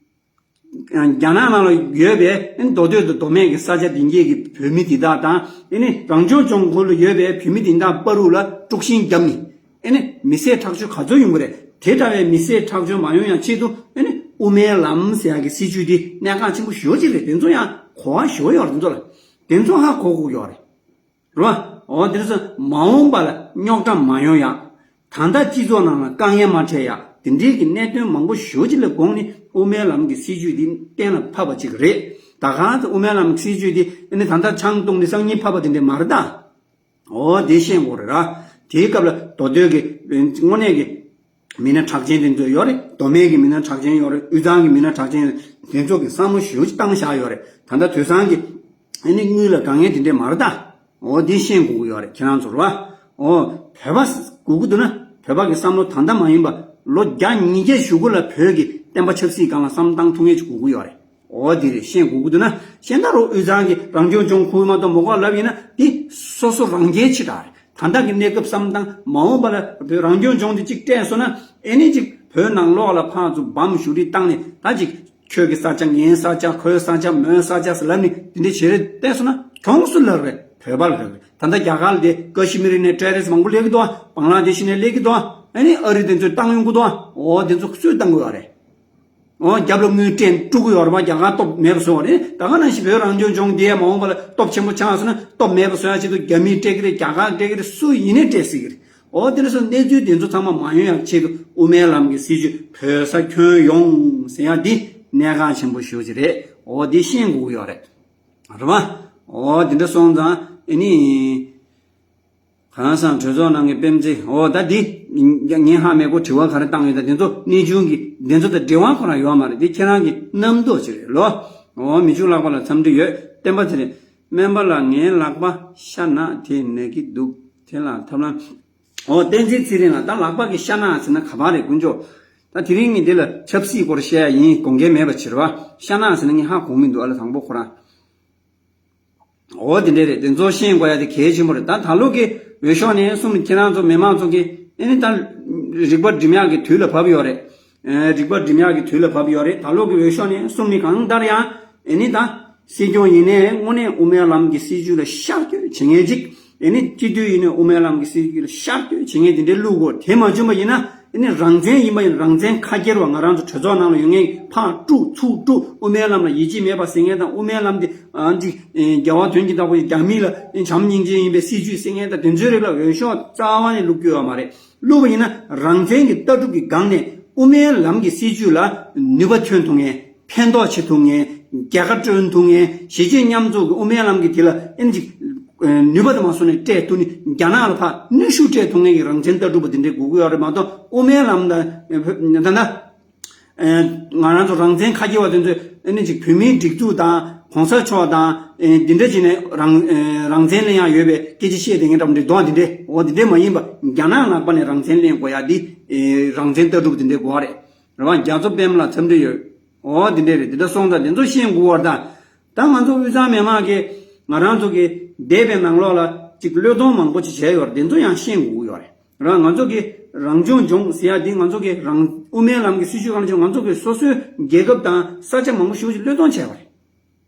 རྒྱ་ནག་ནང་ལ་ཡོད་པའི་མདོ་སྟོད་དང་མདོ་སྨད་ཀྱི་ས་ཆ་དེ་གའི་གི་བོད་མི་དེ་དག་དང་ཨེ་ནི་རང་སྐྱོང་ལྗོངས་ཁུལ་ལ་ཡོད་པའི་བོད་མི་དེ་དག་བར་དུ་ལ་དཀྲུག་ཤིང་བརྒྱབ་ནས་ཨེ་ནི་མི་བསད་ཁྲག་སྦྱོར་ག་ཚོད་ཡོང་གི་རེད། དེ་འདྲ་བའི་མི་བསད་ཁྲག་སྦྱོར་མ་ཡོང་ཡང་ཆེད་དུ་ཨེ་ནི་དབུ་མའི་ལམ་ཟེར་ཡག་གི་སྲིད་བྱུས་དེ་གནད་འགག་ཆེན་པོ་ཞེ་པོ་ཅིག་རེད། དེ་ཚོ་ཡང་གོ་བ་ཞེ་པོ་ཡོད་རེད། དེ་ཚོ་ལ་དེ་ཚོ་ཧ་གོ་དགོས་ཡོད་རེད། རེད་བ། འོ་དེ་ཚོ་མ་འོངས་པ་ལ་རྙོག་དྲ་མ་ཡོང་ཡག་ད་ལྟ་སྤྱི་ཚོགས་ནང་ལ་དཀའ་ངལ་མ་འཕྲད་ཡག་དེ་འདྲའི་གི་གནད་དོན་མང་པོ་ཞེ་པོ་ཅིག་ལ་དགོངས་ནས་དབུ་མའི་ལམ་གྱི་སྲིད་བྱུས་འདི་གཏན་ལ་ཕབ་པ་ཅིག་རེད། ད་ག་ཚོད་དབུ་མའི་ལམ་གྱི་སྲིད་བྱུས་འདི་ཨ་ནི་ད་ལྟ་ཆང་བཏུངས་ནས་སང་ཉིན་ཕབ་པ་དེ་འདྲ་མ་རེད་ད། འོ་དེ་ཤེས་དགོས་རེད་ར། དེའི་སྐབས་ལ་མདོ་སྟོད་ཀྱི་དངོས་གནས་ཀྱི་མི་སྣ་གྲགས་ཅན་དེ་ཚོ་ཡོད་རེད། མདོ་སྨད་ཀྱི་མི་སྣ་གྲགས་ཅན་ཡོད་རེད། དབུས་གཙང་གི་མི་སྣ་གྲགས་ཅན་ཡོད་རེད། དེ་ཚོ་གི་བསམ་བློ་ཞེ་པོ་ཅིག་བཏང་བཞག་ཡོད་རེད། ད་ལྟ་དུས་སང་གི་ཨ་ནི་དངུལ་ལ་དཀའ་ངལ་དེ་འདྲས་མ་རེད་ད། འོ་འདི་ཤེས་དགོས་ཀྱི་ཡོད་རེད་ཁྱེད་རང་ཚོར་བ། འོ་བོད་པ་དགོས་ཀྱི་འདུག་ན་བོད་པ་གི་བསམ་བློ་ད་ལྟ་མ་ཡིན་པ་ལོ་བརྒྱ་ཉིས་བརྒྱ་གཞུག་གུ་ལ་བོད་ཀྱི་བསྟན་པ་ཆབ་སྲིད་སྒང་ལ་བསམ་བློ་བཏང་ཐུབ་མཁན་ཅིག་དགོས་ཀྱི་ཡོད་རེད། འོ་དེ་རེད། ཤེས་དགོས་ཀྱི་འདུག་ན་ཤེས་ད་རོགས། དབུས་གཙང་གི་རང་སྐྱོང་ལྗོངས་ཁུལ་མ་གཏོགས་མ་དགོས་ལབ་ཡིན་ན་དེ་སོ་སོ་རང་རྒྱལ་ཆེ་དྲགས་རེད། ད་ལྟ་གི་གནས་སྐབས་བསམ་སྟངས་མ་འོངས་པ་ལ་བོད་རང་སྐྱོང་ལྗོངས་དེ་གཅིག་སྤྲད་སོང་ན་ཨེ་ནི་གཅིག་བོད་ནང་ལོགས་ལ་ཕར་ཚུར་བམ་བཞུ་རིས་བཏང་ནས་ད་གཅིག་ཁྱོད་ཀྱི་ས་ཆ་ངའི་ས་ཆ་ཁོའི་ས་ཆ་མོའི་ས་ཆ་ཟེར་ལབ་ནས་དེ་འདྲ་བྱེད་རེས་བལྟས་སོང་ན་གྱོང་སུ་ལབ་རེད། བོད་པ་ལ་རེད། ད་ལྟ་རྒྱ་གར་ལ་དེ་ཀ་ཤི་མིར་ནས་ཊེ་རེ་རིསི་མང་པོ་སླེབས་ཀྱི་འདུག་བང་ལ་དེ་ཤི་ནས་སླེབས་ཀྱི་འདུག་ཨ་ནི་ཨ་རི་དེ་ཚོས་བཏང་ཡོང་གི་འདུག་འོ་དེ་ཚོ་སུས་བཏང་དགོས་པ་རེད། འོ་རྒྱབ་ལ་དངུལ་སྤྲད་དཀྲུག་གི་ཡོད་རེད་པ། རྒྱ་གར་སྟོབས་མེད་པ་བཟོས་པ་རེད། ད་ག་ནང་བཞིན་བོད་རང་སྐྱོང་ལྗོངས་འདི་ཡ་མ་འོངས་པ་ལ་སྟོབས་ཆེན་པོ་ཆགས་སོང་ན་སྟོབས་མེད་པ་བཟོ་ཡ་ཆེད་དུ་རྒྱ་མིས་སྤྲད་ཀྱི་རེད། རྒྱ་གར་སྤྲད་ཀྱི་རེད། སུ་ཡིན་ནའི་སྤྲད་སྲིད་ཀྱི་རེད། འོ་དེ་འདྲ་སོང་གནས་ཚུལ་དེ་ཚོ་ཚང་མ་མ་ཡོང་ཡག་ཆེད་དུ་དབུ་མའི་ལམ་གྱི་སྲིད་བྱུས་བོད་ས་ཁྱོན་ཡོངས་ཟེར་ཡ་འདི་གནད་འགག་ཆེན་པོ་ཞེ་པོ་ཅིག་རེད། འོ་འདི་ཤེས་དགོས་ཀྱི་ཡོད་རེད། རེད་པ། འོ་དེ་འདྲ་སོང་ཙང་ཨེ་ནི། གང་ཟག་གྲོས་ཚོགས་ནང་གི་དཔེ་མཛོད། འོ་ད་འདི་ངས་ཧ་མ་གོ་དྲི་བ་ག་རེ་བཏང་ཡོད་ད། དེ་ཚོ་གནས་ཆུང་གི་དེ་ཚོ་དང་འབྲེལ་བ་ཁོ་རང་ཡོད་མ་རེད། འདི་ཁྱེད་རང་གི་རྣམ་རྟོག་ཅིག་རེད་ལོ། འོ་མི་ཆུང་ལགས་པ་ལ་འཚམས་འདྲི་ཡོད། བསྟན་པ་ཚེ་རིང་། སྨན་པ་ལགས་ངའི་ལག་པ་ཤ་ནག་དེ་ན་གི་འདུག་དེ་ལ་ཐབས་ལམ། འོ་བསྟན་འཛིན་ཚེ་རིང་ལགས། ད་ལག་པ་གི་ཤ་ནག་ཟེར་ན་ག་པར་རེད་དཀོན་མཆོག་ད་དེ་རིང་ངས་འདི་ལ་ཆབ་སྲིད་སྐོར་བཤད་ཡ་ཡིན། དགོངས་འགལ་མེད་པ་བྱེད་རོགས། ཤ་ནག་ཟེར་ན་ངས་ཧ་གོ་མི་འདུག་ཨ་ལ་དང་པོ་ཁོ་རང་། འོ་དེ་འདྲས་རེད། དེ་ཚོ་ཤེས་དགོས་ཡ་དེ་གལ་ཆེན་པོ་རེད། ད་ད་ལོ་གི་འོས་ཤོག་ནི་གསུམ། ཁྱེད་རང་ཚོ་མི་མང་ཚོ་གི་ཨེ་ནི་ད་རིག་པ་སྒྲིམ་ཡག་གི་དུས་ལ་བབས་ཡོད་རེད། ཨེ་རིག་པ་སྒྲིམ་ཡག་གི་དུས་ལ་བབས་ཡོད་རེད། ད་ལོ་གི་འོས་ཤོག་ནི་གསུམ་ནི་གང་ལྟར་ཡང་ཨེ་ནི་ད་སྲིད་སྐྱོང་ཡིན་ནའི་དངོས་གནས་དབུ་མའི་ལམ་གྱི་སྲིད་བྱུས་ལ་ཤར་བསྐྱོད་བྱེད་མཁན་ཅིག་ཨེ་ནི་སྤྱི་འཐུས་ཡིན་ནའི་དབུ་མའི་ལམ་གྱི་སྲིད་བྱུས་ལ་ཤར་བསྐྱོད་བྱེད་མཁན་དེ་འདྲའི་བླུག་དགོས། དེ་མ་བྱུང་པ་ཡིན་ན། ཨ་ནི་རང་བཙན་ཡིན་པ་ཡིན། རང་བཙན་ཁ་ཁྱེར་བ་ང་རང་ཚོ་གྲོས་ཚོགས་ནང་ལ་ཡོད་མཁན་ཕར་དཀྲུག་ཚུར་དཀྲུག་དབུ་མའི་ལམ་ལ་ཡིད་ཆེས་མེད་པ་ཟེར་མཁན་དང་། དབུ་མའི་ལམ་འདི་ཨ་འདི་རྒྱལ་བ་དོན་གྱི་བདག་པོ་རྒྱ་མི་ལ་བྱམས་སྙིང་རྗེ་ཡིན་པའི་སྲིད་བྱུས་ཟེར་མཁན་དང་། དེ་ཚོའི་རིགས་ལ་འོས་ཤོག་རྩ་བ་ནས་བླུག་རྒྱུ་ཡོད་མ་རེད། བླུག་པ་ཡིན་ན་རང་བཙན་གྱི་ལྟ་གྲུབ་ཀྱི་སྒང་ནས་དབུ་མའི་ལམ་གྱི་སྲིད་བྱུས་ལ་ནུས་པ་ཐོན་ཐུབ་མཁན། ཕན་ཐོགས་བྱེད་ཐུབ་མཁན། རྒྱལ་ཁ་བསྐྲུན་ཐུབ་མཁན། གཞིས་བྱེས་མཉམ་འཛོམས་ཀྱི་དབུ་མའི་ལམ་གྱི་དེ་ལ་ཨེ་ནི་ཅིག་ནུས་པ་དང་མ་སོང་ནས་སྤྲད་ཐུབ་ནས་རྒྱ་ནག་ལ་ཕར་གནོན་ཤུགས་སྤྲད་ཐུབ་མཁན་གྱི་རང་བཙན་ལྟ་གྲུབ་པ་དེ་འདྲའི་དགོས་ཀྱི་ཡོད་རེད་མ་གཏོགས། དབུ་མའི་ལམ་དང་ད་ལྟ་ང་རང་ཚོ་རང་བཙན་ཁ་གྱེས་པ་དེ་ཚོས་ཨེ་ནི་ཅིག་བོད་མིའི་སྒྲིག་འཛུགས་དང་གོང་ས་མཆོག་དང་འདི་འདྲ་བྱས་ནས་རང་རང་བཙན་ལེན་ཡག་ཡོད་པའི་སྐད་ཆ་བཤད་བསྡད་མཁན་འདྲ་པོ་འདྲ་འདུག་དེ་འདྲས། འོ་དེ་འདྲས་མ་ཡིན་པ་རྒྱ་ནག་ནང་པ་ནས་རང་བཙན་ལེན་དགོས་ཡག་འདི་རང་བཙན་ལྟ་གྲུབ་དེ་འདྲས་དགོས་པ་རེད། རེད་བ། རྒྱ་མཚོ་པདྨ་ལགས་འཚམས་འདྲི་ཡོད། འོ་དེ་འདྲས་རེད། དེ་འདྲ་སོང་ཙང་དེ་ཚོ་ཤེས་དགོས་པ་རེད་ད། ད་ང་ཚོ་དབུས་གཙང་མི་མང་གིས་ང་རང་ཚོ་གི་འདས་པའི་ནང་ལོགས་ལ་ཅིག་བློས་གཏོང་མང་པོ་ཅིག་བྱས་ཡོད་རེད། དེ་ཚོ་ཡང་ཤེས་དགོས་ཀྱི་ཡོད་རེད། རེད་བ། ང་ཚོ་གི་ རང་སྐྱོང་ལྗོངས་ཟེར་ཡ་འདི་ང་ཚོ་གི་རང་དབུ་མའི་ལམ་གྱི་སྲིད་བྱུས་སྒང་ལ་ང་ཚོ་གི་སོ་སོའི་རྒྱལ་ཁབ་དང་ས་ཆ་མང་པོ་ཞེ་པོ་ཅིག་བློས་གཏོང་བྱས་པ་རེད།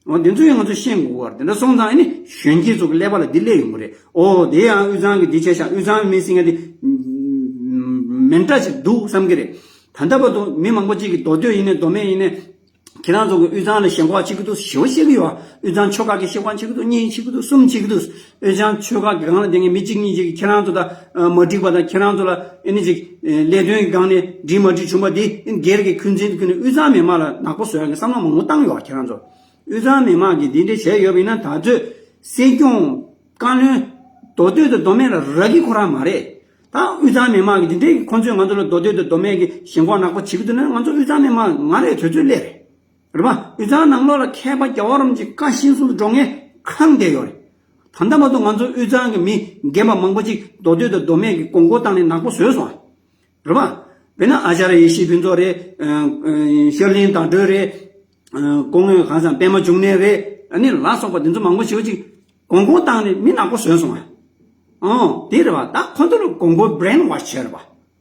འོ་འདི་ཚོ་ཡང་ང་ཚོ་ཤེས་དགོས་པ་རེད། དེ་འདྲ་སོང་ཙང་ཨ་ནི་གཞོན་སྐྱེས་ཚོ་གི་ཀླད་པ་ལ་འདི་སླེབས་ཡོང་གི་རེད། འོ་དེ་ཡང་དབུས་གཙང་གི་འདི་བྱས་ཤག་དབུས་གཙང་མི་ཟེར་མཁན་འདི་མེ་འདྲ་ཅིག་འདུག་བསམ་གི་རེད། ད་ལྟ་བར་དུ་མི་མང་པོ་ཅིག་གིས་མདོ་སྟོད་ཡིན་ནའི་མདོ་སྨད་ཡིན་ནའི་ཁྱེད་རང་ཚོ་གི་དབུས་གཙང་ལ་ཞེན་ཁོག་བྱེད་ཀྱི་འདུག་ཞེ་པོ་བཤད་ཀྱི་ཡོད། དབུས་གཙང་ཆོལ་ཁ་གི་ཞེན་ཁོག་བྱེད་ཀྱི་འདུག་གཉིས་བྱེད་ཀྱི་འདུག་གསུམ་བྱེད་ཀྱི་འདུག་དབུས་གཙང་ཆོལ་ཁ་གི་སྒང་ལ་བསྡད་མཁན་མི་གཅིག་གཉིས་ཅིག་གིས་ཁྱེད་རང་ཚོ་དང་མ་འགྲིག་པ་དང་ཁྱེད་རང་ཚོ་ལ་ཨེ་ནི་ཅིག་ལས་དོན་གྱི་སྒང་ནས་འགྲིག་མ་འགྲིག་བྱུང་བ་འདི་སྒེར་གྱི་འཁོན་འཛིན་ཁོ་ནས་དབུས་གཙང་མི་མང་ལ་ནག་པོ་བཟོ་ཡག་གི་བསམ་བློ་མང་པོ་བཏང་ཡོད། ཁྱེད་རང་ཚོ་དབུས་གཙང་མི་མང་གིས་འདི་འདྲ་བྱས་ཡོད་པ་ཡིན་ན་ད་གཟོད་སྲིད་སྐྱོང་བཀའ་བློན་མདོ་སྟོད་དང་མདོ་སྨད་ལ་རག་གི་ཁོ་རང་མ་རེད། ད་དབུས་གཙང་མི་མང་གིས་འདི་འདྲའི་ཁོང་ཚོས་ང་ཚོ་ལ་མདོ་སྟོད་དང་མདོ་སྨད་ཀྱི་ཞེན་ཁོག་ནག་པོ་བྱེད་ཀྱི་འདུག་ན་ང་ཚོ་དབུས་གཙང་མི་མང་ང་རེད་དུས་ཚོད་སླེབས་རེད། རེད་པ། དབུས་གཙང་ནང་ལོགས་ལ་མཁས་པ་རྒྱལ་བ་རིན་པོ་ཆེ་བཀའ་བཞིན་སྲུང་དུ་འགྲོ་མཁན་གང་བསྡད་ཡོད་རེད། ད་ལྟ་མ་གཏོགས་ང་ཚོ་དབུས་གཙང་གི་མི་རྒན་པ་མང་པོ་ཅིག་མདོ་སྟོད་དང་མདོ་སྨད་ཀྱི་དགོས་མཁོ་བཏང་ནས་ནག་པོ་བཟོས་སོང་། རེད་པ། དཔེར་ན་ཨ་ཅར་ཡེ་ཤེས་ཕུན་ཚོགས་རེད། ཤར་གླིང་དྭགས་སྒྲོལ་རེད། སྐུ་ངོ་གང་ཟེར་པད་མ་འབྱུང་གནས་རེད། ཨ་ནི་ལ་སོགས་པ་དེ་ཚོ་མང་པོ་ཞེ་པོ་ཅིག་དགོས་མཁོ་བཏང་ནས་མི་ནག་པོ་བཟོས་སོང་ང་། ཨོ་དེ་རེད་པ། ད་ཁོ་ཚོ་ལ་དགོས་མཁོ་brainwash་བྱས་རེད་པ།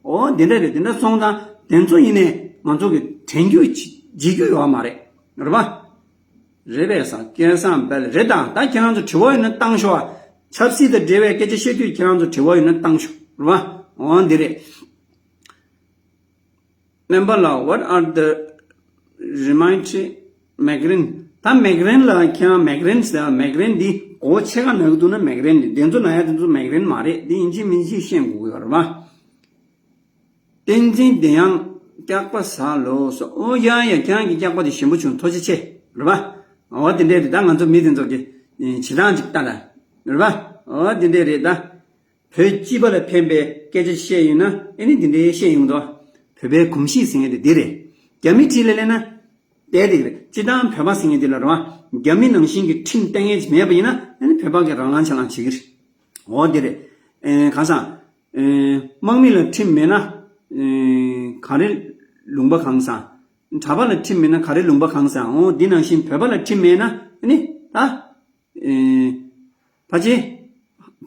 ཨོ་དེ་འདྲ་རེད། དེ་འདྲ་སོང་ཙང་དེ་ཚོ་ཡིན་ནའི་ང་ཚོ་གི་དྲན་རྒྱུ་བརྗེད་རྒྱུ་ཡོད་མ་རེད། རེད་པ། རེད་པས་ས་སྐལ་བཟང་བལ་རེད། ད་ད་ཁྱེད་རང་ཚོ་དྲི་བ་ཡོད་ན་བཏང་ཤོག་ཨ། ཆབ་སྲིད་དང་འབྲེལ་བའི་སྐད་ཆ་བཤད་དུས་ཁྱེད་རང་ཚོ་དྲི་བ་ཡོད་ན་བཏང་ཤོག་རེད་པ། འོ་འདི་རེད། སྨན་པ་ལགས། What are the rheumatoid migraine? ད་མེག་རེན་ལ་ཁྱེད་རང་མེག་རེན་ཟེར་མེག་རེན་འདི་མགོ་ཕྱེད་ཀ་ན་གི་འདུག་ན་མེག་རེན་འདི་དེ་ཚོ་ན་ཡ་དེ་ཚོ་མེག་རེན་མ་རེད། འདི་ཡིན་གཅིག་མིན་གཅིག་ཤེས་དགོས་ཀྱི་ཡོད་རེད་པ། བསྟན་འཛིན་བདེ་དབྱངས་སྐྱག་པ་ཟ་ལོ་སོ། ཨོ་ཡ་ཡ། ཁྱེད་རང་གི་སྐྱག་པ་དེ་ཞིམ་པོ་བྱུང་། ཐུགས་རྗེ་ཆེ། རེད་པ། ཨོ་དེ་འདྲས་རེད། ད་ང་ཚོ་མི་དེ་ཚོ་གི་བྱེད་སྟངས་ཅིག་ལྟ་ད། རེད་པ། ཨོ་དེ་འདྲས་རེད་ད། བོད་སྤྱི་པ་ལ་ཕན་པའི་སྐད་ཆ་བཤད་ཡོད་ན་ཨེ་ནི་དེ་འདྲས་བཤད་ཡོང་དོ། བོད་པའི་གོམས་གཤིས་ཟེར་མཁན་དེ་འདི་རེད། རྒྱ་མི་གཅིག་ལ་སླེབས་ན་བསྡད་དེ་རེད། སྤྱི་བཏང་བོད་པ་ཟེར་མཁན་དེ་ལ་རེད་པ། རྒྱ་མི་ནང་བཞིན་གྱི་ཁྲིམས་བརྟན་ངེས་ཅིག་མེད་པ་ཡིན་ན་ཨེ་ནི་བོད་པ་གི་རང་ལངས་ཆ་ལངས་བྱེད་ཀྱི་རེད། ཨོ་དེ་རེད། ཨེ་གང་ཟག་ཨེ་དམག་མི་ལ་ཁྲིམས་མེད་ན་ཨེ་ག་རེ་ལུང་པ་གང་ཟག་གྲྭ་པ་ལ་ཁྲིམས་མེད་ན་ག་རེ་ལུང་པ་གང་ཟག་ཨོ་འདི་ནང་བཞིན་བོད་པ་ལ་ཁྲིམས་མེད་ན་ཨེ་ནི་ད། ཨེ། ཕལ་ཆེར་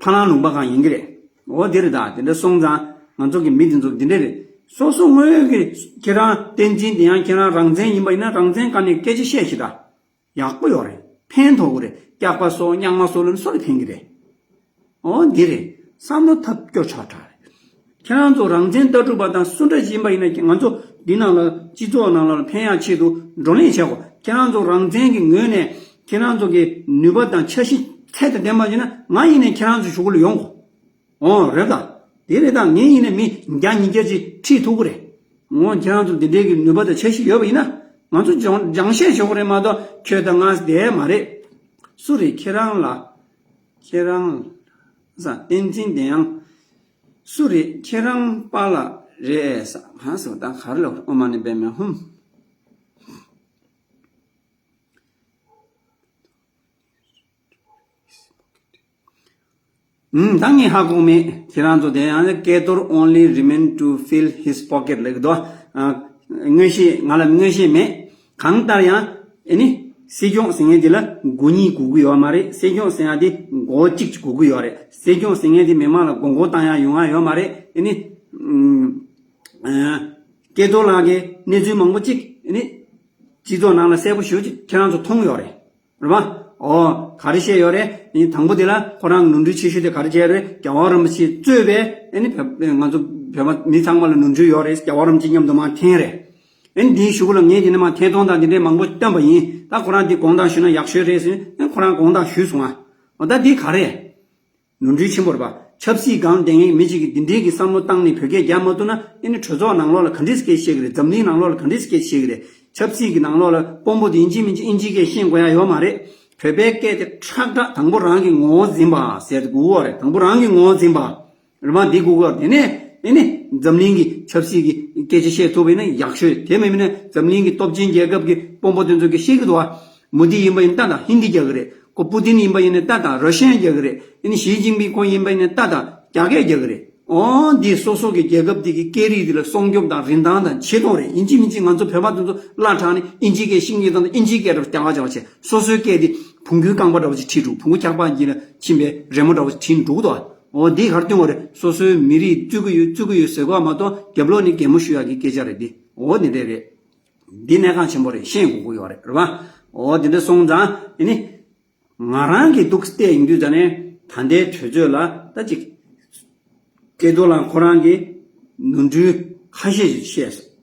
ཕ་ལང་ལུང་པ་གང་ཡིན་གྱི་རེད། འོ་དེ་རེད། ད་དེ་འདྲ་སོང་ཙང་ང་ཚོ་གི་མི་དེ་ཚོ་འདི་འདྲ་རེད། སོ་སོ་དངོས་ཡོད་ཀྱི་ཁྱེད་རང་བསྟན་འཛིན་དེ་ཡང་ཁྱེད་རང་རང་བཙན་ཡིན་པ་ཡིན་ན་རང་བཙན་བཀའ་ནས་སྐད་ཆ་བཤད་ཤིག་ད། ཡག་པོ་ཡོད་རེད། ཕན་ཐོགས་ཀྱི་རེད། སྐྱག་པ་ཟོ་རྙག་མ་ཟོ་ལ་ནི་སུ་ལ་ཕན་གྱི་རེད། འོ་འདི་རེད། བསམ་བློ་ཐབས་སྐྱོ་ཆགས་དྲགས་རེད། ཁྱེད་རང་ཚོ་རང་བཙན་ལྟ་གྲུབ་པ་དང་སུ་འདྲ་ཡིན་པ་ཡིན་ན་ང་ཚོ་འདི་ནང་ལ་སྤྱི་ཚོགས་ནང་ལ་ཕན་ཡག་ཆེད་དུ་བགྲོ་གླེང་བྱེད་དགོས། ཁྱེད་རང་ཚོ་རང་བཙན་གྱི་ངོས་ནས་ཁྱེད་རང་ཚོ་གི་ནུས་པ་དང་འཆར་གཞི་ཚད་དང་ལྡན་པ་ཡིན་ན་ང་ཡིན་ནའི་ཁྱེད་རང་ཚོ་གཞུག་གུ་ལ་ཡོང་དགོས། འོ་རེད་ད། དེ་རེད་ད། ངས་ཡིན་ནའི་མི་བརྒྱ་ཉིས་བརྒྱ་ཅིག་ཁྲིད་ཐུབ་ཀྱི་རེད། འོ་ཁྱེད་རང་ཚོ་འདི་འདྲའི་གི་ནུས་པ་དང་འཆར་གཞི་ཡོད་པ་ཡིན་ན་ང་ཚོ་སྦྱང་སྦྱང་བཤད་ཆོག་གི་རེད་མ་གཏོགས་ཁྱོད་དང་ང་བསྡད་མ་རེད། སུ་རེད་ཁྱེད་རང་ལ། ཁྱེད་རང་ས་བསྟན་འཛིན་བདེ་དབྱངས། སུ་རེད་ཁྱེད་རང་པཱ་ལགས་རེད་ས། ཧ་སོ་ད་ག་རེ་ལབ། ཨོཾ་མ་ཎི་པདྨེ་ཧཱུྃ། ཨུམ། ད་ངས་ཧ་གོ་མེད། ཁྱེད་རང་ཚོ་དེ་ཡང་སྐལ་རྡོར་only remain to fill his pocket ལབ་ཀྱི་འདུག་ཨ། མངོན་ཤེས་ང་ལ་མངོན་ཤེས་མེད། གང་ལྟར་ཡང་ཨེ་ནི་སྲིད་སྐྱོང་ཟེར་མཁན་དེ་ལ་མགོ་གཉིས་དགོས་ཀྱི་ཡོད་མ་རེད། སྲིད་སྐྱོང་ཟེར་ཡ་དེ་མགོ་གཅིག་ཅིག་དགོས་ཀྱི་ཡོད་རེད། སྲིད་སྐྱོང་ཟེར་མཁན་དེ་མི་མང་ལ་མགོ་སྐོར་བཏང་ཡ་ཡོང་ཡ་ཡོད་མ་རེད། ཨེ་ནི་ཨ། སྐལ་རྡོར་ལགས་ཀྱིས་གནས་ཚུལ་མང་པོ་ཅིག་ཨེ་ནི་སྤྱི་ཚོགས་ནང་ལ་གསལ་པོ་ཞེ་པོ་ཅིག་ཁྱེད་རང་ཚོ་མཐོང་ཡོད་རེད། རེད་པ། ཨོ། ག་རེ་བཤད་ཡོད་རེད། ཨེ་ནི་དང་པོ་དེ་ལ་ཁོ་རང་གི་ནོར་འཁྲུལ་ཆེ་ཤོས་དེ་ག་རེ་བྱས་རེད། རྒྱལ་བ་རིན་པོ་ཆེ་གཙོས་པའི་ཨེ་ནི་བོད་ང་ཚོ་བོད་པ་མི་ཚང་མ་ལ་ནོར་འཁྲུལ་ཡོད་རེད། རྒྱལ་བ་རིན་པོ་ཆེ་མཉམ་དུ་མར་འཐེན་རེད། ཨེ་ནི་འདིའི་གཞུག་ལ་ངས་དེ་ནས་མར་ཐད་གཏོང་དང་དེ་འདྲའི་མང་པོ་བཏོན་པ་ཡིན། ད་ཁོ་རང་འདི་དགོངས་དག་ཞུས་ན་ཡག་ཤོས་རེད་ཟེར། ཨེ་ཁོ་རང་དགོངས་དག་ཞུས་སོང་ཨ། འོ་ད་འདི་ག་རེད། ནོར་འཁྲུལ་ཆེན་པོ་རེད་པ། ཆབ་སྲིད་སྒང་བསྡད་མཁན་མི་གཅིག་གིས་འདི་འདྲའི་གི་བསམ་བློ་བཏང་ནས་བོད་སྐད་རྒྱག་མ་ཐུབ་ན་ཨེ་ནི་གྲོས་ཚོགས་ནང་ལོགས་ལ་ག་འདྲས་སྐད་བཤད་གི་རེད། འཛམ་གླིང་ནང་ལོགས་ལ་ག་འདྲས་སྐད་བཤད་གི་རེད། ཆབ་སྲིད་ཀྱི་ནང་ལོགས་ལ་དཔོན་པོ་དེ་ཡིན་གཅིག་མིན་གཅིག་ཨིན་ཇིའི་སྐད་ཤེས་དགོས་ཡ་ཡོད་མ་རེད། བོད་པའི་སྐད་དེ་ཁྲག་ཁྲག་དང་པོ་རང་གི་ངོ་བོ་འཛིན་པ་ཟེར་དགོས་པ་རེད། དང་པོ་རང་གི་ངོ་བོ་འཛིན་པ། རེད་པ། འདི་དགོས་ཀྱི་ཡོད་རེད། དེ་ནས་ཨེ་ནི་འཛམ་གླིང་གི་ཆབ་སྲིད་ཀྱི་སྐད་ཆ་བཤད་ཐུབ་པ་ཡིན་ན་ཡག་ཤོས། དེ་མིན་ན་འཛམ་གླིང་གི་སྟོབས་ཆེན་རྒྱལ་ཁབ་ཀྱི་དཔོན་པོ་དེ་ཚོ་གིས་བཤད་ཀྱི་འདུག་བ། མོ་དི་ཡིན་པ་ཡིན་ན་ཏག་ཏག་ཧིན་དི་རྒྱག་གི་རེད། ཁོ་པུ་ཏིན་ཡིན་པ་ཡིན་ན་ཏག་ཏག་ར་ཤན་རྒྱག་གི་རེད། ཨེ་ནི་ཞི་ཅིན་ཕིང་ཁོ་ཡིན་པ་ཡིན་ན་ཏག་ཏག་རྒྱ་སྐད་རྒྱག་གི་རེད། ཨོ་འདི་སོ་སོ་གི་རྒྱལ་ཁབ་འདི་གི་སྐད་རིགས་འདི་ལ་སྲུང་སྐྱོབ་དང་རིན་ཐང་དང་ཆེ་མཐོང་རེད། ཡིན་གཅིག་མིན་གཅིག་ང་ཚོ་བོད་པ་དེ་ཚོ་བླ་དྲངས་ནས་ཨིན་ཇིའི་སྐད་ཤེས་ཀྱི་དང་ཨིན་ཇིའི་སྐད་ར་རྒྱག་རྒྱག་བྱས། སོ་སོའི་སྐད་འདི་བོང་གུའི་རྐང་པ་འདྲ་བོ་ཅིག་ཁྲིད་འགྲོ། བོང་གུ་འཁྱག་པ་གྱིས་ལ་ཕྱིན་པའི་རི་མོ་འདྲ་བོ་ཅིག་ཁྲིད་འགྲོ་གི་འདུག་བ། འོ་འདི་གར་སྟོན་དགོས་རེད། སོ་སོའི་མི་རིགས་བཙུགས་ཀྱི་ཡོད་བཙུགས་ཀྱི་ཡོད་ཟེར་དགོས་མ་གཏོགས། རྒྱབ་ལོགས་ནས་གད་མོ་ཤོར་ཡག་གི་སྐད་ཆ་རེད་འདི། འོ་འདི་འདྲས་རེད། འདི་གནད་འགག་ཆེན་པོ་རེད། ཤེས་དགོས་ཀྱི་ཡོད་རེད། རེད་པ། འོ་འདི་འདྲ་སོང་ཙང་ཨ་ནི། ང་རང་གིས་འདུག་བལྟས་ཡིན་དུས་ཙ་ནས་ད་ལྟའི་དུས་ཚོད་ལ་ད་ཅིག་སྐལ་རྡོར་ལགས་ཁོ་རང་གིས་ནོར་འཁྲུལ་ཁ་ཤས་ཤིག་བཤད་སོང་།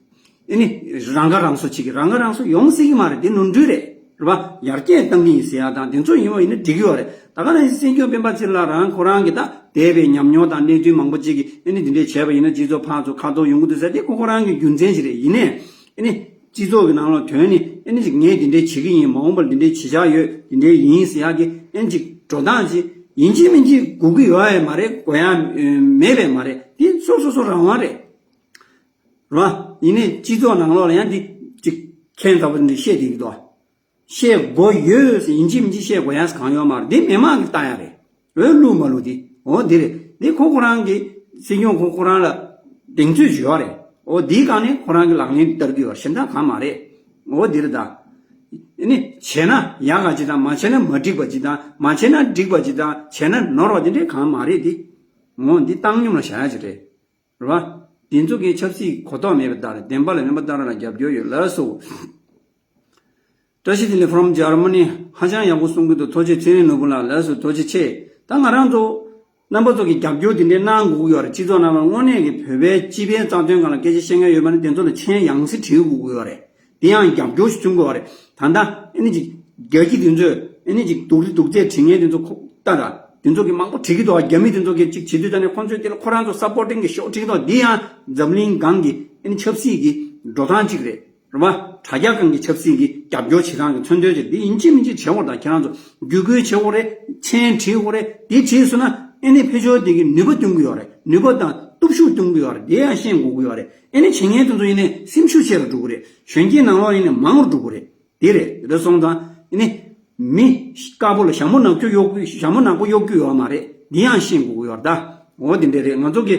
ཨ་ནི་རང་ཁ་རང་གསོ་བྱེད་ཀྱི། རང་ཁ་རང་གསོ་ཡོང་སྲིད་ཀྱི་མ་རེད། དེ་ནོར་འཁྲུལ་རེད། རེད་པ། ཡར་རྒྱས་བཏང་གི་ཡིན་ཟེར་ཡག་དང་དེ་ཚོ་ཡིན་པ་ཡིན་ན་འགྲིག་གི་ཡོད་རེད། ད་ག་ནང་བཞིན་སྲིད་སྐྱོང་སྤེན་པ་ཚེ་རིང་ལགས་རང་ཁོ་རང་གིས་ད་འདས་པའི་ཉམས་མྱོང་དང་གནས་ཚུལ་མང་པོ་ཅིག་གིས་ཨ་ནི་འདི་འདྲས་བྱས་པ་ཡིན་ན་སྤྱི་ཚོགས་ཕར་ཚུར་ཁ་ཐོར་ཡོང་གི་འདུག་ཟེར། དེ་ཁོ་ཁོ་རང་གི་རྒྱུ་མཚན་ཞིག་རེད། ཡིན་ནའི་ཨ་ནི། སྤྱི་ཚོགས་ཀྱི་ནང་ལ་དོན་ནི་ཨ་ནི་ཅིག་ངས་འདི་འདྲས་བྱེད་ཀྱི་ཡིན། མ་འོངས་པར་འདི་འདྲས་བྱེད་འཆར་ཡོད། འདི་འདྲས་ཡིན་ཟེར་ཡག་གི་ཨ་ནི་ཅིག་འགྲོ་སྟངས་ཅིག་ཡིན་གཅིག་མིན་གཅིག་དགོས་ཀྱི་ཡོད་ཡ་མ་རེད། དགོས་ཡ་མེད་པས་མ་རེད། དེ་སོ་སོ་སོ་རང་དབང་རེད། རེད་པ། ཡིན་ནའི་སྤྱི་ཚོགས་ནང་ལོགས་ལ་ཡང་འདི་ཅིག་ཁྱད་མཚར་པོ་འདི་བཤད་བསྡད་ཀྱི་འདུག་བཤད་དགོས་ཡོད་ཟེར། ཡིན་གཅིག་མིན་གཅིག་བཤད་དགོས་ཡ་གང་ཡོད་མ་རེད། འདི་མི་མང་གིས་བལྟ་ཡ་རེད། འོས་བླུགས་མ་བླུགས་དེ། འོ་འདི་རེད། འདི་ཁོ་ཁོ་རང་གི་སྲིད་སྐྱོང་ཁོ་ཁོ་རང་ལ་གདེང་ཚོད་ཅིག་ཡོད་རེད། འོ་འདིའི་སྒང་ནས་ཁོ་རང་གི་ལག་ལེན་བསྟར་གྱི་ཡོད་རེད། གཞན་དག་གང་མ་རེད། འོ་འདི་རེད་ད། ཨ་ནི་བྱས་ན་ཡག་ག་ཅིག་དང་། མ་བྱས་ན་མ་འགྲིག་པ་ཅིག་དང་། མ་བྱས་ན་འགྲིག་པ་ཅིག་དང་། བྱས་ན་ནོར་བ་དེ་འདྲས་གང་མ་རེད་དེ། འོ་འདི་བཏང་སྙོམས་ལ་བཞག་ཡ་ཅིག་རེད། རེད་པ། འདི་ཚོ་གི་ཆབ་སྲིད་གོ་རྟོགས་མེད་པ་ལྟར་བདེན་པ་ལ་བརྟེན་པ་ལྟར་ལ་རྒྱབ་སྐྱོར་ཡོད། ལགས་སོ། བཀྲ་ཤིས་བདེ་ལེགས་from Germany། ཧ་ཅང་ཡག་པོ་གསུང་གི་འདུག་ཐུགས་རྗེ་ཆེ། ཚེ་རིང་ནོར་བུ་ལགས། ལགས་སོ། ཐུགས་རྗེ་ཆེ། ད་ང་རང་ཚོ་རྣམ་པ་ཚོ་གི་རྒྱབ་སྐྱོར་དེ་འདྲའི་གནང་དགོས་ཀྱི་ཡོད་རེད། སྤྱི་ཚོགས་ནང་ལ་དངོས་གནས་ཀྱི་བོད་པའི་སྤྱི་པའི་རྩ་དོན་སྒང་ལ་སྐད་ཆ་བཤད་མཁན་ཡོད་པ་ནི་དེ་ཚོ་ལ་མཆན་ཡང་སེ་བྲིས་དགོས་ཀྱི་ཡོད་རེད། དེ་ཡང་རྒྱབ་སྐྱོར་ཞིག་བྱུང་དགོས་པ་རེད། ད་ལྟ་ཨ་ནི་ཅིག་རྒྱ་སྐྱེད་དེ་ཚོས་ཨ་ནི་ཅིག་སྡུག་རུས་སྡུག་ཚད་བྲིས་མཁན་དེ་ཚོ་ཁོ་ལྟ་ར། དེ་ཚོ་གི་མང་པོ་བྲིས་ཀྱི་འདུག་རྒྱ་མི་དེ་ཚོ་གི་ཅིག་བྱེད་དུས་ད་ནི་ཁོང་ཚོས་དེ་ལ་ཁོ་རང་ཚོ་སབ་པོར་ཊིང་གི་ཤོག་བྲིས་ཀྱི་འདུག་འདི་ཡང་འཛམ་གླིང་སྒང་གི་ཨ་ནི་ཆབ་སྲིད་ཀྱི་འགྲོ་སྟངས་ཅིག་རེད། རེད་པ། དྲ་རྒྱ་སྒང་གི་ཆབ་སྲིད་ཀྱི་རྒྱབ་སྐྱོར་བྱེད་སྟངས་ཀྱི་མཚོན་དོན་ཅིག་འདི་ཡིན་གཅིག་མིན་གཅིག་བྱེད་དགོས་རེད། ད་ཁྱེད་རང་ཚོ་བརྒྱུད་སྐུལ་བྱེད་དགོས་རེད། མཆན་བྲིས་དགོས་རེད། འདི་བྲིས་སོང་ན་ཨ་ནི་ཕར་ཕྱོགས་དེ་གི་ནུས་པ་སྟོན་གྱི་ཡོད་རེད། ནུས་པ་དང་སྟོབས་ཤུགས་སྟོན་གྱི་ཡོད་རེད། དེ་ཡང་ཤེས་དགོས་ཀྱི་ཡོད་རེད། ཨ་ནི་བྱེད་མཁན་དེ་ཚོ་ཡིན་ནའི་སེམས་ཤུགས་ཆེ་རུ་འགྲོ་གི་རེད། གཞོན་སྐྱེས་ནང་ལོགས་ཡིན་ནའི་མང་རུ་འགྲོ་གི་རེད། དེ་རེད། རེད་སོང་ཙང་ཨ་ནི་མི་དཀར་པོ་ལ་ཞྭ་མོ་ནག་པོ་གཡོག་ཞྭ་མོ་ནག་པོ་གཡོག་རྒྱུ་ཡོད་མ་རེད། འདི་ཡང་ཤེས་དགོས་ཀྱི་ཡོད་རེད་ད། འོ་དེ་འདྲས་རེད། ང་ཚོ་གི་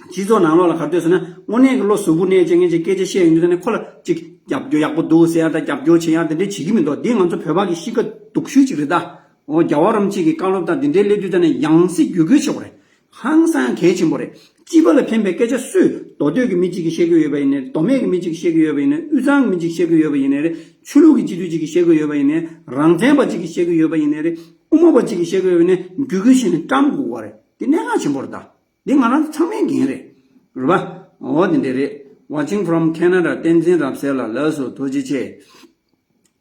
སྤྱི་ཚོགས་ནང་ལོགས་ལ་ག་རེ་འདུག་ཟེར་ན། དངོས་གནས་ཀྱི་བློ་གཟུ་བོར་གནས་བྱེད་མཁན་ཅིག་སྐད་ཆ་བཤད་ཡོང་དུས་ད་ནི་ཁོ་ལ་ཅིག་རྒྱབ་སྐྱོར་ཡག་པོ་འདུག་ཟེར་ཡ་དང་རྒྱབ་སྐྱོར་བྱེད་ཡ་དེ་འདྲས་བྱེད་ཀྱི་མི་འདུག་འདི་ང་ཚོ་བོད་པ་གི་གཤིས་ཀ་སྡུག་ཤོས་ཅིག་རེད་ད། འོ་རྒྱལ་བ་རིན་པོ་ཆེ་གི་བཀའ་སློབ་དང་འདི་འདྲའི་སླེབས་དུས་ད་ནི་ཡང་སེ་བརྒྱུད་སྐུལ་བྱེད་དགོས་རེད། ཧང་སང་གལ་ཆེན་པོ་རེད། སྤྱི་པ་ལ་ཕན་པའི་སྐད་ཆ་སུས། མདོ་སྟོད་ཀྱི་མི་གཅིག་གིས་བཤད་ཀྱི་ཡོད་པ་ཡིན་ནའི། མདོ་སྨད་ཀྱི་མི་གཅིག་གིས་བཤད་ཀྱི་ཡོད་པ་ཡིན་ནའི། དབུས་གཙང་གི་མི་གཅིག་གིས་བཤད་ཀྱི་ཡོད་པ་ཡིན་ནའི། ཆོས་ལུགས་ཀྱི་སྤྱི་འཐུས་གཅིག་གིས་བཤད་ཀྱི་ཡོད་པ་ཡིན་ནའི། རང་བཙན་པ་གཅིག་གིས་བཤད་ཀྱི་ཡོད་པ་ཡིན་ནའི། དབུ་མ་པ་གཅིག་གིས་བཤད་ཀྱི་ཡོད་པ་ཡིན་ནའི། བརྒྱུད་སྐུལ་བྱས་ནས་བཀྲམ་དགོས་པ་རེད། འདི་གནད་འགག་ཆེན་པོ་རེད་ད། འདི་ང་རང་ཚོ་ཚང་མའི་འགན་རེད། རེད་པ། འོ་འདི་འདྲས་རེད། Watching from Canada བསྟན་འཛིན་རབ་གསལ་ལགས། ལགས་སོ། ཐུགས་རྗེ་ཆེ།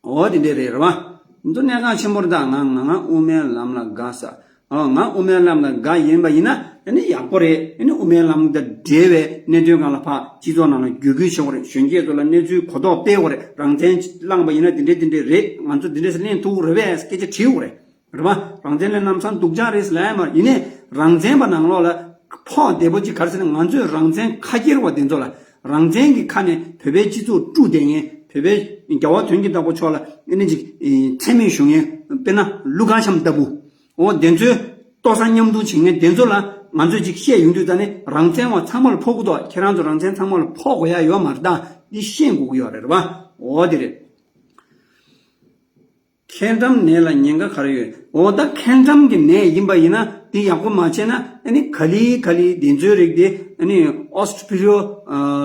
འོ་དེ་འདྲས་རེད། རེད་པ། འདི་ཚོ་གནད་འགག་ཆེན་པོ་རེད་ད། ང་ང་ང་དབུ་མའི་ལམ་ལ་དགའ་ས། ཨ་ང་དབུ་མའི་ལམ་ལ་དགའ་ཡིན་པ་ཡིན་ན་ཨ་ནི་ཡག་པོ་རེད། ཨ་ནི་དབུ་མའི་ལམ་དང་འབྲེལ་བའི་གནད་དོན་སྒང་ལ་ཕར་སྤྱི་ཚོགས་ནང་ལ་བརྒྱུད་སྐུལ་བྱེད་དགོས་རེད། གཞོན་སྐྱེས་ཚོ་ལ་གནས་ཚུལ་གོ་རྟོགས་སྤེལ་དགོས་རེད། རང་བཙན་བླངས་པ་ཡིན་ན་དེ་འདྲས་དེ་འདྲས་རེད། ང་ཚོ་དེ་འདྲས་སེ་ལེན་ཐུབ་ཀྱི་རེད་པས་སྐད་ཆ་དྲིས་དགོས་རེད། རེད་པ། རང་བཙན་ལས་ལམ་སང་སྡུག་ཅག་རེད་ཟེར་ལབ་ཡ་མ་རེད། ཡིན་ནའི་རང་བཙན་པ་ནང་ལོགས་ལ་ཕོགས་བདེ་པོ་ཅིག་ག་རེ་ཟེར་ན། ང་ཚོས་རང་བཙན་ཁ་ཁྱེར་བ་དེ་ཚོ་ལ། རང་བཙན་གྱི་ཁ་ནས་བོད་པའི་སྤྱི་ཚོགས་དཀྲུགས་བསྡད་མཁན། བོད་པའི་རྒྱལ་བ་དོན་གྱི་བདག་པོ་མཆོག་ལ་ཨ་ནི་ཅིག་མཚན་སྨད་ཞུ་མཁན། དཔེར་ན་ཀླུ་མཁར་བྱམས་ལྟ་བུ། འོ་དེ་ཚོའི་ལྟོ་ཚང་མཉམ་འཐུང་བྱེད་མཁན་དེ་ཚོ་ལ་ང་ཚོས་ཅིག་བཤད་ཡོང་དུས་ད་ནི་རང་བཙན་བ་ཚང་མ་ལ་ཕོག་གི་འདུག་ཁྱེད་རང་ཚོ་རང་བཙན་ཚང་མ་ལ་ཕོག་དགོས་ཡ་ཡོད་མ་རེད་ད། འདི་ཤེས་དགོས་ཀྱི་ཡོད་རེད། རེད་པ། འོ་དེ་རེད། ཁེ་ཊམ་ནད་ལ་ཉེན་ཁ་ག་རེ་ཡོད། འོ་ད་ཁེ་ཊམ་གྱི་ནད་ཡིན་པ་ཡིན་ན་དེ་ཡག་པོ་མ་བྱས་ན་ཨ་ནི་ག་ལེ་ག་ལེ་དེ་ཚོའི་རིགས་དེ་ཨ་ནི་ཨོ་སི་ཊི་རི་ཡོ་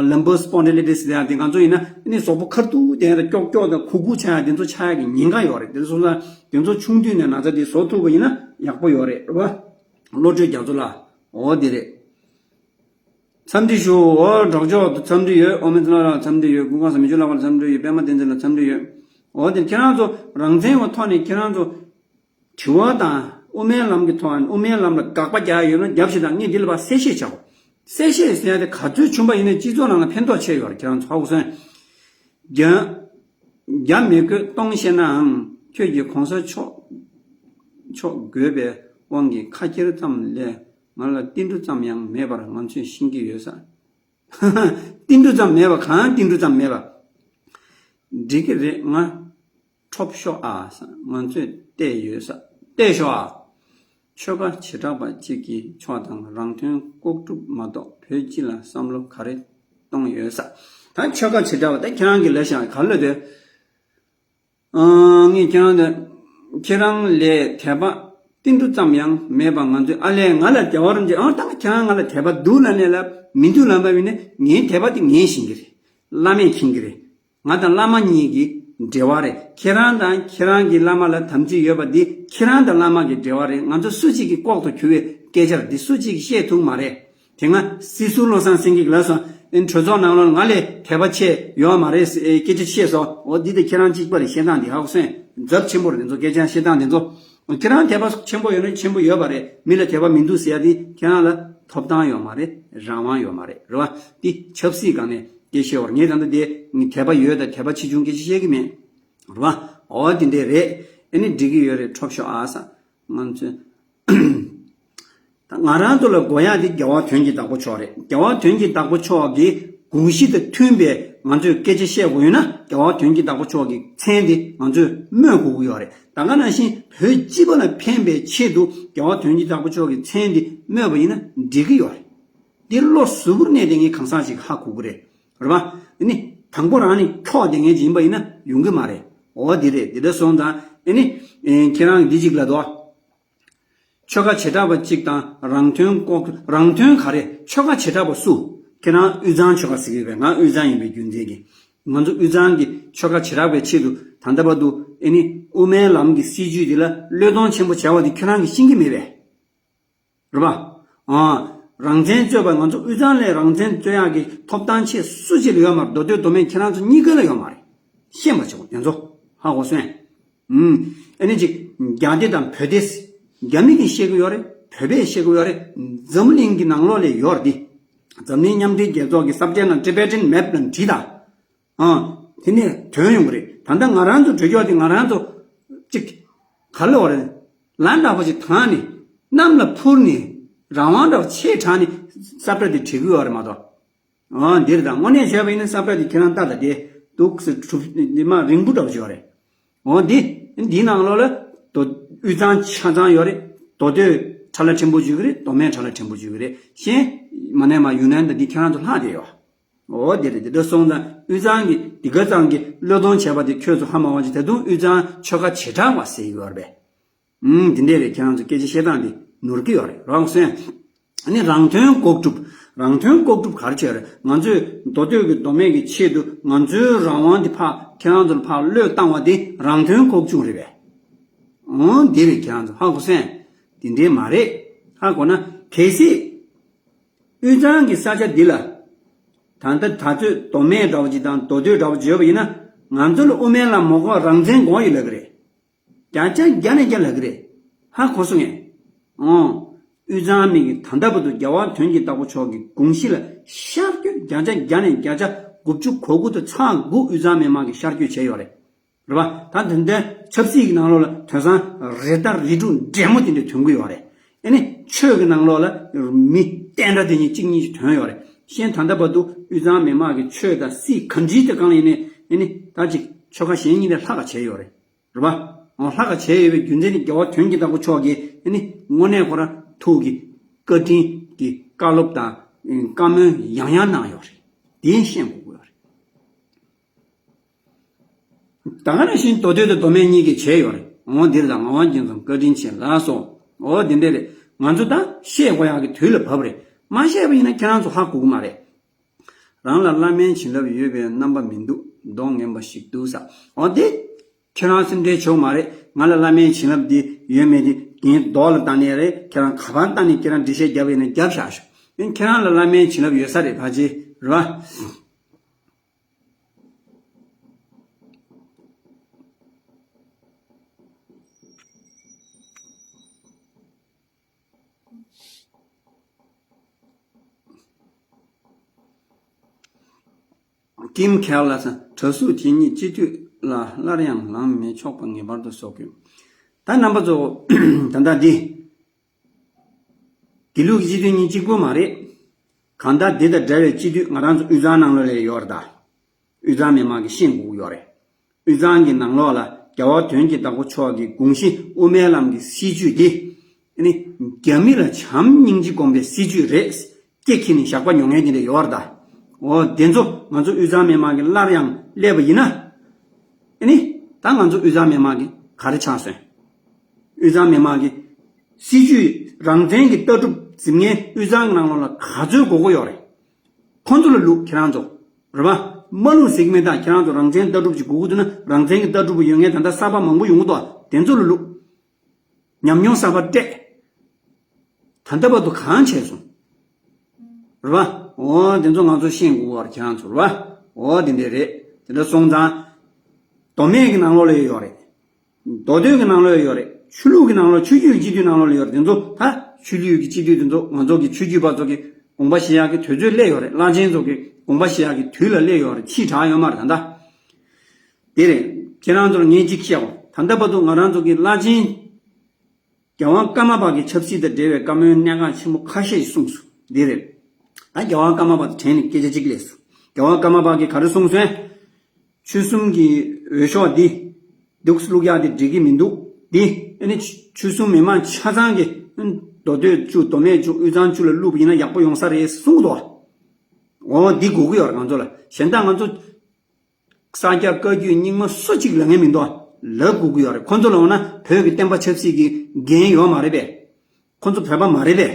ལམ་པར་སི་པོན་ཌི་ལི་ཊི་སི་ཟེར་ཡ་དེ། ང་ཚོ་ཡིན་ན་ཨ་ནི་གཟུགས་པོ་ཁ་ཐུག་དེ་ཡང་ཀྱོག་ཀྱོག་དང་ཁུག་ཁུག་ཆགས་ཡ་དེ་ཚོ་ཆགས་ཡ་གི་ཉེན་ཁ་ཡོད་རེད། དེ་ཚོ་སོང་ཙང་དེ་ཚོ་ཆུང་དུས་ནས་ན་ཚ་དེ་བཟོ་ཐུབ་པ་ཡིན་ན་ཡག་པོ་ཡོད་རེད། རེད་པ། བློ་གྲོས་རྒྱ་མཚོ་ལགས། འོ་དེ་རེད། འཚམས་འདྲི་ཞུ། འོ་གྲོགས་མཆོག་འཚམས་འདྲི་ཡོད། ཨོ་མི་ཚེ་ལགས་ལ་འཚམས་འདྲི་ཡོད། ཀུན་དགའ་བཟང་མི་ཆོས་ལགས་ལ་འཚམས་འདྲི་ཡོད། པད་མ་བསྟན་འཛིན་ལ་འཚམས་འདྲི་ཡོད། འོ་དེ་ཁྱེད་རང་ཚོ་རང་བཙན་བ་ཐོག་ནས་ཁྱེད་རང་ཚོ་དྲི་བ་དང་དབུ་མའི་ལམ་གྱི་ཐོག་ནས་དབུ་མའི་ལམ་ལ་དགག་པ་རྒྱག་ཡ་ཡོད་ན་རྒྱབ་ཤིག་དང་། ངས་འདི་ལ་ཕར་གསལ་བཤད་བྱའོ། གསལ་བཤད་ཟེར་ཡ་དེ་ག་ཚོད་བྱུང་པ་ཡིན་ན་སྤྱི་ཚོགས་ནང་ལ་ཕན་ཐོགས་ཆེ་ཡོད་རེད། ཁྱེད་རང་ཚོ་ཧ་གོ་སོང་། རྒྱ་རྒྱ་མི་དགོས་གཏོང་ཤེས་ནའང་ཁྱོད་ཀྱིས་གོང་ས་མཆོག་མཆོག་དགོས་པའི་དབང་གིས་ཁ་ཁྱེར་ཙམ་ལས་ང་ལ་ཏིལ་འབྲུ་ཙམ་ཡང་མེད་པར་ང་ཚོས་ཤེས་ཀྱི་ཡོད་ས། ཏིལ་འབྲུ་ཙམ་མེད་པ། གང་ཏིལ་འབྲུ་ཙམ་མེད་པ། འགྲིག་གི་རེད། ང་ཁྲོབ་ཤོག་ཨ། ང་ཚོས་བལྟས་ཡོད་ས། བལྟས་ཤོག་ཨ། ཆོལ་ཁ་བྱེ་བྲག་པ་གཅིག་གིས་ཕྱོགས་དང་རང་དོན་ལྐོག་སྒྲུབ་མ་གཏོགས་བོད་སྤྱི་ལ་བསམ་བློ་ག་རེ་གཏོང་ཡོད་ས། ད་ཆོལ་ཁ་བྱེ་བྲག་པ་ད་ཁྱེད་རང་གིས་ལབ་ཤག་ག་ལབ་དེ། ཨང་། ངས་ཁྱེད་རང་ལ། ཁྱེད་རང་ལས་དད་པ་ ཏིལ་འབྲུ་ཙམ་ཡང་མེད་པ་ང་ཚོས། ཨ་ལས། ང་ལ་དད་པ་རིན་ཆེན། ཨང་། ད་ཁྱེད་རང་ང་ལ་དད་པ་འདུག་ལབ་ནས་ལབ། མི་འདུག་ལབ་པ་ཡིན་ན། ངའི་དད་པ་དེ་ངས་ཤེས་ཀྱི་རེད། བླ་མས་མཁྱེན་གྱི་རེད། ང་དང་བླ་མ་གཉིས་ཀྱི་འབྲེལ་བ་རེད། ཁྱེད་རང་དང་ཁྱེད་རང་གི་བླ་མ་ལ་དམ་ཚིག་ཡོད་པ་འདི་ཁྱེད་རང་དང་བླ་མ་གི་འབྲེལ་བ་རེད། ང་ཚོ་སུ་གཅིག་གི་ལྐོག་ཏུ་གྱུར་བའི་སྐད་ཆ་རེད། འདི་སུ་གཅིག་གིས་བཤད་ཐུབ་མ་རེད། དེ་སྔ་སྲིད་ཟུར་བློ་བཟང་སེང་གེ་ལགས་སོ། ཨེ། གྲོས་ཚོགས་ནང་ལོགས་ང་ལས་དད་པ་ཆེ་ཡོད་མ་རེད་ཟེར་སྐད་ཆ་བཤད་སོང་། འོ། འདི་དེ་ཁྱེད་རང་གཅིག་པ་རེད། བཤད་སྟངས་འདི་ཧ་གོ་སོང་། ཚབས་ཆེན་པོ་རེད། འདི་ཚོ་སྐད་ཆ་བཤད་སྟངས་འདི་ཚོ། ཁྱེད་རང་དད་པ་ཆེན་པོ་ཡོད་ན་ཆེན་པོ་ཡོད་པ་རེད། མི་ལ་དད་པ་མི་འདུག་ཟེར་ཡ་འདི་ཁྱེད་རང་ལ་ཐོབ་ཐང་ཡོད་མ་རེད། རང་དབང་ཡོད་མ་རེད། རེད་བ། འདི་ཆབ་སྲིད་སྒང་ནས་སྐད་ཆ་བཤད་བར། ངས་ད་ལྟ་དེ་དད་པ་ཡོད་དང་དད་པ་ཆེ་ཆུང་སྐད་ཆ་བཤད་ཀྱི་མེད། རེད་བ། འོ། དེ་འདྲས་རེད། ཨ་ནི་འགྲིག་གི་ཡོད་རེད། ཁྲོབ་ཤོག་ཨ་ས། ང་ཚོས། ད་ང་རང་ཚོ་ལ་དགོས་ཡག་དེ་རྒྱལ་བ་དོན་གྱི་བདག་པོ་མཆོག་རེད། རྒྱལ་བ་དོན་གྱི་བདག་པོ་མཆོག་གི་དགོངས་གཞི་དང་མཐུན་པའི་ང་ཚོས་སྐད་ཆ་བཤད་དགོས་ཡོད་ན། རྒྱལ་བ་དོན་གྱི་བདག་པོ་མཆོག་གི་མཚན་དེ་ང་ཚོས་སྨོས་དགོས་ཀྱི་ཡོད་རེད། ད་ག་ནང་བཞིན་བོད་སྤྱི་པ་ལ་ཕན་པའི་ཆེད་དུ་རྒྱལ་བ་དོན་གྱི་བདག་པོ་མཆོག་གི་མཚན་དེ་སྨོས་པ་ཡིན་ན་འགྲིག་གི་ཡོད་རེད། འདི་བློ་གཟུ་བོར་གནས་ཏེ་ངས་གང་ཟག་ཞིག་ཧ་གོ་གི་རེད། རེད་པ། ཨ་ནི་དང་པོ་རང་ནས་འཁྱོག་བསྡད་མཁན་ཅིག་ཡིན་པ་ཡིན་ན་ཡོང་གི་མ་རེད། འོ། འདི་རེད། འདི་འདྲ་སོང་ཙང་། ཨ་ནི་ཁྱེད་རང་འདི་གཅིག་ལ་དོ། ཆོལ་ཁ་བྱེ་བྲག་པ་གཅིག་དང་རང་དོན་ལྐོག། རང་དོན་ག་རེ། ཆོལ་ཁ་བྱེ་བྲག་པ་སུ། ཁྱེད་རང་དབུས་གཙང་ཆོལ་ཁ་ཟེར་གྱི་ཡོད་པས། ང་དབུས་གཙང་ཡིན་པའི་རྒྱུ་མཚན་གྱིས། ང་ཚོ་དབུས་གཙང་གི་ཆོལ་ཁ་བྱེ་བྲག་པའི་ཆེད་དུ་ད་ལྟ་བར་དུ། ཨེ་ནི་དབུ་མའི་ལམ་གྱི་སྲིད་བྱུས་འདི་ལ་བློས་གཏོང་ཆེན་པོ་བྱས་པ་འདི་ཁྱེད་རང་གིས་ཤེས་ཀྱི་མེད་པས། རེད་པ། ཨ། རང་བཙན་རྩོད་པ། ང་ཚོ་དབུས་གཙང་ལ་རང་བཙན་རྩོད་ཡག་གི་ཐོབ་ཐང་ཆེ་སུ་གཅིག་ལ་ཡོད་མ་རེད། མདོ་སྟོད་མདོ་སྨད་ཁྱེད་རང་ཚོ་གཉིས་ཀ་ལ་ཡོད་མ་རེད། ཤེས་པ་བྱེད་དགོས། དེ་ཚོ་ཧ་གོ་སོང་། ཨུམ། ཨ་ནི་ཅིག་རྒྱ་སྡེ་དང་བོད་སྡེ། རྒྱ་མི་གིས་བཤད་གི་ཡོད་རེད། བོད་པས་བཤད་གི་ཡོད་རེད། འཛམ་གླིང་གི་ནང་ལོགས་ལ་ཡོད་རེད། འཛམ་གླིང་མཉམ་འབྲེལ་རྒྱལ་ཚོགས་ཀྱི་ས་བཅད་ནང་Tibetan Map་ལ་བྲིས་དང་། ཨང་། དེ་ནས་ཐོན་ཡོང་གི་རེད། ད་ལྟ་ང་རང་ཚོ་བྲོས་ཀྱོག་དེ་ང་རང་ཚོ་ཅིག་ག་ལ་བ་རེད། ལ་འདྲ་པོ་ཅིག་དྲངས་ནས། གནམ་ལ་འཕུར་ནས། རང་དབང་འདྲ་པོ་ཆེ་དྲངས་ནས་ས་བཀྲ་དེ་བྲིས་གི་ཡོད་རེད་མ་གཏོགས། ཨང་། འདིར་དང་དངོས་གནས་བྱས་པ་ཡིན་ན་ས་བཀྲ་དེ་ཁྱེད་རང་ལྟ་དང་། དེ་འདུག་སེ་གྲུབ་མ་རིང་པོ་འདྲ་པོ་ཅིག་ཡོད་རེད། འོ། འདི་འདིའི་ནང་ལོགས་ལ་མདོ། དབུས་གཙང་ཆ་ཚང་ཡོད་རེད། མདོ་སྟོད་ཁྲ་ལ་ཕྲན་བུ་ཅིག་རེད། མདོ་སྨད་ཁྲ་ལ་ཕྲན་བུ་ཅིག་རེད། གཞན་མ་ནས་མ་ཡུན་ནན་དང་འདི་ཁྱེད་རང་ཚོ་ལྷག་བསྡད་ཡོད། འོ། དེ་རེད། དེ་འདྲ་སོང་ཙང་དབུས་གཙང་གི་འདི་ག་ཙམ་གྱི་བློས་གཏོང་བྱས་པ་དེ་ཁྱོད་ཚོ་ཧ་མ་གོ་ཅིག་ད་དུང་དབུས་གཙང་ཆོལ་ཁ་བྱེ་བྲག་པ་ཟེར་གྱི་ཡོད་རེད་པས། ཨུམ། དེ་འདྲས་རེད། ཁྱེད་རང་ཚོ་སྐད་ཆ་བཤད་སྟངས་འདི་ནོར་གྱི་ཡོད་རེད། རང་སོན། ཨ་ནི་རང་དོན་ལྐོག་སྒྲུབ། རང་དོན་ལྐོག་སྒྲུབ་ག་རེ་བྱས་རེད། ང་ཚོས་མདོ་སྟོད་ཀྱི་མདོ་སྨད་ཀྱི་ཆེད་དུ་ང་ཚོའི་རང་དབང་འདི་ཕར་ཁྱེད་རང་ཚོར་ཕར་བློས་བཏང་བ་འདི་རང་དོན་ལྐོག་བཅུག་རེད་པས། འོ། འདི་རེད། ཁྱེད་རང་ཚོ་ཧ་གོ་སོང་། དེ་འདྲས་མ་རེད། ཧ་གོ་ན། གལ་སྲིད་དབུས་གཙང་གི་ས་ཆ་འདི་ལ་ད་ལྟ་ད་ཚོད་མདོ་སྨད་འདྲ་བོ་ཅིག་དང་མདོ་སྟོད་འདྲ་བོ་ཅིག་ཡོད་པ་ཡིན་ན། ང་ཚོ་ལ་དབུ་མའི་ལམ་མ་དགོས་པར་རང་བཙན་དགོས་ཡོད་ལབ་ཀྱི་རེད། བརྒྱ་ཆ་བརྒྱ་ནས་བརྒྱ་ལབ་ཀྱི་རེད། ཧ་གོ་སོང་ངས། ཨོ། དབུས་གཙང་མི་གིས་ད་ལྟ་བར་དུ་རྒྱལ་བ་དོན་གྱི་བདག་པོ་མཆོག་གི་དགོངས་གཞི་ལ་ཤར་བསྐྱོད་བརྒྱ་ཆ་བརྒྱ་ནས་བརྒྱ་ཆ་དགུ་བཅུ་གོ་དགུ་དང་ཚེག་དགུ་དབུས་གཙང་མི་མང་གིས་ཤར་བསྐྱོད་བྱས་ཡོད་རེད། རེད་པ། ད་དེ་འདྲའི་ཆབ་སྲིད་ཀྱི་ནང་ལོགས་ལ་དེང་སང་རེ་ལྟར་རིགས་དྲུག་འདྲེས་མོ་དེ་འདྲ་ཐོན་གྱི་ཡོད་རེད། ཨ་ནི་ཆོས་ཀྱི་ནང་ལོགས་ལ་མི་བསྟན་དགྲ་དེ་གཉིས་གཅིག་གཉིས་ཤིག་ཐོན་ཡོད་རེད། གཞན་ད་ལྟ་བར་དུ་དབུས་གཙང་མི་མང་གིས་ཆོས་དང་སྲིད་གང་ཅིའི་སྒང་ལ་ཡིན་ནའི། ཨ་ནི་ད་ཅིག་ཆོལ་ཁ་གཞན་གཉིས་ལས་ལྷག་ག་བྱས་ཡོད་རེད། རེད་པ། འོ། ལྷག་ག་བྱས་ཡོད་པའི་རྒྱུ་མཚན་ནི་རྒྱལ་བ་དོན་གྱི་བདག་པོ་མཆོག་གིས་ཨ་ནི་དངོས་གནས་ཁོ་རང་ཐུགས་ཀྱི་བཀའ་དྲིན་གྱི་བཀའ་སློབ་དང་བཀའ་མོལ་ཡང་ཡང་གནང་ཡོད་རེད། དེ་ཤེས་དགོས་ཀྱི་ཡོད་རེད། ད་ག་ནང་བཞིན་མདོ་སྟོད་དང་མདོ་སྨད་གཉིས་ཀས་བྱས་ཡོད་རེད། འོ། འདིར་དང་ངག་དབང་སྐྱབས་མཚོ་བཀའ་དྲིན་ཆེ་ལགས་སོ། འོ། འདི་འདྲ་རེད། ང་ཚོ་ད་བཤད་དགོས་ཡག་གི་དུས་ལ་བབ་རེད། མ་བཤད་པ་ཡིན་ན་ཁྱེད་རང་ཚོ་ཧ་གོ་གི་མ་རེད། རང་ལ་བླ་མའི་བྱིན་རླབས་ཡོད་པའི་རྣམ་པ་མི་འདུག་མདོག་ངན་པ་ཞིག་འདུག་ས། འོ་དེ། ཁྱེད་རང་སེམས་ཁྲལ་བྱེད་དགོས་མ་རེད། ང་ལ་བླ་མའི་བྱིན་རླབས་འདི་ཡོད་མེད་དེ་ངའི་མདོག་ལ་བལྟས་ནས་རེད། ཁྱེད་རང་ག་པར་བལྟས་ནས་ཁྱེད་རང་འགྲེལ་བཤད་རྒྱབ་ཡིན་ན་རྒྱབ་བཞག་ཤོག་ཁྱེད་རང་ལ་བླ་མའི་བྱིན་རླབས་ཡོད་ས་རེད། ཕལ་ཆེར་རེད་པ། ཀིམ་ཁེལ་ལགས། གྲྭ་ཟུར་དེ་གཉིས་སྤྱི་འཐུས་ལ་སླར་ཡང་ལངས་མི་ཆོག་པ་ངེས་པར་དུ་བཟོ་དགོས། ད་རྣམ་པ་ཚོ། ད་ལྟ་འདི། དགེ་ལུགས་ཀྱི་སྤྱི་འཐུས་གཉིས་གཅིག་པོ་མ་རེད། གང་ལྟར་འདི་དང་འདྲ་བའི་སྤྱི་འཐུས་ང་རང་ཚོ་དབུས་གཙང་ནང་ལོགས་ལ་ཡོད་རེད་ད། དབུས་གཙང་མི་མང་གིས་ཤེས་དགོས་ཀྱི་ཡོད་རེད། དབུས་གཙང་གི་ནང་ལོགས་ལ་རྒྱལ་བ་དོན་གྱི་བདག་པོ་མཆོག་གི་དགོངས་གཞི་དབུ་མའི་ལམ་གྱི་སྲིད་བྱུས་འདི། ཨ་ནི་རྒྱ་མི་ལ་བྱམས་སྙིང་རྗེ་སྒོམ་པའི་སྲིད་བྱུས་རེད། སྐེ་འཁྱེར་ནས་ཞག་པ་ཉོ་མཁན་དེ་འདྲ་ཡོད་རེད་ད། འོ། དེ་ཚོ་ང་ཚོ་དབུས་གཙང་མི་མང་གིས་སླར་ཡང་སླེབས་པ་ཡིན་ན། ཨ་ནི་ད་ང་ཚོ་དབུས་གཙང་མི་མང་གིས་ག་རེ་ཆགས་སོང་། དབུས་གཙང་མི་མང་གིས་ སྲིད་ཇུས་རང་བཙན་གྱི་ལྟ་གྲུབ་འཛིན་མཁན་དབུས་གཙང་གི་ནང་ལོགས་ལ་ག་ཚོད་དགོས་ཀྱི་ཡོད་རེད། ཁོང་ཚོ་ལ་བླུགས་ཁྱེད་རང་ཚོ། རེད་པ། མ་བླུགས་ཟེར་གྱི་མེད་ད། ཁྱེད་རང་ཚོ་རང་བཙན་ལྟ་གྲུབ་ཅིག་དགོས་ཀྱི་འདུག་ན། རང་བཙན་གྱི་ལྟ་གྲུབ་ཡོད་མཁན་ད་ལྟ་གསར་པ་མང་པོ་ཡོང་གི་འདུག་དེ་ཚོ་ལ་བླུགས། ཉམས་མྱོང་གསར་པ་སྤྲད། ད་ལྟ་བར་དུ་གང་བྱས་སོང་། རེད་པ། འོ་དེ་ཚོ་ང་ཚོ་ཤེས་དགོས་པ་རེད། ཁྱེད་རང་ཚོ་རེད་པ། འོ་དེ་འདྲ་རེད། དེ་འདྲ་སོང་ཙང་། མདོ་སྨད་ཀྱི་ནང་ལོགས་ལ་ཡོད་རེད། མདོ་སྟོད་ཀྱི་ནང་ལོགས་ཡོད་རེད། ཆོས་ལུགས་ཀྱི་ནང་ལོགས། ཆོས་བརྒྱུད་ཀྱི་སྤྱི་འཐུས་ནང་ལོགས་ལ་ཡོད་རེད། དེ་ཚོ་ད་ཆོས་བརྒྱུད་ཀྱི་སྤྱི་འཐུས་དེ་ཚོ་ང་ཚོ་གི་ཆོས་བརྒྱུད་པ་ཚོ་གི་དགོངས་པ་བཞེས་ཡག་གི་དུས་ཚོད་སླེབས་ཡོད་རེད། བླ་ཆེན་ཚོ་གི་དགོངས་པ་བཞེས་ཡག་གི་དུས་ལ་སླེབས་ཡོད་རེད། ཕྱིས་དྲགས་ཡོད་མ་རེད་ད་ལྟ། དེ་རེད། ཁྱེད་རང་ཚོར་ངས་གཅིག་བཤད་པ། ད་ལྟ་བར་དུ་ང་རང་ཚོ་གི་བླ་ཆེན་རྒྱལ་དབང་ཀརྨ་པ་གི་ཆབ་སྲིད་དང་འབྲེལ་བའི་བཀའ་མོལ་གནད་འགག་ཆེན་པོ་ཁ་ཤས་ཤིག་གསུངས་སོང་། འདི་རེད། ད་རྒྱལ་དབང་ཀརྨ་པ་དང་འབྲེལ་ནས་སྐད་ཆ་གཅིག་སླེབས་སོང་། རྒྱལ་དབང་ཀརྨ་པ་གིས་ག་རེ་གསུངས་སོང་། ཆོལ་གསུམ་གྱི་འོས་ཤོག་འདི་འདུག་བླུག་ཡག་དེ་འགྲིག་གི་མི་འདུག་འདི་ཨ་ནི་ཆོལ་གསུམ་མི་མང་ཆ་ཚང་གིས་མདོ་སྟོད་བཅུ། མདོ་སྨད་བཅུ། དབུས་གཙང་བཅུ་ལ་བླུགས་པ་ཡིན་ན་ཡག་པོ་ཡོང་ས་རེད་གསུངས་འདུག་འོ་འདི་དགོས་ཀྱི་ཡོད་རེད་ང་ཚོ་ལ། གཞན་དག་ང་ཚོ་ས་སྐྱ་བཀའ་བརྒྱུད་རྙིང་མ་སུ་གཅིག་ལབ་མཁན་མི་འདུག་ལབ་དགོས་ཀྱི་ཡོད་རེད། ཁོང་ཚོ་ལ་འོ་ན་བོད་ཀྱི་བསྟན་པ་ཆབ་སྲིད་ཀྱི་འགན་ཡོད་མ་རེད་པས། ཁོང་ཚོ་བོད་པ་མ་རེད་པས།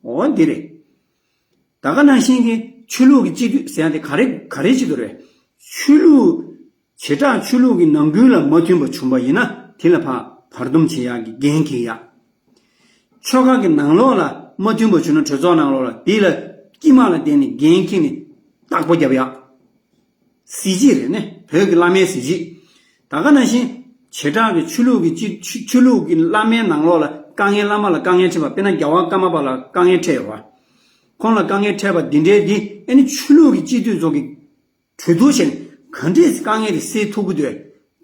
འོ་འདི་རེད། ད་ག་ནང་བཞིན་གྱི་ཆོས་ལུགས་ཀྱི་སྤྱི་འཐུས་ཟེར་ཡ་དེ་ག་རེ་ག་རེ་བྱེད་དགོས་རེད། ཆོས་ལུགས་བྱེ་བྲག་ཆོས་ལུགས་ཀྱི་ནང་ཁུལ་ལ་མ་མཐུན་པ་བྱུང་པ་ཡིན་ན་དེ་ལ་ཕར་བར་འདུམ་བྱེད་ཡག་གི་འགན་འཁྱེར་ཡག་ཆོལ་ཁ་གི་ནང་ལོགས་ལ་མ་མཐུན་པ་བྱུང་ན་གྲོས་ཚོགས་ནང་ལོགས་ལ་དེ་ལ་དཀྱིལ་མ་ལ་བསྡད་ནས་འགན་འཁྱེར་ནས་བརྟག་པ་རྒྱབ་ཡག་གཟི་བརྗིད་རེད་ནི། བོད་ཀྱི་བླ་མའི་གཟི་བརྗིད། ད་ག་ནང་བཞིན་བྱེ་བྲག་གི་ཆོས་ལུགས་ཀྱི་སྤྱི་ཆོས་ཆོས་ལུགས་ཀྱི་བླ་མའི་ནང་ལོགས་ལ་དཀའ་ངལ། བླ་མ་ལ་དཀའ་ངལ་འཕྲད་པ། དཔེར་ན་རྒྱལ་བ་ཀརྨ་པ་ལ་དཀའ་ངལ་འཕྲད་ཡོད་པ། ཁོང་ལ་དཀའ་ངལ་འཕྲད་པ་འདི་འདྲའི་འདི་ཨ་ནི་ཆོས་ལུགས་ཀྱི་སྤྱི་འཐུས་ཚོ་གི་གྲོས་བསྡུར་བྱས་ནས་ག་འདྲས་དཀའ་ངལ་དེ་སེལ་ཐུབ་ཀྱི་འདུག་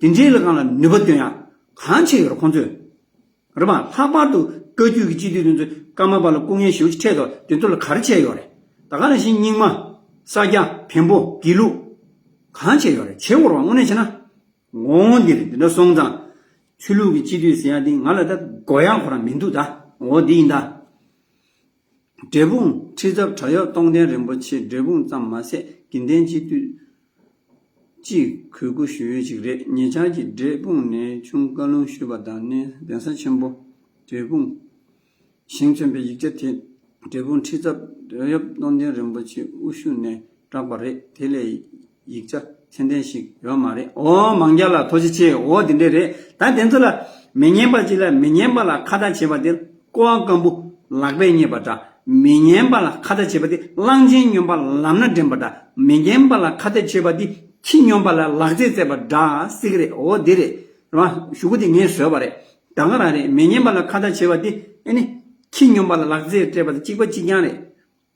དེ་འདྲའི་ལ་སྒང་ལ་ནུས་པ་བཏོན་ཡག་གང་བྱས་ཡོད་རེད་ཁོང་ཚོས། རེད་པ། ལྷག་པར་དུ་བཀའ་བརྒྱུད་ཀྱི་སྤྱི་འཐུས་དེ་ཚོས་ཀརྨ་པ་ལ་སྐུ་ངལ་ཞེ་པོ་ཅིག་འཕྲད་འདུག་དེ་ཚོ་ལ་ག་རེ་བྱས་ཡོད་རེད། ད་ག་ནང་བཞིན་རྙིང་མ། ས་སྐྱ། བོན་པོ། དགེ་ལུགས། གང་བྱས་ཡོད་རེད། བྱེད་དགོས་རེད་པ། དངོས་གནས་བྱས་ན། འོ་འདི་རེད། འདི་འདྲ་སོང་ཙང་། ཆོས་ལུགས་ཀྱི་སྤྱི་འཐུས་ཟེར་ཡག་འདི་ང་ལ་ད་དགོས་ཡག་ཁོ་རང་མི་འདུག་ད། འོ་འདི་ཡིན་ད། འབྲས་སྤུངས་ཁྲི་ཚབ་བྲག་གཡབ་སྟོང་ལྡན་རིན་པོ་ཆེ་འབྲས་སྤུངས་ཙམ་མ་ཟད་དགེ་ལྡན་སྤྱི་འཐུས་ཀྱིས་གུས་བཀུར་ཞུ་ཡུལ་ཅིག་རེད། ཉེ་ཆར་གྱི་འབྲས་སྤུངས་ནས་ཆུང་བཀའ་ལུང་ཞུས་པ་དང་ནི་གདན་ས་ཆེན་པོ་འབྲས་སྤུངས་ཞིང་མཚོན་པའི་ཡིག་ཆ་དེ་འབྲས་སྤུངས་ཁྲི་ཚབ་བྲག་གཡབ་སྟོང་ལྡན་རིན་པོ་ཆེ་དབུ་བཞུགས་ནས་བསྒྲགས་པ་རེད། དེ་ལས་ཡིག་ཆ་ཚད་ལྡན་ཞིག་ཡོད་མ་རེད། འོ་མང་རྒྱ་ལགས་ཐུགས་རྗེ་ཆེ། འོ་དེ་འདྲས་རེད། ད་དེ་ཚོ་ལ་མི་སྙན་པ་ཅིག་ལ་མི་སྙན་པ་ལ་ཁ་བརྡ་བྱེད་པ་དེ་ཀོ་བ་སྐམ་པོ་ལག་པས་རྙེད་པ་འདྲ། མི་སྙན་པ་ལ་ཁ་བརྡ་བྱེད་པ་དེ་གླང་ཆེན་སྨྱོན་པ་ལམ་སྣ་འདྲེན་པ་འདྲ། མི་སྙན་པ་ལ་ཁ་བརྡ་བྱེད་པ་དེ་ཁྱི་སྨྱོན་པ་ལ་ལག་རྩེད་རྩེད་པ་འདྲ་ཟེར་གི་རེད། འོ་དེ་རེད། རེད་པ། གཞུག་གུ་དེ་ངས་བཟོས་པ་རེད། ད་ག་རང་རེད། མི་སྙན་པ་ལ་ཁ་བརྡ་བྱེད་པ་དེ་ཨ་ནི་ཁྱི་སྨྱོན་པ་ལ་ལག་རྩེད་སྤྲད་པ་དང་གཅིག་པ་གཅིག་རྐྱང་རེད།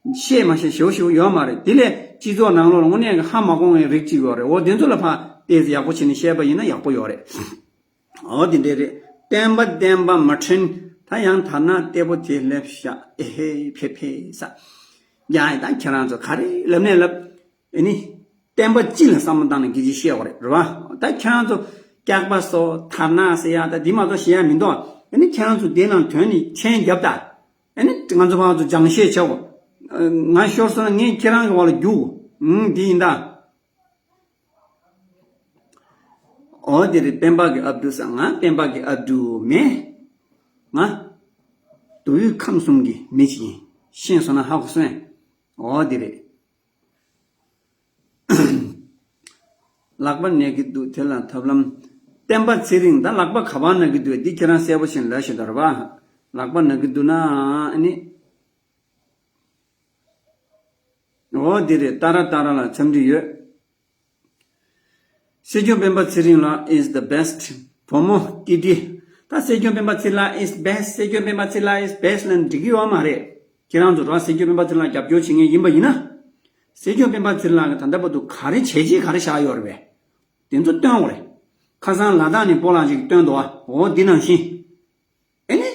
བཤད་མ་བཤད་ཞེ་པོ་ཞེ་པོ་ཡོད་མ་རེད། དེ་ལས་སྤྱི་ཚོགས་ནང་ལོགས་ལ་དངོས་གནས་ཀྱི་ཧ་མ་གོ་བའི་རིགས་གཅིག་ཡོད་རེད། འོ་དེ་ཚོ་ལ་ཕར་ཏོག་ཙམ་ཡག་པོ་བྱས་ནས་བཤད་པ་ཡིན་ན་ཡག་པོ་ཡོད་རེད། འོ་དེ་འདྲས་རེད། བསྟན་པ་བསྟན་པ་མ་དྲན། ད་ཡང་དར་ནག་ལྟ་བུ་དེ་སླེབས་ཤག་ཨེ་ཧེ་ཕེ་ཕེ་ས། ཡ་ཡ་ད་ཁྱེད་རང་ཚོ་ག་རེ་ལབ་ནས་ལབ། ཨ་ནི། བསྟན་པ་སྤྱི་ལ་བསམ་བློ་བཏང་ནས་སྐད་ཆ་བཤད་པ་རེད། རེད་པ། ད་ཁྱེད་རང་ཚོ་སྐྱག་པ་ཟོ་དར་ནག་ཟེར་ཡག་ད་འདི་མ་གཏོགས་བཤད་ཡག་མི་འདུག་ཨ་ནི་ཁྱེད་རང་ཚོ་འདི་ནང་དོན་ནི་མཆན་རྒྱབ་ད། ཨ་ནི་ང་ཚོ་ཕར་ཚུར་སྦྱང་བཤད་བྱའོ། ང་ཤོར་སོང་ན་ངས་ཁྱེད་རང་གི་འོག་ལ་རྒྱུག་ཨང་འདི་ཡིན་ད། འོ་དེ་རེད། སྤེན་པ་གི་ཨབ་ཏུ་ས། ང་སྤེན་པ་གི་ཨབ་ཏུ་མེད། ང་མདོ་དབུས་ཁམས་གསུམ་གྱི་མི་ཅིག་ཡིན། ཤེས་སོང་ན་ཧ་གོ་སོང་། འོ་དེ་རེད། ལག་པ་ན་གི་འདུག་དེ་ལ་ཐབས་ལམ། བསྟན་པ་ཚེ་རིང་། ད་ལག་པ་ག་པར་ན་གི་འདུག་འདི་ཁྱེད་རང་གསལ་པོ་ཞིག་ལབ་ཤོག་ད། རེད་པ། ལག་པ་ན་གི་འདུག་ན་ཨ་ནི། འོ་འདི་རེད། ཏ་ར་ཏ་ར་ལ་འཚམས་འདྲི་ཡོད། སྲིད་སྐྱོང་སྤེན་པ་ཚེ་རིང་ལགས་is the best། བུ་མོ་ཀི་ཏི། ད་སྲིད་སྐྱོང་སྤེན་པ་ཚེ་ལགས་is best། སྲིད་སྐྱོང་སྤེན་པ་ཚེ་ལགས་is best་ལབ་ན་འགྲིག་གི་ཡོད་མ་རེད། ཁྱེད་རང་ཚོ་རང་སྲིད་སྐྱོང་སྤེན་པ་ཚེ་ལགས་རྒྱབ་སྐྱོར་བྱེད་མཁན་ཡིན་པ་ཡིན་ན། སྲིད་སྐྱོང་སྤེན་པ་ཚེ་རིང་ལགས་ཀྱིས་ད་ལྟ་བར་དུ་ག་རེ་བྱས་རྗེས་ག་རེ་བཞག་ཡོད་རེད་པས། དེ་ཚོ་སྟོན་དགོས་རེད། ཁ་སང་ལ་དྭགས་ནས་སྤོ་ལགས་ཅིག་སྟོན་འདུག་ཨ། འོ་འདི་ནང་བཞིན། ཨེ་ནི།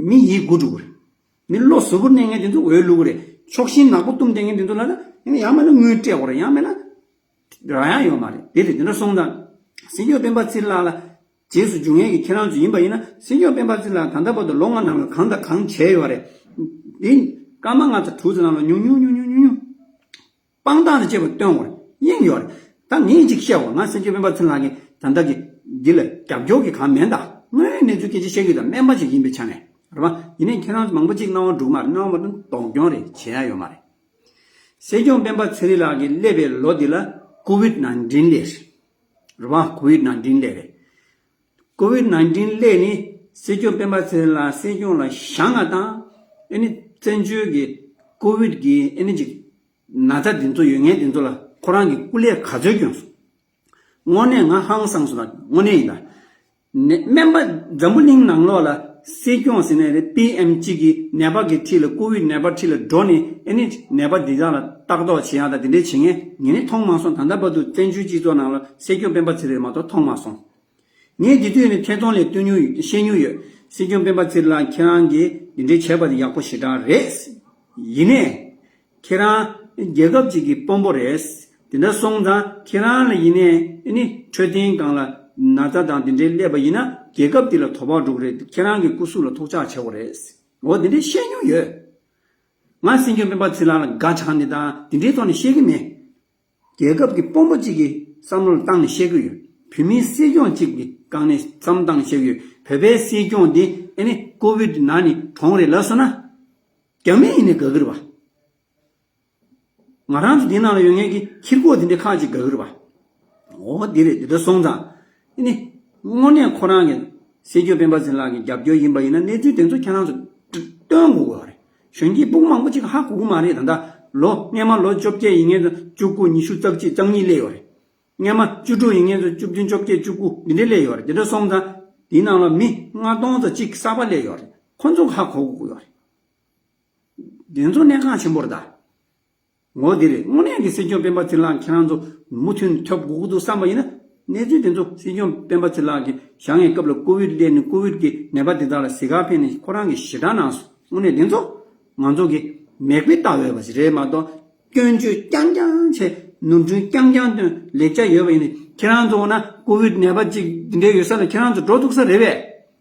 མི་ཡིད་མགུ་འཁྲུག་གི་རེད། མི་བློ་གཟུ་བོར་གནས་མཁན་དེ་ཚོ་འོས་བླུག་གི་རེད། ཕྱོགས་ཞེན་ནག་པོ་བཏུམས་བསྡད་མཁན་དེ་ཚོ་ལ་ད་ཡང་མིན་ན་དངུལ་སྤྲད་དགོས་རེད། ཡང་མིན་ན་རག་ཡག་ཡོད་མ་རེད། དེ་རེད། དེ་འདྲ་སོང་ཙང་། སྲིད་སྐྱོང་སྤེན་པ་ཚེ་རིང་ལགས་ལ་རྗེས་སུ་འཇུག་མཁན་གྱི་ཁྱེད་རང་ཚོ་ཡིན་པ་ཡིན་ན། སྲིད་སྐྱོང་སྤེན་པ་ཚེ་རིང་ལགས་ད་ལྟ་བར་དུ་ལོ་ལྔ་ནང་ལ་གང་དང་གང་བྱས་ཡོད་རེད། དེ་སྐར་མ་ལྔ་དང་དྲུག་ཙམ་ནང་ལ་ཉུང་ཉུང་ཉུང་ཉུང་ཉུང་ཉུང་། དཔང་རྟགས་དང་བཅས་པ་སྟོན་དགོས་རེད། དབྱིངས་ཡོད་རེད། ད་ངས་གཅིག་བཤད་འོ། ང་སྲིད་སྐྱོང་སྤེན་པ་ཚེ་རིང་ལགས་ཀྱིས་ད་ལྟ་གི་འདི་ལ་རྒྱབ་སྐྱོར་གྱི་གང་མེད་ད། དངོས་ཡོད་གནས་ཚུལ་སྐད་ཆ་བཤད་ཀྱི་ཡོད་ད། སྨན་པ་ཅིག་ཡིན་པའི་ཆ་ནས་རེད་བ། ཡིན་ནའི་ཁྱེད་རང་མང་པོ་ཅིག་སྣང་བ་འགྲོ་གི་མ་རེད། སྣང་བ་མ་འགྲོ་ན་སྡུག་གྱོང་རེད། བྱེད་ཡ་ཡོད་མ་རེད། སྲིད་སྐྱོང་སྤེན་པ་ཚེ་རིང་ལགས་ཀྱིས་སླེབས་པའི་ལོ་འདི་ལ་ཀོ་ཝིད་ནའིན་ཊིན་སླེབས་རེད་བ། ཀོ་ཝིད་ནའིན་ཊིན་སླེབས་རེད། ཀོ་ཝིད་ནའིན་ཊིན་སླེབས་ནས་སྲིད་སྐྱོང་སྤེན་པ་ཚེ་རིང་ལགས་སྲིད་སྐྱོང་ལ་བཞེངས་པ་དང་། ཨ་ནི་བཙན་བྱོལ་གྱི་ཀོ་ཝིད་ཀྱི་ཨ་ནི་ཅིག་ན་ཚ་འདི་ཚོ་ཡོད་མཁན་འདི་ཚོ་ལ་ཁོ་རང་གིས་སྐུ་ལས་ག་ཚོད་བསྐྱོན་སོང་། དངོས་གནས་ང་ཧང་སངས་སོང་ད། དངོས་གནས་ཡིན་ད། ནད་སྨན་པ་འཛམ་བུ་གླིང་ནང་ལོགས་ལ་སྲིད་སྐྱོང་ཟེར་ནས་རེད། པི་ཨེམ་གཅིག་གིས་ནད་པ་གི་འཁྲིས་ལ་ཀོ་ཝིད་ནད་པ་འཁྲིས་ལ་འགྲོ་ནས་ཨ་ནི་ནད་པ་འདི་དག་ལ་ལྟ་རྟོག་བྱེད་ཡག་དང་དེ་འདྲའི་བྱེད་མཁན་ངས་ནི་མཐོང་མ་སོང་། ད་ལྟ་བར་དུ་བཙན་བྱོལ་སྤྱི་ཚོགས་ནང་ལ་སྲིད་སྐྱོང་སྤེན་པ་ཚེ་རིང་མ་གཏོགས་མཐོང་མ་སོང་། ངས་འདི་དུས་ནས་ཐད་གཏོང་ལས་སྟོན་མྱོང་ཡོད། བཤད་མྱོང་ཡོད། སྲིད་སྐྱོང་སྤེན་པ་ཚེ་རིང་ལགས་ཁྱེད་རང་གིས་འདི་འདྲའི་བྱས་པ་དེ་ཡག་པོ་ཞེ་དྲག་རེད། ཡིན་ནའི། ཁྱེད་རང་རྒྱལ་ཁབ་ཅིག་གི་དཔོན་པོ་རེད། དེ་འདྲ་སོང་ཙང་ཁྱེད་རང་ལ་ཡིན་ནའི་ཨ་ནི་འཕྲོད་བསྟེན་སྒང་ལ་ན་ཚ་དང་དེ་འདྲའི་སླེབས་པ་ཡིན་ན་རྒྱལ་ཁབ་དེ་ལ་དོ་ཕོག་འགྲོ་གི་རེད། ཁྱེད་རང་གི་སྐུ་གཟུགས་ལ་ཐུག་ཆག་བྱེད་དགོས་རེད། འོ་དེ་འདྲའི་བཤད་མྱོང་ཡོད། ང་སྲིད་སྐྱོང་སྤེན་པ་ཚེ་རིང་ལ་དགའ་ཆགས་ནས་དང་དེ་འདྲའི་ཐོག་ནས་བཤད་ཀྱི་མེད། རྒྱལ་ཁབ་ཀྱི་དཔོན་པོ་གཅིག་གིས་བསམ་བློ་བཏང་ནས་བཤད་ཀྱི་ཡོད། བོད་མིའི་སྲིད་སྐྱོང་གཅིག་གིས་བཀང་ནས་བསམ་བཏང་བཤད་ཀྱི་ཡོད། བོད་པའི་སྲིད་སྐྱོང་འདི་ཨ་ནི་ཀོ་ཝིད་ནང་ནས་གྲོངས་རེད་ལབ་སོང་ན། རྒྱ་མི་ཡིན་ནས་དགའ་གི་རེད་པ། ང་རང་ཚོ་འདི་ནང་ལ་ཡོད་མཁན་གྱི་ཁྱི་རྒོད་འདི་འདྲའི་ཁག་ཅིག་དགའ་གི་རེད་པ། འོ་འདི་རེད། འདི་འདྲ་སོང་ཙང་ཨ་ནི་དངོས་གནས་ཁོ་རང་གི་སྲིད་སྐྱོང་སྤེན་པ་ཚེ་རིང་ལགས་ཀྱི་རྒྱབ་སྐྱོར་ཡིན་པ་ཡིན་ན་གནས་ཚུལ་དེ་ཚོ་ཁྱེད་རང་ཚོ་སྟོན་དགོས་ཀྱི་ཡོད་རེད། གཞོན་སྐྱེས་སྤུ་གུ་མང་པོ་ཅིག་ཧ་གོ་གི་མ་རེད། ད་ལྟ་ལོ་སྔས་མ་ལོ་བཅོ་བརྒྱད་ཡིན་མཁན་ཚོ་བཅུ་དགུ། ཉི་ཤུ་རྩ་གཅིག། རྩ་གཉིས་སླེབས་ཡོད་རེད། སྔས་མ་བཅུ་དྲུག་ཡིན་མཁན་ཚོ་བཅུ་བདུན། བཅོ་བརྒྱད། བཅུ་དགུ་འདི་འདྲ་སླེབས་ཡོད་རེད། དེ་འདྲ་སོང་ཙང་དེའི་ནང་ལ་མི་ལྔ་སྟོང་ཙམ་ཅིག་གསར་པ་སླེབས་ཡོད་རེད། ཁོ་ཚོ་ཧ་གོ་དགོས་ཀྱི་ཡོད་རེད། དེ་ཚོ་གནད་འགག་ཆེན་པོ་རེད་ད། ངོ་དེ་རེད། དངོས་གནས་ཀྱི་སྲིད་སྐྱོང་སྤེན་པ་ཚེ་རིང་ལགས་ཁྱེད་རང་ཚོ་མུ་མཐུད་ཐོབ་དགོས་ཀྱི་འདུག་བསམ་པ་ཡིན་ན། གནས་ཚུལ་དེ་ཚོ་སྲིད་སྐྱོང་སྤེན་པ་ཚེ་རིང་ལགས་ཀྱིས་བཞེངས་པའི་སྐབས་ལ་ཀོ་ཝིད་སླེབས་ནས་ཀོ་ཝིད་ཀྱི་ནད་པ་དེ་དག་ལ་གཟིགས་གར་ཕེབས་ནས་ཁོ་རང་གིས་ཞེ་དྲག་གནང་སོང་། དངོས་གནས་དེ་ཚོ་ང་ཚོ་གིས་མིག་དཔེ་ལྟ་འོས་པ་ཞིག་རེད་མ་གཏོགས། སྐྱོན་བརྗོད་རྐྱང་རྐྱང་བྱས། ནོར་འཁྲུལ་རྐྱང་རྐྱང་སྟོན། ལེགས་ཆ་ཡོད་པ་ཡིན་ན་ཁྱེད་རང་ཚོ་འོ་ན་ཀོ་ཝིད་ནད་པ་ཅིག་འདི་འདྲའི་ཡོད་ས་ལ་ཁྱེད་རང་ཚོ་འགྲོ་ཐུབ་ས་རེད་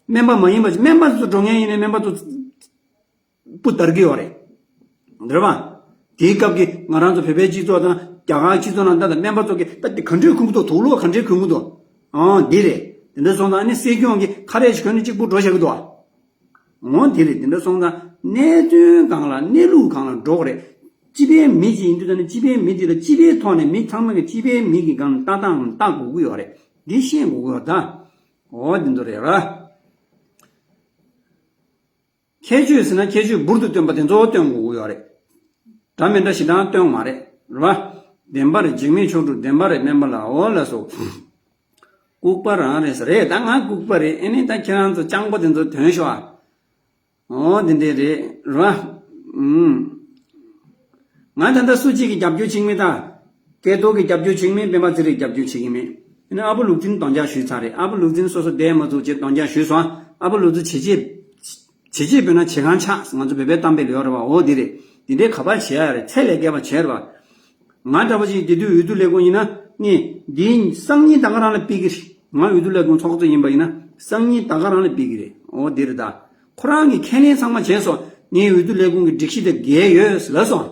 པས། སྨན་པ་མ་ཡིན་པ་ཅིག་སྨན་པ་ཚོ་འགྲོ་མཁན་ཡིན་ན་སྨན་པ་ཚོ་སྤུ་འདར་གྱི་ཡོད་རེད། འདིར་བ། དེའི་སྐབས་ཀྱི་ང་རང་ཚོ་བོད་པའི་སྤྱི་ཚོགས་དང་རྒྱ་གར་སྤྱི་ཚོགས་ནང་ད་ལྟ་སྨན་པ་ཚོ་གི་ད་དེ་ག་འདྲས་གོ་གི་འདུག་དུག་སློག་ག་འདྲས་གོ་གི་འདུག་ཨང་འདི་རེད། དེ་འདྲ་སོང་ཙང་ཨ་ནི་སྲིད་སྐྱོང་གིས་ཁ་རས་ཤིག་གོན་ནས་གཅིག་པུ་འགྲོ་བཞག་གི་འདུག་ཨང་འདི་རེད། དེ་འདྲ་སོང་ཙང་གནད་དོན་སྒང་ལ་གནས་ལུགས་སྒང་ལ་འགྲོ་དགོས་རེད། སྤྱི་པའི་མི་ཅིག་ཡིན་དུས་ད་ནི་སྤྱི་པའི་མི་དེ་ལ་སྤྱི་པའི་ཐོག་ནས་མི་ཚང་མ་གི་སྤྱི་པའི་མི་གི་སྒང་ལ་ལྟ་སྟངས་ལྟ་དགོས་ཀྱི་ཡོད་རེད། འདི་ཤེས་དགོས་ཀྱི་ཡོད་ད། འོ་འདི་འདྲ་རེད་ར། ཁྱད་ཆོས་ཟེར་ན་ཁྱད་ཆོས་འབུར་དུ་སྟོན་པ་དེ་ཚོ་སྟོན་དགོས་ཀྱི་ཡོད་རེད། འདྲ་མི་འདྲ་ཞེ་དྲག་སྟོན་མ་རེད། རེད་བ། བདེན་པ་རེད། འཇིགས་མེད་མཆོག་སྤྲུལ་བདེན་པ་རེད། སྨན་པ་ལགས་འོ་ལགས་སོ། ལྐུགས་པ་རང་རེད་ཟེར་རེད། ད་ང་ལྐུགས་པ་རེད། ཨེ་ནི་ད་ཁྱེད་རང་ཚོ་སྤྱང་པོ་དེ་ཚོ་ཐོན་ཤོག་ཨ། འོ་དེ་འདྲས་རེད། རེད་བ། ཨུམ། ང་ད་ལྟ་སུ་གཅིག་གིས་རྒྱབ་སྐྱོར་བྱེད་ཀྱི་མེད་ད། སྐལ་རྡོར་གྱིས་རྒྱབ་སྐྱོར་བྱེད་ཀྱི་མེད། སྤེན་པ་ཚེ་རིང་རྒྱབ་སྐྱོར་བྱེད་ཀྱི་མེད། ཨ་ནི་ཨ་བུ་ལུག་འཛིན་གདོང་རྒྱག་ཞུས་ཚར་རེད། ཨ་བུ་ལུག་འཛིན་སོ་སོ་བསྡད་མ་ཐུབ་བྱས་གདོང་རྒྱག་ཞུས་སོང་། ཨ་བུ་ལུག་འཛིན་བྱས་རྗེས། བྱས་རྗེས་འབོད་ན་བྱེད་གང་ཆགས། ང་ཚོ་བོད་པའི་གཏམ་དཔེ་ལ་ཡོད་རེད་བ། འོ་འདི་རེད། འདི་འདྲའི་ག་པར་བྱེད་ཡ་རེད། ཚད་ལས་བརྒལ་བ་བྱེད་རེད་བ། ང་འདྲ་པོ་ཅིག་དེ་དུས་འོས་བསྡུ་ལས་ཁུངས་ཡིན་ན་ངས་འདིའི་སང་ཉིན་ད་ག་རང་ལ་ཕུལ་གྱི་རེད། ང་འོས་བསྡུ་ལས་ཁུངས་ཚོགས་གཙོ་ཡིན་པ་ཡིན་ན་སང་ཉིན་ད་ག་རང་ལ་ཕུལ་གྱི་རེད། འོ་འདི་རེད་ད། ཁོ་རང་གིས་ཁས་ལེན་ཚང་མ་བྱས་སོང་། ངའི་འོས་བསྡུ་ལས་ཁུངས་ཀྱི་སྒྲིག་གཞི་དེ་འགལ་ཡོད་ལབ་སོང་།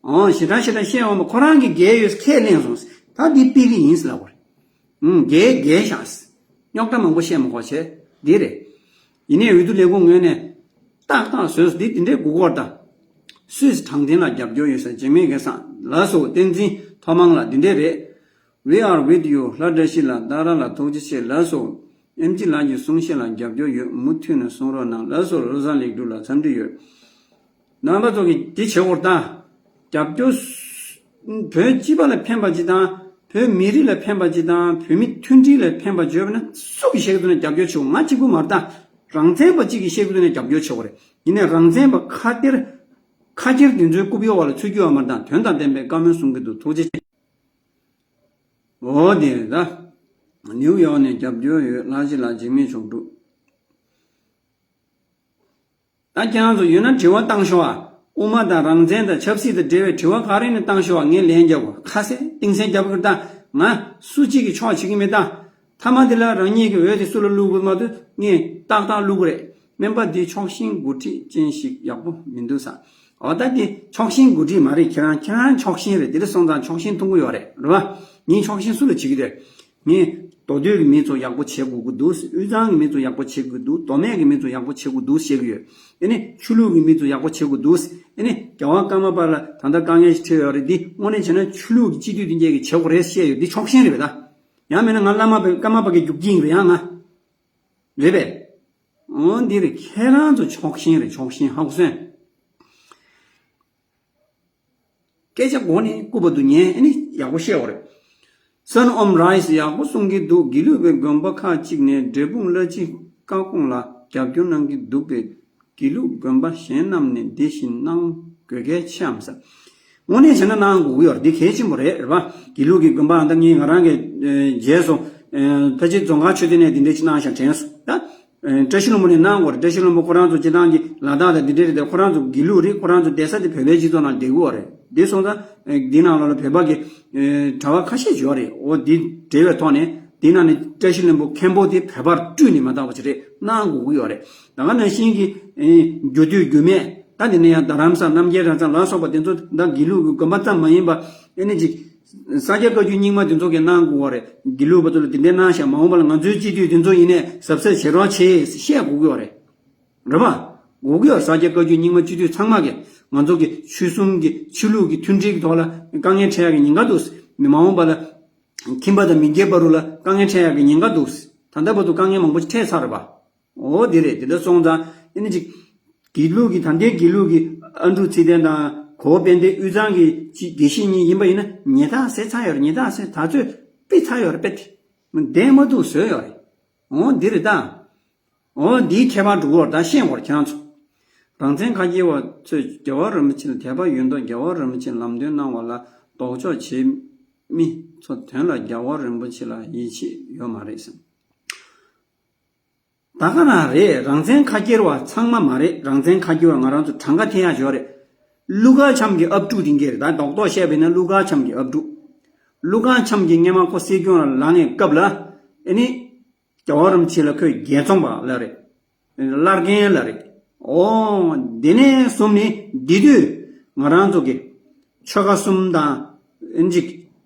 འོ་ཞེ་དྲག་ཞེ་དྲག་བཤད་འོང་བ། ཁོ་རང་གིས་འགལ་ཡོད་ཁས་ལེན་སོང་། ད་འདི་ཕུལ་གྱི་ཡིན་ལབ་པ་རེད། ཨུམ། རྒྱལ་རྒྱལ་ཤག་རྙོག་དྲ་མང་པོ་བཤད་མ་དགོས་བྱས་འདི་རེད། ཡིན་ནའི་འོས་བསྡུ་ལས་ཁུངས་ངོས་ནས་ཏག་ཏག་བཟོས་སོང་། འདི་འདི་འདྲའི་དགོས་ཀྱི་ཡོད་རེད་ད། སུད་སི་དྲང་བདེན་ལ་རྒྱབ་སྐྱོར་ཡོད་ས་འཇིགས་མེད་སྐལ་བཟང་ལགས་སོ། བསྟན་འཛིན་ཐོག་མང་ལགས་འདི་འདྲས་རེད། We are with you. ལྷ་བཀྲ་ཤིས་ལགས། ཏཱ་ར་ལགས་ཐུགས་རྗེ་ཆེ་ལགས་སོ། ཨེམ་ཆི་ལགས་ཀྱི་གསུང་བཤད་ལ་རྒྱབ་སྐྱོར་ཡོད། མུ་མཐུད་ནས་གསུང་རོགས་གནང་ལགས་སོ། བློ་བཟང་ལེགས་གྲུབ་ལགས་འཚམས་འདྲི་ཡོད། རྣམ་པ་ཚོ་གིས་འདི་བྱེད་དགོས་རེད་ད། རྒྱབ་སྐྱོར། བོད་སྤྱི་པ་ལ་ཕན་པ་ཅིག་དང་། བོད་མི་རིགས་ལ་ཕན་པ་ཅིག་དང་། བོད་མི་མཐུན་སྒྲིལ་ལ་ཕན་པ་བརྗོད་པ་ན་སུ་གིས་བཤད་ཀྱི་འདུག་ན་རྒྱབ་སྐྱོར་བྱེད་དགོས། ང་གཅིག་པུ་མ་རེད་ད། རང་བཙན་པ་གཅིག་གིས་བཤད་ཀྱི་འདུག་ན་རྒྱབ་སྐྱོར་བྱེད་དགོས་རེད། ཡིན་ནའི་རང་བཙན་པ་ཁ་གཏེར། ཁ་ཁྱེར་དེ་ཚོའི་རྐུབ་གཡོག་པ་ལ་ཚུད་རྒྱུ་ཡོད་མ་རེད་ད། དོན་དང་ལྡན་པའི་བཀའ་མོལ་གསུང་གི་འདུག་ཐུགས་རྗེ་ཆེ། འོ་དེ་རེད་ད། ནིའུ་ཡོག་ནས་རྒྱབ་སྐྱོར་ཡོད། ལྷ་རྗེ་ལགས་འཇིགས་མེད་མཆོག་སྤྲུལ། ད་ཁྱེད་རང་ཚོ་ཡོད་ན་དྲི་བ་བཏང་ཤོག་ཨ། དབུ་མ་དང་རང་བཙན་དང་ཆབ་སྲིད་དང་འབྲེལ་བའི་དྲི་བ་ག་རེ་ཡིན་ན་བཏང་ཤོག་ཨ། ངས་ལན་རྒྱབ་དགོས། ཁ་གསལ་གཏིང་གསལ་རྒྱབ་དགོས་ད། ང་སུ་གཅིག་གི་ཕྱོགས་བྱེད་ཀྱི་མེད་ད། མཐའ་མ་དེ་ལ་རང་ཉིད་ཀྱི་འོས་དེ་སུ་ལ་བླུག་དགོས་མ་གཏོགས་ངས་ཏག་ཏག་བླུག་གི་རེད། སྨན་པ་འདི་ཕྱོགས་ཞེན་འགོ་ཁྲིད་ཅན་ཞིག་ཡག་པོ་མི་འདུག་ས། འོ་ད་འདི་ཕྱོགས་ཞེན་འགོ་ཁྲིད་མ་རེད། ཁྱེད་རང་ཁྱེད་རང་ཕྱོགས་ཞེན་རེད། དེ་འདྲ་སོང་ཙང་ཕྱོགས་ཞེན་མཐོང་གི་ཡོད་རེད། རེད་བ། ངས་ཕྱོགས་ཞེན་སུ་ལ་བྱེད་ཀྱི་རེད། ངས་ མདོ་སྟོད་ཀྱི་མི་ཚོ་ཡག་པོ་བྱེད་དགོས་ཀྱི་འདུག་དབུས་གཙང་གི་མི་ཚོ་ཡག་པོ་བྱེད་དགོས་འདུག་མདོ་སྨད་ཀྱི་མི་ཚོ་ཡག་པོ་བྱེད་དགོས་འདུག་བཤད་ཀྱི་ཡོད། ཨེ་ནི་ཆོས་ལུགས་ཀྱི་མི་ཚོ་ཡག་པོ་བྱེད་དགོས་འདུག་ཨེ་ནི་རྒྱལ་བ་ཀརྨ་པ་ལ་ད་ལྟ་དཀའ་ངལ་ཞིག་འཕྲད་ཡོད་རེད། འདི་དངོས་གནས་བྱས་ན་ཆོས་ལུགས་ཀྱི་སྤྱི་འཐུས་དེ་འདྲས་ཀྱིས་བྱེད་དགོས་རེད་བཤད་ཡོད། འདི་ཕྱོགས་ཞེན་རེད་པས་ད། ཡང་མིན་ན་ང་བླ་མ་པའི་ཀརྨ་པ་གི་རྒྱུག་ཀྱི་ཡིན་རེད་ཡང་ང་། རེད་པས། འོ་འདི་རེད། ཁྱེད་རང་ཚོ་ཕྱོགས་ཞེན་རེད། ཕྱོགས་ཞེན་ཧ་གོ་སོང་། སྐད་ཆ་གོ་ནས་སྐུ་པ་དུ་ཉན་ཨེ་ནི་ཡག་པོ་བཤད་པ་རེད། སན་ཨོམ་རའི་སི་ཡག་པོ་གསུང་གི་འདུག་དགེ་ལུགས་པའི་དགོན་པ་ཁག་ཅིག་ནས་འབྲས་སྤུངས་གླ་སྤྱི་བཀའ་དགོངས་ལ་རྒྱབ་སྐྱོར་གནང་གི་འདུག་པས། དགེ་ལུགས་དགོན་པ་གཞན་རྣམས་ནས་འདི་བཞིན་གནང་དགོས་གལ་ཆེའམ་ཟེར། དངོས་གནས་བྱས་ན་གནང་དགོས་ཀྱི་ཡོད་རེད། འདི་གལ་ཆེན་པོ་རེད། རེད་པ། དགེ་ལུགས་ཀྱི་དགོན་པ་ཨ་ད་ངས་ང་རང་གི་ཨེ་རྗེས་སུ་ཨེ་ཕལ་ཆེར་རྫོང་ཁག་ཆོས་སྡེ་ནས་འདི་འདྲས་ཅིག་གནང་ཤག་དྲན་སོང་ད། ཨེ་བཀྲ་ཤིས་ལྷུན་པོ་ནས་གནང་དགོས་རེད། བཀྲ་ཤིས་ལྷུན་པོ་ཁོ་རང་ཚོ་སྤྱི་བཏང་གི་ལ་དྭགས་དང་འདི་འདྲས་རེད་དེ། ཁོ་རང་ཚོ་དགེ་ལུགས་རེད། ཁོ་རང་ཚོ་བསྡད་ས་དེ་བོད་པའི་སྤྱི་ཚོགས་ནང་བསྡད་དགོས་རེད། འདི་སོང་ཙང་ཨེ་འདི་ནང་ལོགས་ལ་བོད་པ་གི་ཨེ་གྲྭ་པ་ཁ་ཤས་ཡོད་རེད། འོ་འདི་འབྲེལ་བའི་ཐོག་ནས་འདི་ནང་ནས་བཀྲ་ཤིས་ལྷུན་པོ་མཁན་པོ་དེ་བོད་པར་སྤྲུལ་ནས་མ་བཏང་བ་ཅིག་རེད། གནང་དགོས་ཀྱི་ཡོད་རེད། ད་ག་ནང་བཞིན་གྱི་ཨེ་རྒྱུ་སྟོད་རྒྱུ་སྨད་ད་འདི་ནས་ཡང་རྡ་རམ་ས་རྣམ་རྒྱལ་རང་ཚང་ལ་སོགས་པ་དེ་ཚོ་ད་དགེ་ལུགས་ཀྱི་དགོན་པ་ཙམ་མ་ཡིན་པ་ཨེ་ནི་ཅིག་ས་སྐྱ་བཀའ་བརྒྱུད་རྙིང་མ་དེ་ཚོ་གིས་གནང་དགོས་པ་རེད། དགེ་ལུགས་པ་ཚོ་ལ་དེ་འདྲའི་གནང་ཤག་མ་འོངས་པ་ལ་ང་ཚོའི་སྤྱི་འཐུས་དེ་ཚོ་ཡིན་ནའི་གཟབ་གཟབ་བྱེད་རོགས་བྱེད་བཤད་དགོས་ཀྱི་ཡོད་རེད། རེད་པ། དགོས་ཀྱི་ཡོད། ས་སྐྱ་བཀའ་བརྒྱུད་རྙིང་མ་སྤྱི་འཐུས་ཚང་མ་གིས་ང་ཚོ་གི་ཆོལ་གསུམ་གྱི་ཆོས་ལུགས་ཀྱི་མཐུན་སྒྲིལ་གྱི་ཐོག་ལ་དཀའ་ངལ་འཕྲད་ཡག་གི་ཉེན་ཁ་འདུག་མ་འོངས་པ་ལ་ཁྱིམ་པ་དང་མི་སྐྱའི་བར་དུ་ལ་དཀའ་ངལ་འཕྲད་ཡག་གི་ཉེན་ཁ་འདུག་ད་ལྟ་བར་དུ་དཀའ་ངལ་མང་པོ་ཞིག་འཕྲད་ཚར་རེད་པ། འོ་དེ་རེད། དེ་འདྲ་སོང་ཙང་ཨེ་ནི་ཅིག་དགེ་ལུགས་ཀྱི་ད་ལྟའི་དགེ་ལུགས་ཀྱི་ཨ་འབྲུག་ཚེ་བརྟན་དང་གོ་བོ་དཔལ་ལྡན། དབུས་གཙང་གི་ཅི་དགེ་བཤེས་གཉིས་ཡིན་པ་ཡིན་ན་ཉེས་རྡུང་ཟེར་ཚར་ཡོད་རེད། ཉེས་རྡུང་ཟེར་ད་ཚོད་ཕུད་ཚར་ཡོད་རེད། དཔེ་དེ་བདེན་མ་འདུག་བཟོས་ཡོད་རེད། འོ་འདི་རེད་ད། འོ་འདིའི་ཁྱད་པར་འགྲོ་གི་ཡོད་རེད། ད་ཤེས་དགོས་རེད་ཁྱེད་རང་ཚོ། རང་བཙན་ཁ་སྐྱེལ་བ་ཚོས་རྒྱལ་བ་རིན་པོ་ཆེ་ལ་དད་པ་ཡོད་མདོག་རྒྱལ་བ་རིན་པོ་ཆེས་ལམ་སྟོན་གནང་བ་ལ་ལྡོག་ཕྱོགས་བྱེད་མི་ཚོ་དོན་ལ་རྒྱལ་བ་རིན་པོ་ཆེ་ལ་ཡིད་ཆེས་ཡོད་མ་རེད་ཟེར། ད་ག་རང་རེད། རང་བཙན་ཁ་སྐྱེལ་བ་ཚང་མ་མ་རེད། རང་བཙན་ཁ་སྐྱེལ་བ་ང་རང་ཚོ་གྲངས་ཀ་འཐེན་ཡག་ཡོད་རེད། ཀླུ་མཁར་བྱམས་ཀྱི་ཨབ་ཕྲུག་དེ་འགའ་རེད། ད་རྡོག་རྡོག་བཤད་པ་ཡིན་ན་ཀླུ་མཁར་བྱམས་ཀྱི་ཨབ་ཕྲུག་ཀླུ་མཁར་བྱམས་ཀྱིས་སྔས་མ་ཁོ་སྲིད་སྐྱོང་ལ་ལངས་པའི་སྐབས་ལ་ཨེ་ནི་རྒྱལ་བ་རིན་པོ་ཆེ་ལ་ཁོས་རྒྱལ་ཚོང་པ་ལབ་རེད། བླར་རྒན་ལབ་རེད། འོ་དེ་ནས་བཟུང་ནས་འདི་དུས་ང་རང་ཚོ་གི་ཆོལ་ཁ་གསུམ་དང་ཨེ་ནི་ཅིག་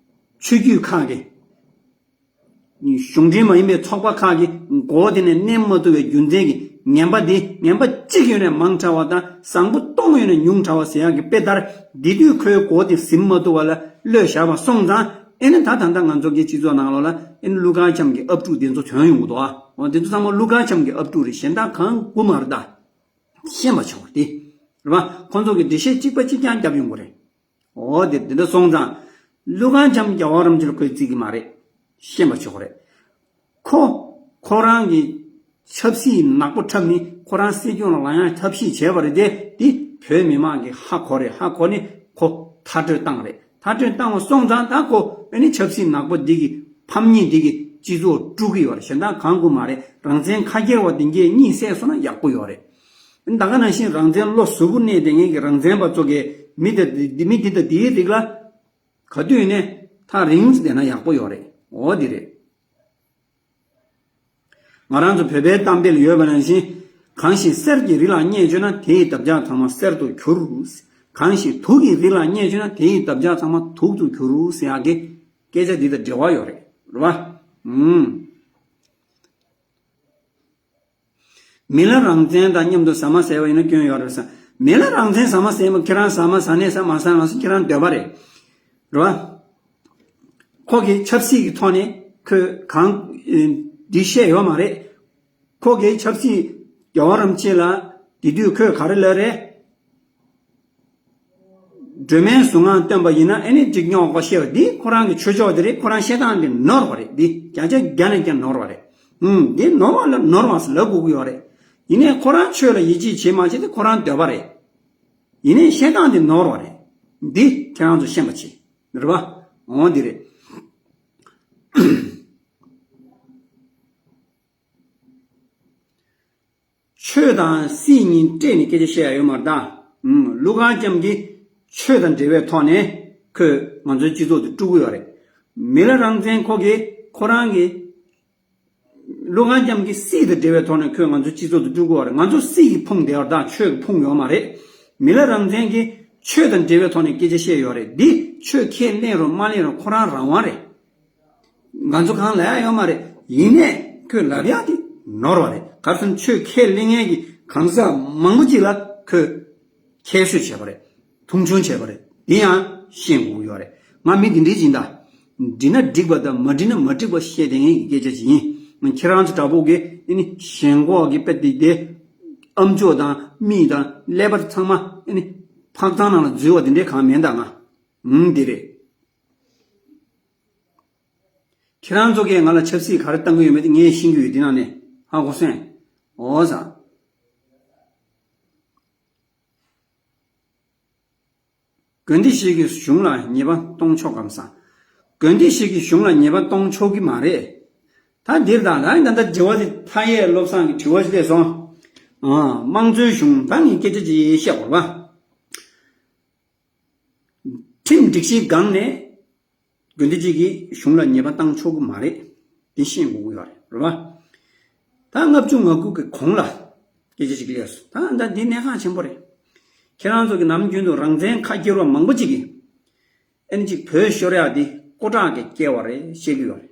ཆོས་བརྒྱུད་ཁག་གི་གཞུང་འབྲེལ་མ་ཡིན་པའི་ཚོགས་པ་ཁག་གི་མགོ་དེ་ནས་མནན་མ་ཐུབ་པའི་རྒྱུ་མཚན་གྱིས་ངན་པ་འདི་ངན་པ་གཅིག་ཡོད་ནས་མང་དྲགས་པ་དང་བཟང་པོ་སྟོང་ཡོད་ནས་ཉུང་དྲགས་པ་ཟེར་ཡག་གི་དཔེ་ལྟར་འདི་དུས་ཁོའི་མགོ་དེ་ཟིན་མ་ཐུབ་པ་ལ་གློད་བཞག་པ་སོང་ཙང་ཨེ་ནི་ད་ད་ལྟ་ང་ཚོ་གི་སྤྱི་ཚོགས་ནང་ལོགས་ལ་ཨེ་ནི་ཀླུ་མཁར་བྱམས་ཀྱི་ཨབ་ཕྲུག་དེ་ཚོ་ཐོན་ཡོང་གི་འདུག་ཨ། འོ་དེ་ཚོ་ཚང་མ་ཀླུ་མཁར་བྱམས་ཀྱི་ཨབ་ཕྲུག་རེད། གཞན་དག་གང་དགུ་མ་རེད་ད། ཤེས་པ་ཆོག་རེད། རེད་པ། ཁོང་ཚོ་གི་འགྲེལ་བཤད་གཅིག་པ་གཅིག་རྐྱང་བརྒྱབ་ཡོང་གི་རེད། འོ་དེ་དེ་འདྲ་སོང་ཙང་། ཀླུ་མཁར་བྱམས་རྒྱལ་བ་རིན་པོ་ཆེ་ལ་ཁོས་བརྩི་གི་མ་རེད། ཤེས་པ་ཆོག་རེད། ཁོ་ཁོ་རང་གི་ཆབ་སྲིད་ནག་པོ་འཁྲབ་ནི་ཁོ་རང་སྲིད་སྐྱོང་ལ་ལངས་ཡག་ཐབས་ཤེས་བྱས་པ་རེད་དེ། དེ་བོད་མི་མང་གིས་ཧ་གོ་རེད། ཧ་གོ་ནི་ཁོ་མཐར་སྐྲོད་བཏང་རེད། མཐར་སྐྲོད་བཏང་བ་སོང་ཙང་ད་ཁོ་ཨ་ནི་ཆབ་སྲིད་ནག་པོ་འདི་གི་ཕམ་ཉེས་འདི་གི་སྤྱི་ཚོགས་དཀྲུག་གི་ཡོད་རེད། གཞན་དག་གང་དགུ་མ་རེད། རང་བཙན་ཁ་སྐྱེལ་བ་འདི་འགས་གཉིད་སད་སོང་ན་ཡག་པོ་ཡོད་རེད། ད་ག་ནང་བཞིན་རང་བཙན་བློ་གཟུ་བོར་གནས་བསྡད་མཁན་གྱི་རང་བཙན་པ་ཚོ་གིས་མི་དེ་མི་འདི་དང་འདིའི་རིགས་ལ་ག་དུས་ནས་ཐག་རིང་ཙམ་བསྡད་ན་ཡག་པོ་ཡོད་རེད། འོ་འདི་རེད། ང་རང་ཚོ་བོད་པའི་གཏམ་དཔེ་ལ་ཡོད་པ་ནང་བཞིན། གང་ཞིག་གསེར་གྱི་རི་ལ་བསྙེགས་བྱོས་ན་དེ་ཡི་འདབ་ཆགས་ཚང་མ་གསེར་དུ་གྱུར། གང་ཞིག་དུག་གི་རི་ལ་བསྙེགས་བྱོས་ན་དེ་ཡི་འདབ་ཆགས་ཚང་མ་དུག་ཏུ་གྱུར་ཟེར་ཡག་གི་སྐད་ཆ་འདི་དང་འབྲེལ་བ་ཡོད་རེད། རེད་པ། ཨུམ། མི་ལ་རང་བཙན་དང་མཉམ་དུ་ཟ་མ་ཟས་པ་ཡིན་ན་སྐྱོན་ཡོད་རེད་ཟེར། མི་ལ་རང་བཙན་ཟ་མ་ཟས་མ་ཁྱེད་རང་ཟ་མ་ཟ་ནས་ཟ་མ་ཟ་མ་ཟ་ཁྱེད་རང་འདོད་པ་རེད། རེད་བ། ཁོ་གིས་ཆབ་སྲིད་ཀྱི་ཐོག་ནས་ཁོས་གང་ཨེ་འདི་བཤད་ཡོད་མ་རེད། ཁོ་གིས་ཆབ་སྲིད་རྒྱལ་བ་རིན་པོ་ཆེ་ལ་དེ་དུས་ཁོས་ག་རེ་ལབ་རེད། སྒྲོལ་མའི་གཟུངས་སྔགས་བཏོན་པ་ཡིན་ན་ཨེ་ནི་འགྲིག་སྙོགས་པ་བཤད་པ་འདི་ཁོ་རང་གི་ཆོས་ཕྱོགས་དེ་རེད། ཁོ་རང་བཤད་སྟངས་འདི་ནོར་བ་རེད། འདི་བརྒྱ་ཆ་བརྒྱ་ནས་བརྒྱ་ནོར་བ་རེད། ཨུམ། འདི་ནོར་བ་ལ་ནོར་བ་ཟེར་ལབ་དགོས་ཀྱི་ཡོད་རེད། ཡིན་ནའི་ཁོ་རང་ཆོས་ལ་ཡིད་ཆེས་བྱེད་མ་བྱེད་དེ་ཁོ་རང་འདོད་པ་རེད། ཡིན་ནའི་བཤད་སྟངས་འདི་ནོར་བ་རེད། འདི་ཁྱེད་རང་ཚོ་ཤེས་པ་བྱེད། རེད་པ། འོ་འདི་རེད། ཆོས་དང་སྲིད་གཉིས་སྤྲད་ནས་སྐད་ཆ་བཤད་ཡ་ཡོད་མ་རེད་ད། ཨུམ། ཀླུ་མཁར་བྱམས་ཀྱིས་ཆོས་དང་འབྲེལ་བའི་ཐོག་ནས་ཁོས་ང་ཚོའི་སྤྱི་ཚོགས་དེ་དཀྲུག་གི་ཡོད་རེད། མི་ལ་རང་བཙན་ཁོ་གིས་ཁོ་རང་གི་ཀླུ་མཁར་བྱམས་ཀྱིས་སྲིད་དང་འབྲེལ་བའི་ཐོག་ནས་ཁོས་ང་ཚོའི་སྤྱི་ཚོགས་དེ་དཀྲུག་གི་ཡོད་རེད། ང་ཚོ་སྲིད་ཀྱིས་ཕུང་བསྡད་ཡོད་རེད་ད། ཆོས་ཀྱིས་ཕུང་ཡོད་མ་རེད། མི་ལ་རང་བཙན་གྱིས་ཆོས་དང་འབྲེལ་བའི་ཐོག་ནས་སྐད་ཆ་བཤད་ཡོད་རེད། འདི་ཆོས་ཁས་ལེན་རུང་མ་ལེན་རུང་ཁོ་རང་རང་དབང་རེད། ང་ཚོ་གང་ལ་ཡ་ཡོད་མ་རེད། ཡིན་ནས་ཁོས་ལབ་ཡག་དེ་ནོར་བ་རེད། ག་རེ་ཟེར་ན་ཆོས་ཁས་ལེན་མཁན་གྱི་གང་ཟག་མང་པོ་ཅིག་ལ་ཁོས་ཁྱད་གསོད་བྱས་པ་རེད། མཐོང་ཆུང་བྱས་པ་རེད། དེ་ཡང་ཤེས་དགོས་ཀྱི་ཡོད་རེད། ང་མི་འདི་འདྲའི་ཡིན་ད། འགྲིག་ན་འགྲིག་པ་དང་མ་འགྲིག་ན་མ་འགྲིག་པ་བཤད་བསྡད་མཁན་གྱི་སྐད་ཆ་ཅིག་ཡིན། ང་ཁྱེད་རང་ཚོ་འདྲ་པོ་གི་ཨ་ནི་ཞེན་ཁོག་གི་དཔེ་དེ་དེ་ཨམ་ཅོག་དང་མིག་དང་ཀླད་པ་ཚང་མ་ཨ་ནི་ཕག་ཚང་ནང་ལ་འཛུལ་བ་དེ་འདྲའི་གང་མིན་ད། ང་ཨུམ་དེ་རེད། ཁྱེད་རང་ཚོ་གིས་ང་ལ་ཆབ་སྲིད་ག་རེ་བཏང་གི་ཡོད་མེད་དེ་ངས་ཤེས་ཀྱི་ཡོད། དེ་ནང་ནས་ཧ་གོ་སོང་། འོ་ཟ། དགོན་སྡེ་ཞིག་གིས་གཞུང་ལ་ཉེས་པ་གཏོང་ཆོག་གམ་ཟེར། དགོན་སྡེ་ཞིག་གིས་གཞུང་ལ་ཉེས་པ་གཏོང་ཆོག་གི་མ་རེད། ད་འདིར་དང་ད་ད་ལྟ་དྲི་བ་དེ་མཐའ་ཡས་བློ་བཟང་གི་དྲི་བ་ཞིག་སླེབས་སོང་། ཨ། དམངས་གཙོའི་གཞུང་ད་ངས་སྐད་ཆ་ཅིག་བཤད་དགོས་རེད་པ། ཁྲིམས་སྒྲིག་གཞིའི་སྒང་ནས་དགོན་སྡེ་གཅིག་གིས་གཞུང་ལ་ཉེས་པ་བཏང་ཆོག་གི་མ་རེད། དེ་ཤེས་དགོས་ཀྱི་ཡོད་རེད། རེད་པ། ད་ལྔ་བཅུ་ང་དགུ་གི་གོང་ལ་སྐད་ཆ་ཞིག་སླེབས་སོང་། ད་ད་འདི་གནད་འགག་ཆེན་པོ་རེད། ཁྱེད་རང་ཚོ་གི་ནམ་རྒྱུན་དུ་རང་བཙན་ཁ་སྐྱེར་བ་མང་པོ་ཅིག་གིས་ཨ་ནི་ཅིག་བོད་ཤོར་ཡག་འདི་ཀོ་ཀྲག་གིས་བསྐྱལ་བ་རེད་བཤད་ཀྱི་ཡོད་རེད།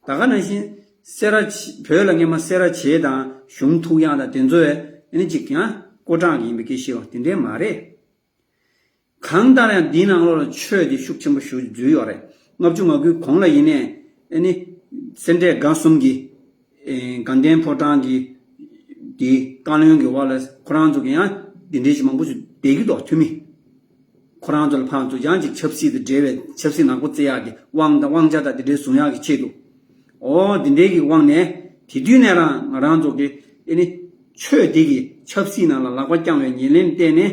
ད་ག་ནང་བཞིན་སེ་ར་བྱེས། བོད་ལ་སྔོན་མ་སེ་ར་བྱེས་དང་གཞུང་ཐུག་ཡག་དང་དེ་ཚོས་ཨ་ནི་ཅིག་ཡང་ཀོ་ཀྲག་གི་ཡིན་པའི་སྐད་བཤད་པ་དེ་འདྲས་མ་རེད། གང་ལྟར་ཡང་འདིའི་ནང་ལོགས་ལ་ཆོས་དེ་ཤུགས་ཆེན་པོ་ཞིག་འཛུལ་ཡོད་རེད། ལྔ་བཅུ་ང་དགུའི་གོང་ལ་ཡིན་ནའི་ཨ་ནི་སེ་འབྲས་དགའ་གསུམ་གྱི་ཨེ། དགའ་ལྡན་ཕོ་བྲང་གི་དེ་བཀའ་བློན་གྱི་འོག་ལ་ཁོ་རང་ཚོ་གི་ཡང་འདི་འདྲའི་ཞིག་མང་པོ་ཞིག་བསྡད་ཀྱི་འདུག་འཐུས་མི། ཁོ་རང་ཚོ་ལ་ཕར་ཚུར་ཡང་ཅིག་ཆབ་སྲིད་དང་འབྲེལ་བའི་ཆབ་སྲིད་ནག་པོ་རྩེ་ཡག་གི་དབང་དང་དབང་ཆ་དང་དེ་འདྲའི་བཟུང་ཡག་གི་ཆེད་དུ། ཨོ་འདི་འདྲའི་གི་དབང་ནས་དེ་དུས་ནས་རང་ང་རང་ཚོ་གི་ཨེ་ནི་ཆོས་འདི་གི་ཆབ་སྲིད་ནང་ལ་ལག་པ་བརྐྱང་བའི་ཉེར་ལེན་བལྟས་ནས་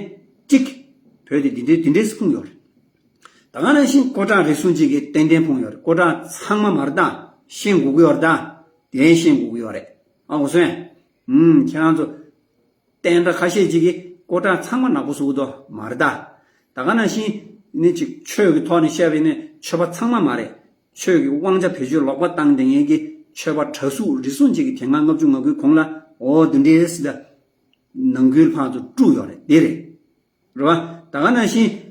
གཅིག་བོད་དེ་འདི་འདྲའི་འདི་འདྲའི་སྐུང་ཡོད་རེད། ད་ག་ནང་བཞིན་ཀོ་ཀྲག་རེ་ཟུང་གཅིག་གིས་ཏན་ཏན་ཕུང་ཡོད་རེད། ཀོ་ཀྲག་ཚང་མ་མ་རེད་ད། ཤེས་དགོས་ཀྱི་ཡོད་རེད་ད། དེ་ཤེས་དགོས་ཀྱི་ཡོད་རེད། ཨ་གོ་སོང་། ཨུམ་ཁྱེད་རང་ཚོ་བསྟན་དགྲ་ཁ་ཤས་ཅིག་གིས་ཀོ་ཀྲག་ཚང་མ་ནག་པོ་བཟོ་གི་འདུག་མ་རེད་ད། ད་ག་ནང་བཞིན་ནི་ཅིག་ཆོས་ཀྱི་ཐོག་ནས་བཤད་པ་ཡིན་ན་ཆོས་པ་ཚང་མ་མ་རེད། ཆོས་ཀྱི་དབང་ཆ་བེད་སྤྱོད་ལོག་པ་བཏང་བསྡད་མཁན་གྱི་ཆོས་པ་གྲྭ་ཟུར་རེ་ཟུང་ཅིག་གིས་དེ་སྔ་ལྔ་བཅུ་ང་དགུའི་གོང་ལ་འོ་འདི་འདྲའི་སྲིད་ད། ནང་ཁུལ་ཕར་ཚུར་དཀྲུགས་ཡོད་རེད། དེ་རེད། རེད་པ། ད་ག་ནང་བཞིན་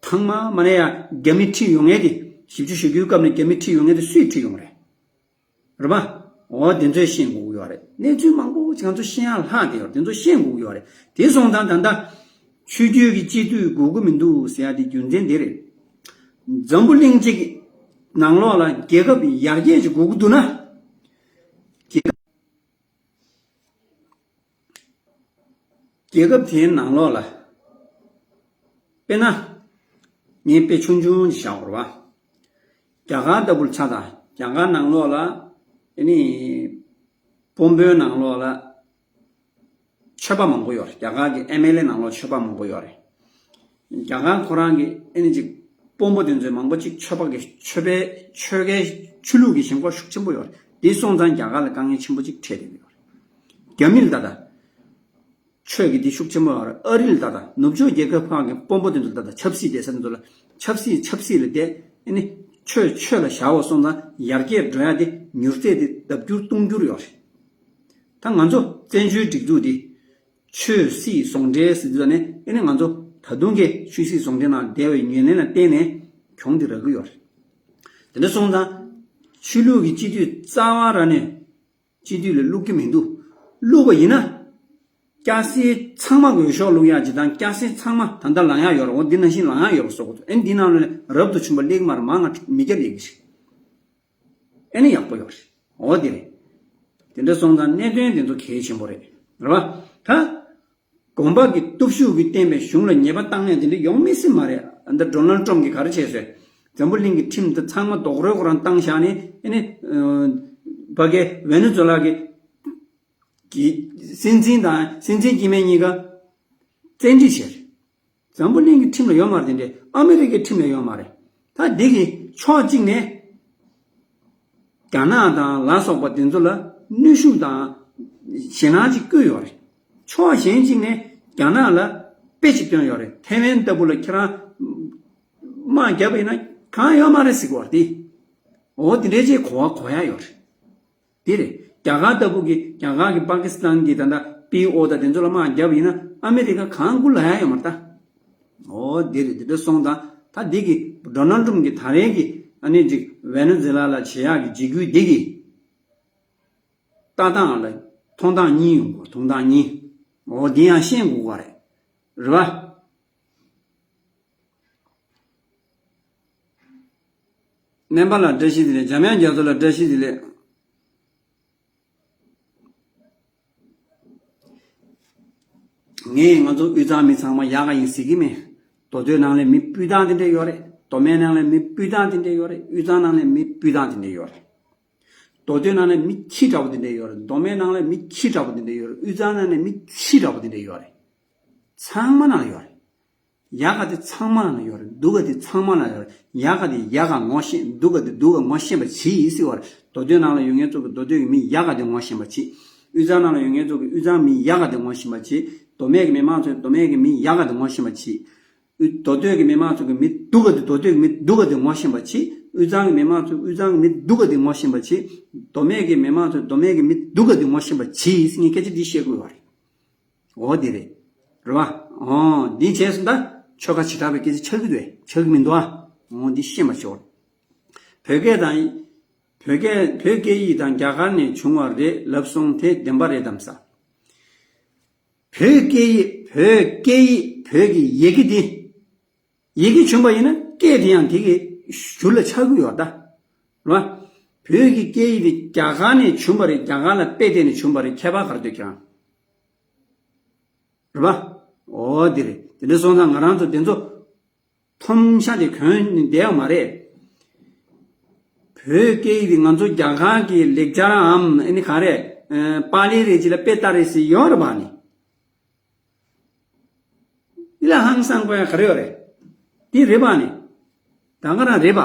ཐང་མ་མ་ནས་ཡ་རྒྱ་མི་ཁྲིད་ཡོང་མཁན་དེ་བཞི་བཅུ་ཞེ་དགུའི་སྐབས་ནས་རྒྱ་མི་ཁྲིད་ཡོང་མཁན་དེ་སུས་ཁྲིད་ཡོང་རེད། རེད་པ། འོ་དེ་ཚོས་ཤེས་དགོས་ཀྱི་ཡོད་རེད། གནས་ཚུལ་མང་པོ་ང་ཚོ་ཤེས་ཡག་ལྷག་བསྡད་ཡོད་རེད། དེ་ཚོ་ཤེས་དགོས་ཀྱི་ཡོད་རེད། དེ་སོང་ཙང་ད་ལྟ་ཆོས་བརྒྱུད་ཀྱི་སྤྱི་འཐུས་དགོས་ཀྱི་མི་འདུག་ཟེར་ཡ་དེ་རྒྱུ་མཚན་དེ་རེད། འཛམ་བུ་གླིང་གཅིག་གི་ནང་ལོགས་ལ་རྒྱལ་ཁབ་ཡར་རྒྱས་ཅིག་དགོས་ཀྱི་འདུག་ན། རྒྱལ་རྒྱལ་ཁབ་དེའི་ནང་ལོགས་ལ། དཔེར་ན། ངས་དཔེ་ཆུང་ཆུང་ཅིག་བཞག་པ་རེད་པ། རྒྱ་གར་ལྟ་བུར་ཆ་ད། རྒྱ་གར་ནང་ལོགས་ལ་ཨ་ནི་དཔོན་པོའི་ནང་ལོགས་ལ་ཆོས་པ་མང་པོ་ཡོད་རེད། རྒྱ་གར་གྱི་ཨེམ་ཨེལ་ཨེ་ནང་ལོགས་ཆོས་པ་མང་པོ་ཡོད་རེད། རྒྱ་གར་ཁོ་རང་གི་ཨ་ནི་ཅིག་དཔོན་པོ་དེ་ཚོའི་མང་པོ་ཅིག་ཆོས་པ་གི་ཆོས་པའི་ཆོས་ཀའི་ཆོས་ལུགས་ཀྱི་ཞེན་ཁོག་ཤུགས་ཆེན་པོ་ཡོད་རེད། དེ་སོང་ཙང་རྒྱ་གར་ལ་དཀའ་ངལ་ཆེན་པོ་ཅིག་འཕྲད་བསྡད་ཡོད་རེད། རྒྱ་མི་ལ་ད་ལྟ་ཆོས་ཀྱི་དེ་ཤུགས་ཆེན་པོ་ཡོད་རེད། ཨ་རི་ལ་ད་ལྟ་ནུབ་ཕྱོགས་རྒྱལ་ཁབ་ཁག་གི་དཔོན་པོ་དེ་ཚོ་ལ་ད་ལྟ་ཆབ་སྲིད་བསྡད་ས་དེ་ཚོ་ལ་ཆབ་སྲིད་ཆབ་སྲིད་ལ་བསྡད་ཨ་ནི་ཆོས་ཆོས་ལ་བཞག་པ་སོང་ཙང་ཡར་རྒྱས་འགྲོ་ཡ་དེ་མྱུར་ཚད་དེ་ལྡབ་འགྱུར་སྟོང་འགྱུར་ཡོད་རེད། ད་ང་ཚོ་བཙན་བྱོལ་སྒྲིག་འཛུགས་འདི་ཆོས་སྲིད་ཟུང་འབྲེལ་ཟེར་དུས་ནས་ཨ་ནི་ང་ཚོ་ད་དུང་གི་ཆོས་སྲིད་ཟུང་འབྲེལ་ནང་བསྡད་པའི་ཉེར་ལེན་ལ་བརྟེན་ནས་གྱོང་དེ་རག་གི་ཡོད་རེད། དེ་འདྲ་སོང་ཙང་ཆོས་ལུགས་ཀྱི་སྤྱི་འཐུས་རྩ་བ་རང་ནས་སྤྱི་འཐུས་ལ་བླུག་གི་མི་འདུག་བླུག་པ་ཡིན་ན། སྐྱ་སེར་ཚང་མ་འོས་ཤོག་བླུག་ཡག་ཅིག་དང་སྐྱ་སེར་ཚང་མ་ད་ལྟ་ལངས་ཡག་ཡོད་རེད། འོ་འདི་ནང་བཞིན་ལངས་ཡག་ཡོད་པ་བཟོ་དགོས་འདུག་ཨེ་འདི་ནང་ལ་ནས་རབ་ཏུ་བྱུང་བ་སླེབས་མ་རེད། མ་ང་མི་སྐྱ་སླེབས་ཀྱི་ཞིག་ཨེ་ནི་ཡག་པོ་ཡོད་རེད། འོ་དེ་རེད། དེ་འདྲ་སོང་ཙང་གནད་དོན་དེ་ཚོ་གལ་ཆེན་པོ་རེད། རེད་པ། ད། དགོན་པ་གི་སྟོབས་ཤུགས་ཀྱི་བརྟེན་པའི་གཞུང་ལ་ཉེས་པ་བཏང་ནས་དེ་འདྲ་ཡོང་མི་སྲིད་མ་རེད། ཨ་ད་ཌོ་ནལ་ཊམ་གྱིས་ག་རེ་བྱས་ཟེར། འཛམ་བུ་གླིང་གི་ཁྲིམས་དེ་ཚང་མ་རྡོག་རོལ་ཁོ་རང་བཏང་བཞག་ནས་ཨེ་ནི། ཕ་གི་ཝེ་ནེ་ཛུ་ལ་གི་གི་སྲིད་འཛིན་དང་སྲིད་འཛིན་སྐྱེ་དམན་གཉིས་ཀ་བཙན་ཁྲིད་བྱས་རེད། འཛམ་བུ་གླིང་གི་ཁྲིམས་ལ་ཡོད་མ་རེད། དེ་འདྲས་ཨ་མི་རི་ཀའི་ཁྲིམས་ལ་ཡོད་མ་རེད། ད་འདི་གི་ཕྱོགས་གཅིག་ནས་རྒྱ་ནག་དང་ལ་སོགས་པ་དེ་ཚོ་ལ་གནོན་ཤུགས་དང་ཞེད་སྣང་ཅིག་བསྐུལ་ཡོད་རེད། ཕྱོགས་གཞན་གཅིག་ནས་རྒྱ་ནག་ལ་དཔེ་ཅིག་སྟོན་ཡོད་རེད། ཐའེ་ཝན་ལྟ་བུ་ལ་ཁྱེད་རང་དམག་བརྒྱབ་པ་ཡིན་ན་གང་ཡོད་མ་རེད་ཟེར་གྱི་ཡོད་རེད་དེ། འོ་དེ་འདྲའི་ཅིག་གོ་བ་གོ་ཡ་ཡོད་རེད། དེ་རེད། རྒྱ་གར་ལྟ་བུ་གི་རྒྱ་གར་གི་པ་ཀི་སི་ཐན་གི་ད་ལྟ་པི་ཨོ་དང་དེ་ཚོ་ལ་དམག་བརྒྱབ་ཡིན་ན་ཨ་མི་རི་ཀ་གང་སྐུ་ལ་ཡ་ཡོད་མ་རེད་ད། འོ་དེ་རེད། དེ་འདྲ་སོང་ཙང་ད་འདི་གི་ཌོ་ནལ་ཊམ་གི་ད་རེས་གི་ཨ་ནི་ཅིག་ཝེ་ནེ་ཛུ་ལ་ལ་བྱེད་ཡག་གི་འཇིགས་སྐུལ་འདི་གི་ ལྟ་སྟངས་ལ་མཐོང་སྟངས་གཉིས་ཡོང་གོ། མཐོང་སྟངས་གཉིས། འོ་འདི་ཡང་ཤེས་དགོས་པ་རེད། རེད་པ། སྨན་པ་ལ་བཀྲ་ཤིས་བདེ་ལེགས། འཇམ་དབྱངས་རྒྱ་མཚོ་ལ་བཀྲ་ཤིས་བདེ་ལེགས། ངས་ང་ཚོ་དབུས་གཙང་མི་ཚང་མ་ཡག་ག་ཡིན་ཟེར་གྱི་མེད། མདོ་སྟོད་ནང་ལ་མི་སྤུས་དག་དེ་འདྲ་ཡོད་རེད། མདོ་སྨད་ནང་ལ་མི་སྤུས་དག་དེ་འདྲ་ཡོད་རེད། དབུས་གཙང་ནང་ལ་མི་སྤུས་དག་དེ་འདྲ་ཡོད་རེད། མདོ་སྟོད་ནང་ལ་མི་ཁྱི་འདྲ་པོ་དེ་འདྲ་ཡོད་རེད། མདོ་སྨད་ནང་ལ་མི་ཁྱི་འདྲ་པོ་དེ་འདྲ་ཡོད་རེད། དབུས་གཙང་ནང་ལ་མི་ཁྱི་འདྲ་པོ་དེ་འདྲ་ཡོད་རེད། ཚང་མ་ནང་ལ་ཡོད་རེད། ཡག་ག་དེ་ཚང་མ་ལ་ཡོད་རེད། སྡུག་ག་དེ་ཚང་མ་ལ་ཡོད་རེད། ཡག་ག་དེ་ཡག་ག་ངོ་ཤེས། སྡུག་ག་དེ་སྡུག་ག་ངོ་ཤེས་པ་བྱེད་ཟེར་བ་རེད། མདོ་སྟོད་ནང་ལ་ཡོད་མཁན་ཚོ་གི་མདོ་སྟོད་ཀྱི་མི་ཡག་ག་དེ་ངོ་ཤེས་པ་བྱེད། དབུས་གཙང་ནང་ལ་ཡོད་མཁན་ཚོ་གི་དབུས་གཙང་མི་ཡག་ག་དེ་ངོ་ཤེས་པ་བྱེད། མདོ་སྨད་ཀྱི་མི་མང་ཚོས་མདོ་སྨད་ཀྱི་མི་ཡག་ག་དེ་ངོ་ཤེས་པ་བྱེད། དབུས་མདོ་སྟོད་ཀྱི་མི་མང་ཚོ་གི་མི་སྡུག་ག་དེ་མདོ་སྟོད་ཀྱི་མི་སྡུག་ག་དེ་ངོ་ཤེས་པ་བྱེད། དབུས་གཙང་གི་མི་མང་ཚོས་དབུས་གཙང་གི་མི་སྡུག་ག་དེ་ངོ་ཤེས་པ་བྱེད། མདོ་སྨད་ཀྱི་མི་མང་ཚོས་མདོ་སྨད་ཀྱི་མི་སྡུག་ག་དེ་ངོ་ཤེས་པ་བྱེད་ཟེར་ངས་སྐད་ཆ་འདི་བཤད་དགོས་པ་རེད། འོ་འདི་རེད། རེད་པ། འོ་འདི་བྱས་སོང་། ད་ཆོལ་ཁ་བྱེ་བྲག་པའི་སྐད་ཆ་ཆགས་ཀྱི་འདུག་ཨེ། ཆགས་ཀྱི་མི་འདུག་ཨ། འོ་འདི་ཤེས་པ་ཤོག། བོད་སྐད་དང་། བོད་སྐད་བོད་སྐད་ཡིག་དང་རྒྱ་གར་ནས་བྱུང་བ་རེད་ལབ་སོང་། དེ་བདེན་པ་རེད་དམ་ས། བོད་སྐད་ཡིག་བོད་སྐད་ཡིག་བོད་ཀྱི་ཡི་གེ་འདི། ཡི་གེ་བྱུང་པ་ཡིན་ན་སྐད་དེ་ཡང་དེ་གི་ཞུར་ལ་ཆགས་ཀྱི་ཡོད་ད། རེད་པ། བོད་ཀྱི་སྐད་ཡིག་དེ་རྒྱ་གར་ནས་བྱུང་བ་རེད། རྒྱ་གར་ལ་དཔེ་བལྟས་ནས་བྱུང་བ་རེད། ཁྱད་པར་ག་རེ་འདུག་ཁྱེད་རང་། རེད་པ། འོ་དེ་རེད། དེ་འདྲ་སོང་ཙང་ང་རང་ཚོ་དེ་ཚོ་མཐོང་ཤ་དེ་གོན་ནས་བསྡད་ཡོད་མ་རེད། བོད་སྐད་ཡིག་དེ་ང་ཚོ་རྒྱ་གར་གྱི་ལེགས་སྦྱར་འམ་ཨ་ནི་ག་རེ། ཨ། པཱ་ལི་རེད་ཅིག་ལ་དཔེ་ལྟ་རེད་ཟེར་ཡོད་རེད་པ་ནི། འདི་ལ་ཧང་སང་དགོས་ཡ་ག་རེ་ཡོད་རེད། འདི་རེད་པ་ནི། ད་ག་རང་རེད་པ།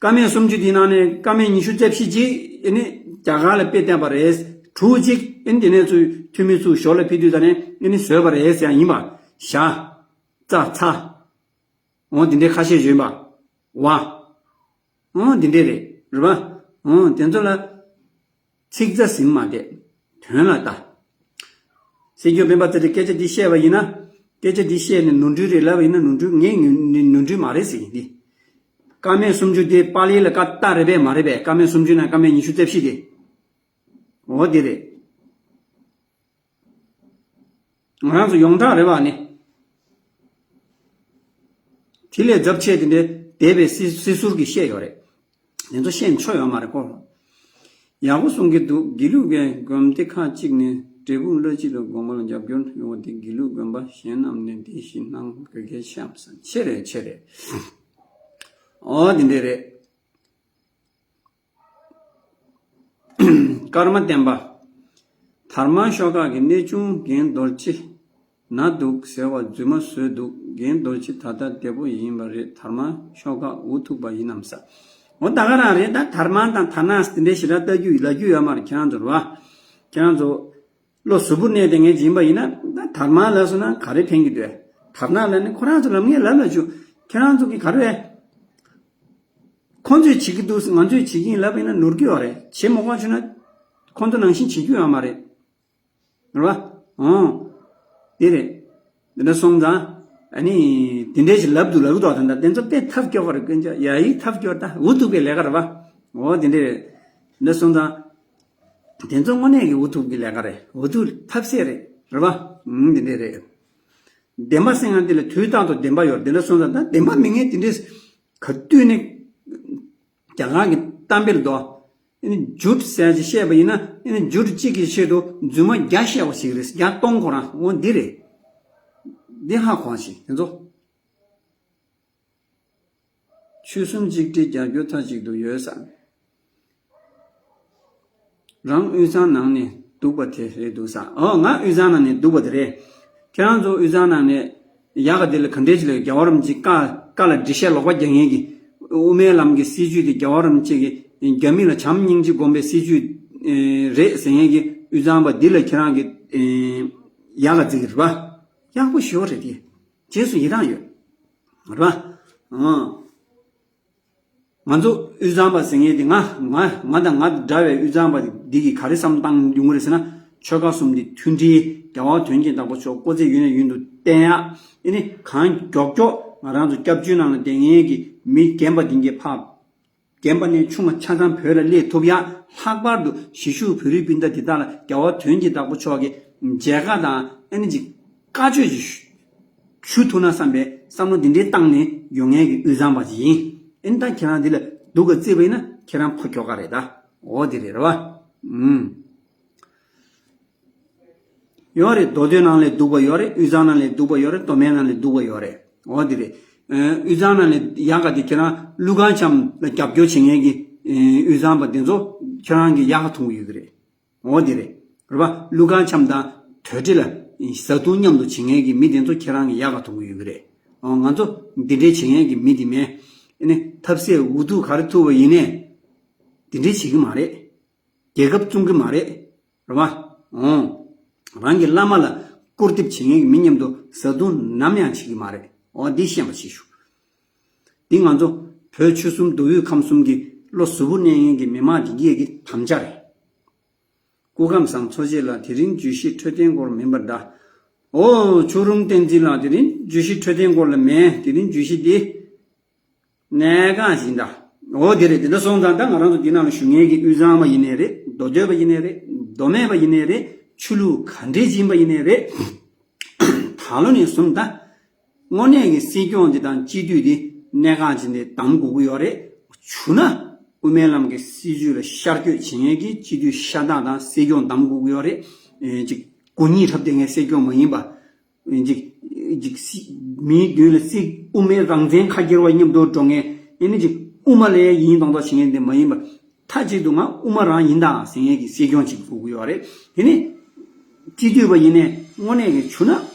ཀ་མད་སུམ་ཅུ་དེའི་ནང་ནས་ཀ་མད་ཉི་ཤུ་རྩ་བཞི་ཅིག་ཨ་ནི་རྒྱ་གར་ལ་དཔེ་བསྟན་པ་རེད། དྲུག་ཅིག་ཨ་ནི་དེ་ནས་ཚུར་འཐུས་མི་ཚུར་ཞོར་ལ་ཕེབས་དུས་ད་ནས་ཨ་ནི་བཟོས་པ་རེད་ཟེར་ཡ་ཡིན་པ། ཞ། ཙ་ཚ། འོ་དེ་འདྲའི་ཁ་ཤས་ཡོད་པ། བ། འོ་དེ་འདྲས་རེད། རེད་པ། འོ་དེ་ཚོ་ལ་ཚིག་རྩ་ཟིན་མ་བསྡད། དོན་ལ་ལྟ། སྲིད་སྐྱོང་སྤེན་པ་ཚེ་རིང་སྐད་ཆ་འདི་བཤད་པ་ཡིན་ན། སྐད་ཆ་འདི་བཤད་ནས་ནོར་འཁྲུལ་རེད་ལབ་པ་ཡིན་ན་ནོར་འཁྲུལ། ངས་ནོར་འཁྲུལ་མ་རེད་ཟེར་གྱི་འདི། ཀ་མད་སུམ་ཅུ་དེ་པཱ་ལི་ལ་ཀ་ཏ་རེད་པས་མ་རེད་པས། ཀ་མད་སུམ་ཅུ་ན་ཀ་མད་ཉི་ཤུ་རྩ་བཞི་དེ། འོ་དེ་རེད། ང་རང་ཚོ་ཡོངས་གྲགས་རེད་པ་ནི། དེ་ལས་རྫབ་ཆེ་དེ་འདྲའི་འདས་པའི་སྲིད་སྲིད་ཟུར་གྱིས་བཤད་ཡོད་རེད། དེ་ཚོ་བཤད་ཆོག་ཡོད་མ་རེད་ཁོ། ཡག་པོ་གསུང་གི་འདུག། དགེ་ལུགས་པའི་དགོན་སྡེ་ཁག་ཅིག་ནས་འབྲས་སྤུངས་བླ་སྤྱི་ལ་དགོངས་པ་ལ་རྒྱབ་སྐྱོར་ཡོང་བ་དེ་དགེ་ལུགས་དགོན་པ་གཞན་རྣམས་ནས་འདི་བཞིན་གནང་དགོས་གལ་ཆེ་བསམ། ཆེ་རེད་ཆེ་རེད། འོ་དེ་འདྲས་རེད། ཀརྨ་བསྟན་པ། དར་དམར་ཤོག་ཁག་གི་གནས་ཆུང་རྒན་རྡོ་རྗེ་ན་འདུག་ཟེར་བ་རྫུན་མ་བཟོས་འདུག། རྒན་རྡོ་རྗེ་ད་ལྟ་བདེ་པོ་ཡིན་པ་རེད། དར་དམར་ཤོག་ཁག་འུ་ཐུག་པ་ཡིན་ནམ་ས། འོ་ད་ག་རང་རེད། ད་དར་དམར་དང་དར་ནག་དེ་འདྲའི་ཞེ་དྲག་ལྟ་རྒྱུ་ལབ་རྒྱུ་ཡོད་མ་རེད། ཁྱེད་རང་ཚོ་རེད་པ། ཁྱེད་རང་ཚོ་བློ་གཟུ་བོར་གནས་བསྡད་མཁན་ཅིག་ཡིན་པ་ཡིན་ན། ད་དར་དམར་ལབ་སོང་ན་ག་རེ་ཕན་གྱི་འདུག། དར་ནག་ལབ་ན་ཁོ་རང་ཚོ་ལབ་མཁན་ལབ་ལབ་བྱུང་། ཁྱེད་རང་ཚོ་གི་ག་རེ་རེད། ཁོང་ཚོས་བྱེད་ཀྱི་འདུག། ང་ཚོས་བྱེད་ཀྱི་ཡིན་ལབ་པ་ཡིན་ན་ནོར་གྱི་ཡོད་རེད། བྱེད་མ་དགོས་བྱུང་ན་ཁོང་ཚོ་ནང་བཞིན་བྱེད་རྒྱུ་ཡོད་མ་རེད། རེད་པ། འོང་། དེ་རེད། འདི་འདྲ་སོང་ཙང་། ཨ་ནི། དེ་འདྲའི་ཞིག་ལབ་འདུག་ལབ་འདུག་ད་ལྟ་དེ་ཚོ་དཔེ་ཐབས་སྐྱོ་བ་རེད། སྐྱོན་ཆ་ཡ་ཡིག་ཐབས་སྐྱོ་ད་འུ་ཐུག་པའི་ལས་ཀ་རེད་པ། འོ་དེ་འདྲ་རེད། འདི་འདྲ་སོང་ཙང་། དེ་ཚོ་དངོས་གནས་ཀྱི་འུ་ཐུག་གི་ལས་ཀ་རེད། འུ་ཐུག་ཐབས་ཟད་རེད། རེད་པ། ཨང་། དེ་འདྲ་རེད། བདེན་པ་གསལ་ང་དེ་ལ་དུས་རྟག་ཏུ་བདེན་པ་ཡོད་རེད། དེ་འདྲ་སོང་ཙང་ད་བདེན་པ་མེད་མཁན་དེ་འདྲས་ག་དུས་ནས་རྒྱ་གར་གྱི་གཏམ་དཔེ་ལ་དོ། ཨ་ནི་ཇུཊ་ཟེར་ཅིག་བཤད་པ་ཡིན་ན། ཨ་ནི་ཇུཊ་གཅིག་གི་ཆེད་དུ་རྫུན་མ་བརྒྱ་བཤད་པ་ཞིག་རེད། བརྒྱ་སྟོང་ཁོ་རང་འོ་འདི་རེད། འདི་ཧ་གོ་ཞིག་དེ་ཚོ། ཆོལ་གསུམ་གཅིག་སྒྲིལ་རྒྱག་རྒྱུ་མཐའ་གཅིག་ཏུ་ཡོད་ས། རང་དབུས་གཙང་ནང་ནས་སྡུག་པ་དེ་རེད་འདུག་ས། ཨོ། ང་དབུས་གཙང་ནང་ནས་སྡུག་པ་དེ་རེད། ཁྱེད་རང་ཚོ་དབུས་གཙང་ནང་ནས་ཡག་ག་དེ་ལ་ག་འདྲས་ཅིག་ལ། རྒྱལ་བ་རིན་པོ་ཆེ་བཀའ་བཀའ་ལ་འགྲེལ་བཤད་ལོག་པ་རྒྱག་མཁན་གྱི། དབུ་མའི་ལམ་གྱི་སྲིད་བྱུས་དེ་རྒྱལ་བ་རིན་པོ་ཆེ་གིས་རྒྱ་མི་ལ་བྱམས་སྙིང་རྗེ་སྒོམ་པའི་སྲིད་བྱུས་རེད་ཟེར་མཁན་གྱི་དབུས་གཙང་པ་འདི་ལ་ཁྱེད་རང་གིས་ཡག་ག་བརྩི་གི་རེད་པ། ཡག་པོ་ཞེ་པོ་རེད་དེ། རྗེས་སུ་ཡི་རང་ཡོད། རེད་པ། ཨང་། ང་ཚོ་དབུས་གཙང་པ་ཟེར་མཁན་དེ། ང་ང་ང་དང་ང་འདྲ་བའི་དབུས་གཙང་པ་འདི་གིས་ག་རེ་བསམ་བཏང་ཡོང་གི་རེད་ཟེར་ན། ཆོལ་ཁ་གསུམ་འདི་མཐུན་སྒྲིལ། རྒྱལ་བ་དོན་གྱི་བདག་པོ་མཆོག་སྐུ་ཚེ་ཡུན་ནས་ཡུན་དུ་བརྟན་ཡག། ཨ་ནི་གང་མགྱོགས་མགྱོགས་ང་རང་ཚོ་སྐྱབས་བཅོལ་ནང་ལ་བསྡད་མཁན་གྱི་མི་རྒན་པ་འདི་གས་ཕར་ རྒན་པ་ནས་ཆུང་བ་ཆ་ཚང་བོད་ལ་སླེབས་ཐུབ་ཡ། ལྷག་པར་དུ་གཞིས་བཞུགས་བོད་རིགས་སྤུན་ཟླ་འདི་དག་ལ་རྒྱལ་བ་དོན་གྱི་བདག་པོ་མཆོག་གིས་མཇལ་ཁ་དང་ཨ་ནི་ཅིག་བཀའ་ཆོས་ཅིག་ཞུ་ཐུབ་ན་བསམ་པའི་བསམ་བློ་འདི་འདྲའི་བཏང་ནས་ཡོང་མཁན་གྱི་དབུས་གཙང་པ་ཅིག་ཡིན། ཨ་ནི་ད་ཁྱེད་རང་འདི་ལ་སྡུག་ག་བརྩིས་པ་ཡིན་ན་ཁྱེད་རང་ཕ་ཁྱོ་ག་རེད་ད། འོ་འདི་རེད་རེད་བ། ཨུམ། ཡོད་རེད། མདོ་སྟོད་ནང་ལས་སྡུག་པ་ཡོད་རེད། དབུས་གཙང་ནང་ལས་སྡུག་པ་ཡོད་རེད། མདོ་སྨད་ནང་ལས་སྡུག་པ་ཡོད་རེད། འོ་འདི་རེད། ཨ་དབུས་གཙང་ནང་ལས་ཡག་ག་དེ་ཁྱེད་རང་ཀླུ་མཁར་བྱམས་ལ་རྒྱབ་སྐྱོར་བྱེད་མཁན་གྱི་ཨ་དབུས་གཙང་པ་དེ་ཚོ་ཁྱེད་རང་གི་ཡག་ག་མཐོང་གི་ཡོད་ཀྱི་རེད། འོ་དེ་རེད། རེད་པ། ཀླུ་མཁར་བྱམས་དང་དོལ་ཁྲི་ལ་བཟའ་བཏུང་མཉམ་དུ་བྱེད་མཁན་གྱི་མི་དེ་ཚོ་ཁྱེད་རང་གི་ཡག་ག་མཐོང་གི་ཡོད་ཀྱི་རེད། འོ་ང་ཚོ་འདི་འདྲའི་བྱེད་མཁན་གྱི་མི་དེ་མེད། ཨ་ནི་ཐབས་ཟད་འུ་ཐུག་ག་རེ་ཐུག་པ་ཡིན་ནའི་འདི་འདྲའི་བྱེད་ཀྱི་མ་རེད། རྒྱལ་ཁབ་བཙོང་གི་མ་རེད། རེད་པ། འོང་། རང་གི་བླ་མ་ལ་སྐུར་འདེབས་བྱེད་མཁན་གྱི་མི་མཉམ་དུ་བཟའ་བཏུང་ནམ་ཡང་བྱེད་ཀྱི་མ་རེད། འོ་འདི་ཤེས་པ་ཞིག་ཞུ། འདི་ང་ཚོ་བོད་ཆོལ་གསུམ་མདོ་དབུས་ཁམས་གསུམ་གྱི་བློ་གཟུ་བོར་གནས་མཁན་གྱི་མི་མང་འདི་གས་ཀྱི་དམ་བཅའ་རེད། སྐུ་ཁམས་བཟང་། འཚོ་བྱེད་ལགས། དེ་རིང་བརྗོད་གཞི་འཕྲོད་བསྟེན་སྐོར་མིན་པ་འདྲ། ཨོ། ཆོས་རུང་བསྟན་འཛིན་ལགས། དེ་རིང་བརྗོད་གཞི་འཕྲོད་བསྟེན་སྐོར་ལ་མེད། དེ་རིང་བརྗོད་གཞི་འདི་གནད་འགག་ཡིན་ད། འོ་དེ་རེད། དེ་འདྲ་སོང་ཙང་ད་ང་རང་ཚོ་འདི་ནང་ལ་ཞུགས་མཁན་གྱི་དབུས་གཙང་པ་ཡིན་ནའི་རེད། མདོ་སྟོད་པ་ཡིན་ནའི་རེད། མདོ་སྨད་པ་ཡིན་ནའི་རེད། ཆོས་ལུགས་ག་འདྲས་ཡིན་པ་ཡིན་ནའི་རེད། ད་ལོ་ནས་བཟུང་ད། དངོས་གནས་ཀྱི་སྲིད་སྐྱོང་འདི་དང་སྤྱི་འཐུས་འདི་གནད་འགག་ཅིག་ནས་གདམ་དགོས་ཀྱི་ཡོད་རེད། བྱུང་ན་དབུ་མའི་ལམ་གྱི་སྲིད་བྱུས་ལ་ཤར་བསྐྱོད་བྱེད་མཁན་གྱི་སྤྱི་འཐུས་ཤ་སྟག་དང་སྲིད་སྐྱོང་གདམ་དགོས་ཀྱི་ཡོད་རེད། ཨེ་ཅིག་སྒོ་གཉིས་འཁྲབ་བསྡད་མཁན་སྲིད་སྐྱོང་མ་ཡིན་པ། ཨེ་ཅིག་ཅིག་སྲིད་མིའི་མདུན་ལ་སྲིད་དབུ་མའི་རང་བཙན་ཁ་འཁྱེར་བ་མཉམ་དུ་འགྲོ་མཁན། ཨེ་ནི་ཅིག་དབུ་མ་ལ་ཡིན་མདོག་མདོག་བྱེད་མཁན་དེ་མ་ཡིན་པ། མཐའ་གཅིག་ཏུ་ང་དབུ་མ་རང་ཡིན་ད་ཟེར་མཁན་གྱི་སྲིད་སྐྱོང་ཅིག་དགོས་ཀྱི་ཡོད་རེད། དེ་ནི་སྤྱི་འཐུས་པ་ཡིན་ནའི་དངོས་གནས་ཀྱི་བྱུང་ན།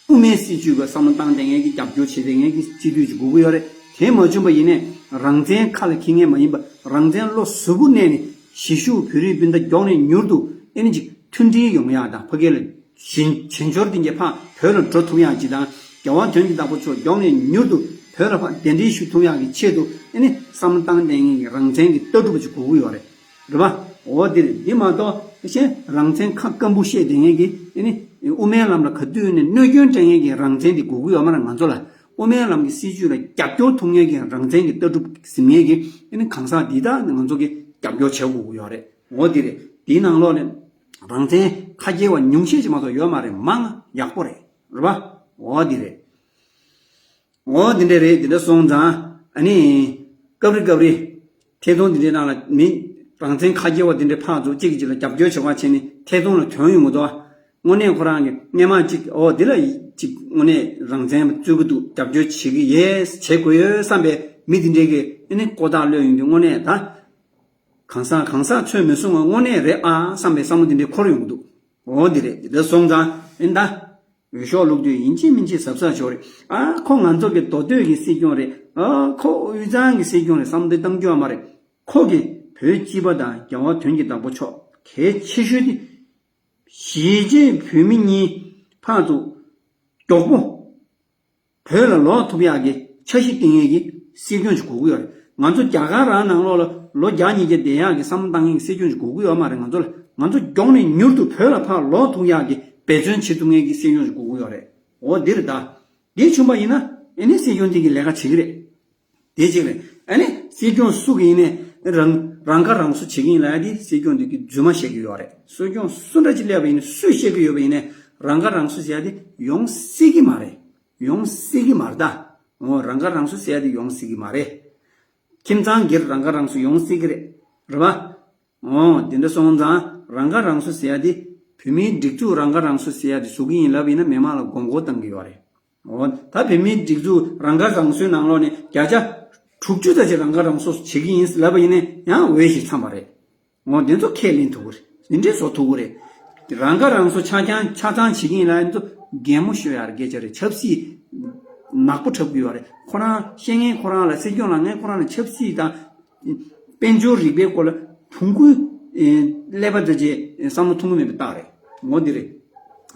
དབུ་མའི་སྲིད་བྱུས་ཀྱི་བསམ་བློ་བཏང་བསྡད་མཁན་གྱི་རྒྱབ་སྐྱོར་བྱེད་བསྡད་མཁན་གྱི་སྤྱི་འཐུས་ཅིག་དགོས་ཀྱི་ཡོད་རེད། དེ་མ་བྱུང་པ་ཡིན་ནའི་རང་བཙན་ཁ་ལ་འཁྱེར་མཁན་མ་ཡིན་པ། རང་བཙན་བློ་གཟུ་བོ་གནས་ནས་གཞིས་བཞུགས་བོད་རིགས་སྤུན་ཟླ་མགྱོགས་ནས་མྱུར་དུ་ཨེ་ནི་ཅིག་མཐུན་སྒྲིལ་ཡོང་ཡག་དང་། ཕ་གི་ལ་བྱེས་བྱེས་འབྱོར་དེ་འདྲ་ཕར་བོད་ལ་འགྲོ་ཐུབ་ཡག་ཅིག་དང་། རྒྱལ་བ་དོན་གྱི་བདག་པོ་མཆོག་མགྱོགས་ནས་མྱུར་དུ་བོད་ལ་ཕར་གདན་འདྲེན་ཞུ་ཐུབ་ཡག་གི་ཆེད་དུ་ཨེ་ནི་བསམ་བློ་བཏང་བསྡད་མཁན་གྱི་རང་བཙན་གྱི་ལྟ་གྲུབ་པ་ཅིག་དགོས་ཀྱི་ཡོད་རེད། རེད་པ། འོ་འདི་རེད། འདི་མ་གཏོགས་གཞན་རང་བཙན་ཁ་སྐམ་པོ་བཤད་བསྡད་མཁན་གྱི་ཨེ་ནི་དབུ་མའི་ལམ་ལ་ག་དུས་ནས་གནོད་སྐྱོན་སྤྲད་མཁན་གྱི་རང་བཙན་དེ་དགོས་ཀྱི་ཡོད་མ་རེད་ང་ཚོ་ལ། དབུ་མའི་ལམ་གྱི་སྲིད་བྱུས་ལ་རྒྱབ་སྐྱོར་ཐུབ་མཁན་གྱི་རང་བཙན་གྱི་ལྟ་གྲུབ་ཟིན་མཁན་གྱི་ཨེ་ནི་གང་ཟག་འདི་དག་ང་ཚོ་གིས་རྒྱབ་སྐྱོར་བྱེད་དགོས་ཀྱི་ཡོད་རེད། འོ་འདི་རེད། འདིའི་ནང་ལོགས་ནས་རང་བཙན་ཁ་སྐྱེལ་བ་ཉུང་ཤས་ཅིག་མ་གཏོགས་ཡོད་མ་རེད། མང་ཡག་པོ་རེད། རེད་པ། འོ་འདི་རེད། འོ་འདི་འདྲ་རེད། འདི་འདྲ་སོང་ཙང་ཨ་ནི་སྐབས་རེ་སྐབས་རེ་ཐད་གཏོང་འདི་འདྲའི་ནང་ལ་མི་རང་བཙན་ཁ་སྐྱེལ་བ་འདི་འདྲ་ཕར་ཚུར་གཅིག་གིས་གཅིག་ལ་རྒྱབ་སྐྱོར་བྱེད་པ་བྱས་ནས་ཐད་གཏོང་ལ་དོན་ཡོང་གི་འདུག་དངོས་གནས་ཁོ་རང་གི་སྔན་མ་གཅིག་འོ་འདི་ལ་གཅིག་དངོས་གནས་རང་བཙན་རྩོད་ཀྱི་འདུག་རྒྱབ་སྐྱོར་བྱེད་ཀྱི་ཡས་བྱེད་དགོས་ཡོད་བསམ་པའི་མི་འདི་འདྲའི་གི་ཨ་ནི་ལྐོག་ཐག་གློད་ཡོང་དུས་དངོས་གནས་ད་གང་ཟག་གང་ཟག་ཚོད་མི་སོང་བ་དངོས་གནས་རེད་ཨ་བསམ་པའི་བསམ་བློ་འདི་འདྲའི་འཁོར་ཡོང་གི་འདུག་འོ་འདི་རེད། འདི་འདྲ་སོང་ཙང་ཨ་ནི་ད། འོས་ཤོག་བླུགས་དུས་ཡིན་གཅིག་མིན་གཅིག་གཟབ་གཟབ་བྱོས་རེད། ཨ་ཁོ་ང་ཚོ་གི་མདོ་སྟོད་ཀྱི་སྲིད་སྐྱོང་རེད། ཨ་ཁོ་དབུས་གཙང་གི་སྲིད་སྐྱོང་རེད་བསམ་སྟེ་གཏམ་རྒྱུ་ཨ་མ་རེད། ཁོ་གི་བོད་སྤྱི་པ་དང་རྒྱལ་བ་དོན་གྱི་བདག་པོ་མཆོག་གལ་ཆེ་ཤོས་དེ། གཞིས་བྱེས་བོད་མི་གཉིས་ཕར་ཚུར་མགྱོགས་པོ་བོད་ལ་ལོག་ཐུབ་ཡག་གི་འཆར་གཞི་བཏིང་ཡས་ཀྱི་སྲིད་སྐྱོང་ཞིག་དགོས་ཀྱི་ཡོད་རེད། ང་ཚོ་རྒྱ་གར་རང་ནང་ལོགས་ལ་ལོ་བརྒྱ་ཉིས་བརྒྱ་བསྡད་ཡག་གི་བསམ་བློ་བཏང་མཁན་གྱི་སྲིད་སྐྱོང་ཞིག་དགོས་ཀྱི་ཡོད་མ་རེད། ང་ཚོ་ལ་ང་ཚོ་མགྱོགས་ནས་མྱུར་དུ་བོད་ལ་ཕར་ལོག་ཐུབ་ཡག་གི་འབད་བརྩོན་བྱེད་ཐུབ་མཁན་གྱི་སྲིད་སྐྱོང་ཞིག་དགོས་ཀྱི་ཡོད་རེད། འོ་འདི་རེད་ད། འདི་བྱུང་པ་ཡིན་ན་ཨེ་ནི་སྲིད་སྐྱོང་འདི་གི་ལས་ཀ་བྱེད་ཀྱི་རེད། དེ་གཅིག་རེད། ཨ་ནི་སྲིད་སྐྱོང་སུ་གི་ཡིན་ནའི་རང་རང་ཁ་རང་གསོ་བྱེད་ཀྱི་ཡིན་ལབ་ཡ་དེ་སྲིད་སྐྱོང་འདི་གི་རྫུན་མ་བཤད་ཀྱི་ཡོད་རེད། སྲིད་སྐྱོང་སུ་འདྲ་ཅིག་སླེབས་པ་ཡིན་ནའི་སུས་བཤད་ཀྱི་ཡོད་པ་ཡིན་ནའི་རང་ཁ་རང་གསོ་ཟེར་ཡ་དེ་ཡོང་སྲིད་ཀྱི་མ་རེད། ཡོང་སྲིད་ཀྱི་མ་རེད་ད། འོ་རང་ཁ་རང་གསོ་ཟེར་ཡ་དེ་ཡོང་སྲིད་ཀྱི་མ་རེད། ཁྱིམ་ཚང་སྒེར་རང་ཁ་རང་གསོ་ཡོང་སྲིད་ཀྱི་རེད། རེད་པ། འོ་དེ་འདྲ་སོང་ཙང་རང་ཁ་རང་གསོ་ཟེར་ཡ་དེ་བོད་མིའི་སྒྲིག་འཛུགས་རང་ཁ་རང་གསོ་ཟེར་ཡ་དེ་བཟོ་གི་ཡིན་ལབ་ཡིན་ན་མི་མང་ལ་དགོངས་སྐོར་བཏང་གི་ཡོད་རེད། འོ་ད་བོད་མིའི་སྒྲིག་འཛུགས་རང་ཁ་རང་གསོའི་ནང་ལོགས་ནས་བརྒྱ་ཆ་དྲུག་ཅུ་ཙམ་ཅིག་རང་ཁ་རང་གསོ་བྱེད་ཀྱི་ཡིན་ལབ་པ་ཡིན་ན་ཡང་འོས་ཤིག་འཚམས་པ་རེད། འོ་དེ་ཚོ་ཁས་ལེན་ཐུབ་ཀྱི་རེད། དེ་འདྲའི་བཟོ་ཐུབ་ཀྱི་རེད། རང་ཁ་རང་གསོ་ཆ་ཚང་ཆ་ཚང་བྱེད་ཀྱི་ཡིན་ལབ་ཡ་ཚོ་གད་མོ་ཤོར་ཡ་རེད། སྐད་ཆ་རེད། ཆབ་སྲིད་ནག་པོ་འཁྲབ་ཀྱི་ཡོད་རེད། ཁོ་རང་བཤད་མཁན་ཁོ་རང་ལ་སྲིད་སྐྱོང་ལངས་མཁན་ཁོ་རང་ལ་ཆབ་སྲིད་དང་། དཔལ་འབྱོར་རིག་པའི་སྐོར་ལ་བོང་གུའི་ཀླད་པ་འདྲ་ཅིག་བསམ་བློ་ཐོངས་ཀྱི་མེད་པའི་རྟགས་རེད། འོ་འདི་རེད།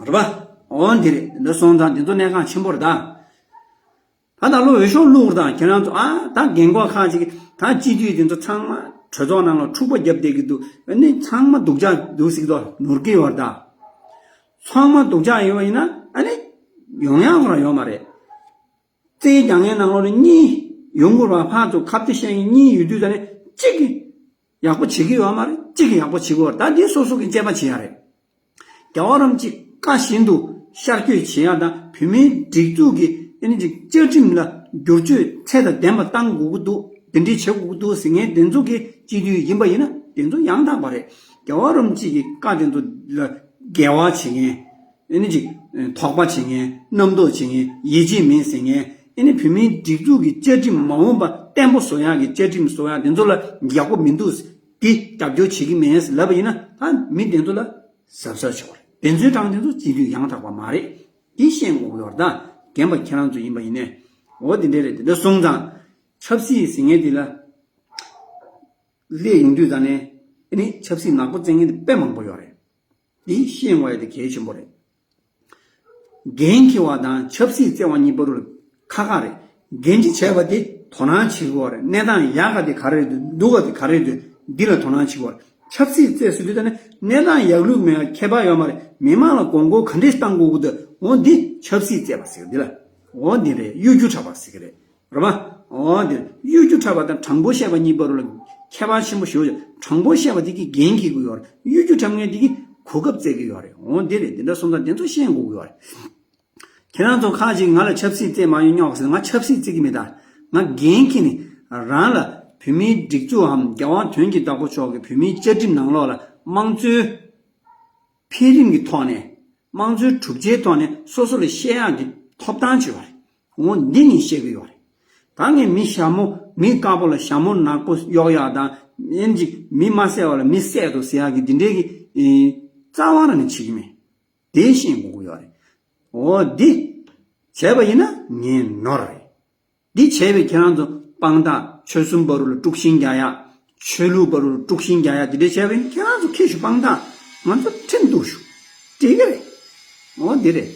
རེད་པ། འོ་འདི་རེད། འདི་སོང་ཙང་འདི་ཚོ་གནད་འགག་ཆེན་པོ་རེད་ད། ད་ད་ལོ་འོས་ཤོག་བླུགས་དང་ཁྱེད་རང་ཚོ་ཨ་ད་རྒན་གོག་ཁག་ཅིག་ད་སྤྱི་འཐུས་དེ་ཚོ་ཚང་མ་གྲོས་ཚོགས་ནང་ལ་འཁྲུག་པ་བརྒྱབ་བསྡད་ཀྱི་འདུག་ཨ་ནི་ཚང་མ་སྡུག་ཅག་འདུག་ཟེར་གྱི་འདུག་ནོར་གྱི་ཡོད་རེད་ད། ཚང་མ་སྡུག་ཅག་ཡོད་པ་ཡིན་ན་ཨ་ནི་ཡོང་ཡག་ཁོ་རང་ཡོད་མ་རེད། རྩིས་རྒྱག་མཁན་ནང་ལོགས་ནས་གཉིས། ཡོང་དགོས་ར། ཕར་ཚུར་ཁ་གཏད་བཤད་མཁན་གཉིས་ཡོད་དུས་ད་ནི་གཅིག་གིས་ཡག་པོ་བྱེད་ཀྱི་ཡོད་མ་རེད། གཅིག་གིས་ཡག་པོ་བྱེད་དགོས་རེད། ད་འདི་སོ་སོ་གིས་དཔྱད་པ་བྱེད་ཡ་རེད། རྒྱལ་བ་རིན་པོ་ཆེ་བཀའ་བཞིན་དུ་ཤར་བསྐྱོད་བྱེད་ཡ་དང་། བོད་མིའི་སྒྲིག་འཛུགས་ཀྱི་ཨ་ནི་ཅིག་བཅའ་ཁྲིམས་ལ་བསྒྱུར་བཅོས་ཚད་དང་ལྡན་པ་གཏང་དགོས་ཀྱི་འདུག་དེ་འདྲའི་བྱེད་དགོས་ཀྱི་འདུག་ཟེར་མཁན་དེ་ཚོ་གི་སྤྱི་འཐུས་ཡིན་པ་ཡིན་ན་དེ་ཚོ་ཡང་དག་པ་རེད། རྒྱལ་བ་རིན་པོ་ཆེ་གི་བཀའ་དེ་ཚོ་ལ་འགལ་བ་བྱེད་མཁན། ཨ་ནི་ཅིག་དོགས་པ་བྱེད་མཁན། རྣམ་རྟོག་བྱེད་མཁན། ཡིད་ཆེས་མེད་ཟེར་མཁན། ཨ་ནི་བོད་མིའི་སྒྲིག་འཛུགས་ཀྱི་བཅའ་ཁྲིམས་མ་འོངས་པ་བརྟན་པོ་བཟོ་ཡག་གི་བཅའ་ཁྲིམས་བཟོ་ཡག་དེ་ཚོ་ལ་ཡག་པོ་མི་འདུག་འདི་རྒྱབ་སྐྱོར་བྱེད་ཀྱི་མེད་ལབ་པ་ཡིན་ན། ད་མི་དེ་ཚོ་ལ་གཟབ་གཟབ་བྱེད་དགོས་རེད། དེ་ཚོའི་གྲངས་དེ་ཚོ་སྤྱི་འཐུས་ཡང་དག་པ་མ་རེད། འདི་ཤེས་དགོས་ཀྱི་ཡོད་རེད། ད་རྒན་པ་ཁྱེད་རང་ཚོ་ཡིན་པ་ཡིན་ནའི་འོ་དེ་འདྲ་རེད། དེ་འདྲ་སོང་ཙང་ཆབ་སྲིད་ཟེར་མཁན་དེ་ལ་སླེབས་ཡོང་དུས་ད་ནས་ཨ་ནི་ཆབ་སྲིད་ནག་པོ་རྩེ་མཁན་དེ་དཔེ་མང་པོ་ཡོད་རེད། འདི་ཤེས་དགོས་ཡ་དེ་གལ་ཆེན་པོ་རེད། འགན་འཁྱེར་བ་དང་ཆབ་སྲིད་བརྩེ་བ་གཉིས་བར་ལ་ཁག་ཁག་རེད། འགན་འཁྲི་བྱས་པ་དེ་དོ་སྣང་བྱེད་དགོས་རེད། གནས་སྟངས་ཡག་ག་དེ་ག་རེ་རེད་འདུག་སྡུག་ག་དེ་ག་རེ་རེད། འདི་ལ་དོ་སྣང་བྱེད་དགོས་རེད། ཆབ་སྲིད་བརྩེ་ཟེར་དུས་ད་ནི་གནས་སྟངས་ཡག་ལུགས་མེད་པ་ཁྱད་པར་ཡོད་མ་རེད། མི་མང་ལ་དགོངས་སྐོར་ག་འདྲས་བཏང་དགོས་ཀྱི་འདུག་འོ་འདི་ཆབ་སྲིད་བརྩེ་བ་ཟེར་གི་འདི་ལ། འོ་འདི་རེད། གཡོ་སྒྱུ་དྲག་པ་ཟེར་གི་རེད། རེད་པ། འོ་འདི་གཡོ་སྒྱུ་དྲག་པ་དང་དྲང་པོ་བཤད་པ་གཉིས་བར་ལ་ཁྱད་པར་ཆེན་པོ་ཞིག་ཡོད། དྲང་པོ་བཤད་པ་དེ་གིས་འགན་འཁྱེར་གྱི་ཡོད་རེད། གཡོ་སྒྱུ་དྲག་མཁན་དེ་གིས་གོ་སྐབས་བཙལ་གྱི་ཡོད་རེད། འོ་འདི་རེད། འདི་འདྲ་སོང་ཙང་དེ་ཚོ་ཤེས་དགོས་ཀྱི་ཡོད་རེད། ཁྱེད་རང་ཚོ་ཁག་ཅིག་ང་ལ་ཆབ་སྲིད་རྩེད་མ་ཡོང་སྙོག་ཟེར། ང་ཆབ་སྲིད་རྩེད་ཀྱི་མེད། ད་ང་འགན་འཁྱེར་ནས་རང་ལ་བོད་མིའི་སྒྲིག་འཛུགས་འམ་རྒྱལ་དབང་དོན་གྱི་བདག་པོ་མཆོག་གི་བོད་མིའི་བཅའ་ཁྲིམས་ནང་ལོགས་ལ་དམངས་གཙོའི་འཕེལ་རིམ་གྱི་ཐོག་ནས། དམངས་གཙོའི་གྲུབ་ཆའི་ཐོག་ནས་སོ་སོ་ལ་བཤད་ཡག་གི་ཐོབ་ཐང་ཅིག་ཡོད་རེད། འོ་འདི་ནི་བཤད་ཀྱི་ཡོད་རེད། ད་ངས་མི་ཞྭ་མོ་མི་དཀར་པོ་ལ་ཞྭ་མོ་ནག་པོ་གཡོག་ཡག་དང་། ཨེམ་ཅིག་མི་མ་བསད་པ་ལ་མི་བསད་དོ་ཟེར་ཡག་གི་འདི་འདྲའི་གི་ཨེ་རྩ་བ་རང་ནས་བྱེད་ཀྱི་མེད། དེ་ཤེས་དགོས་ཀྱི་ཡོད་རེད། འོ་འདི་བྱས་པ་ཡིན་ན་ངའི་ནོར་རེད། འདི་བྱས་པས་ཁྱེད་རང་ཚོ་དཔང་རྟགས། ཆོལ་གསུམ་བར་ལ་དཀྲུག་ཤིང་རྒྱག་ཡག་ཆོས་ལུགས་བར་ལ་དཀྲུག་ཤིང་རྒྱག་ཡག་དེ་འདྲ་བྱས་པ་ཡིན་ན་ཁྱེད་རང་ཚོ་ཁྱེར་ཤོག་དཔང་རྟགས། ང་ཚོ་ཁྲིམས་གཏུག་ཤོག་འགྲིག་གི་རེད། འོ་འདི་རེད།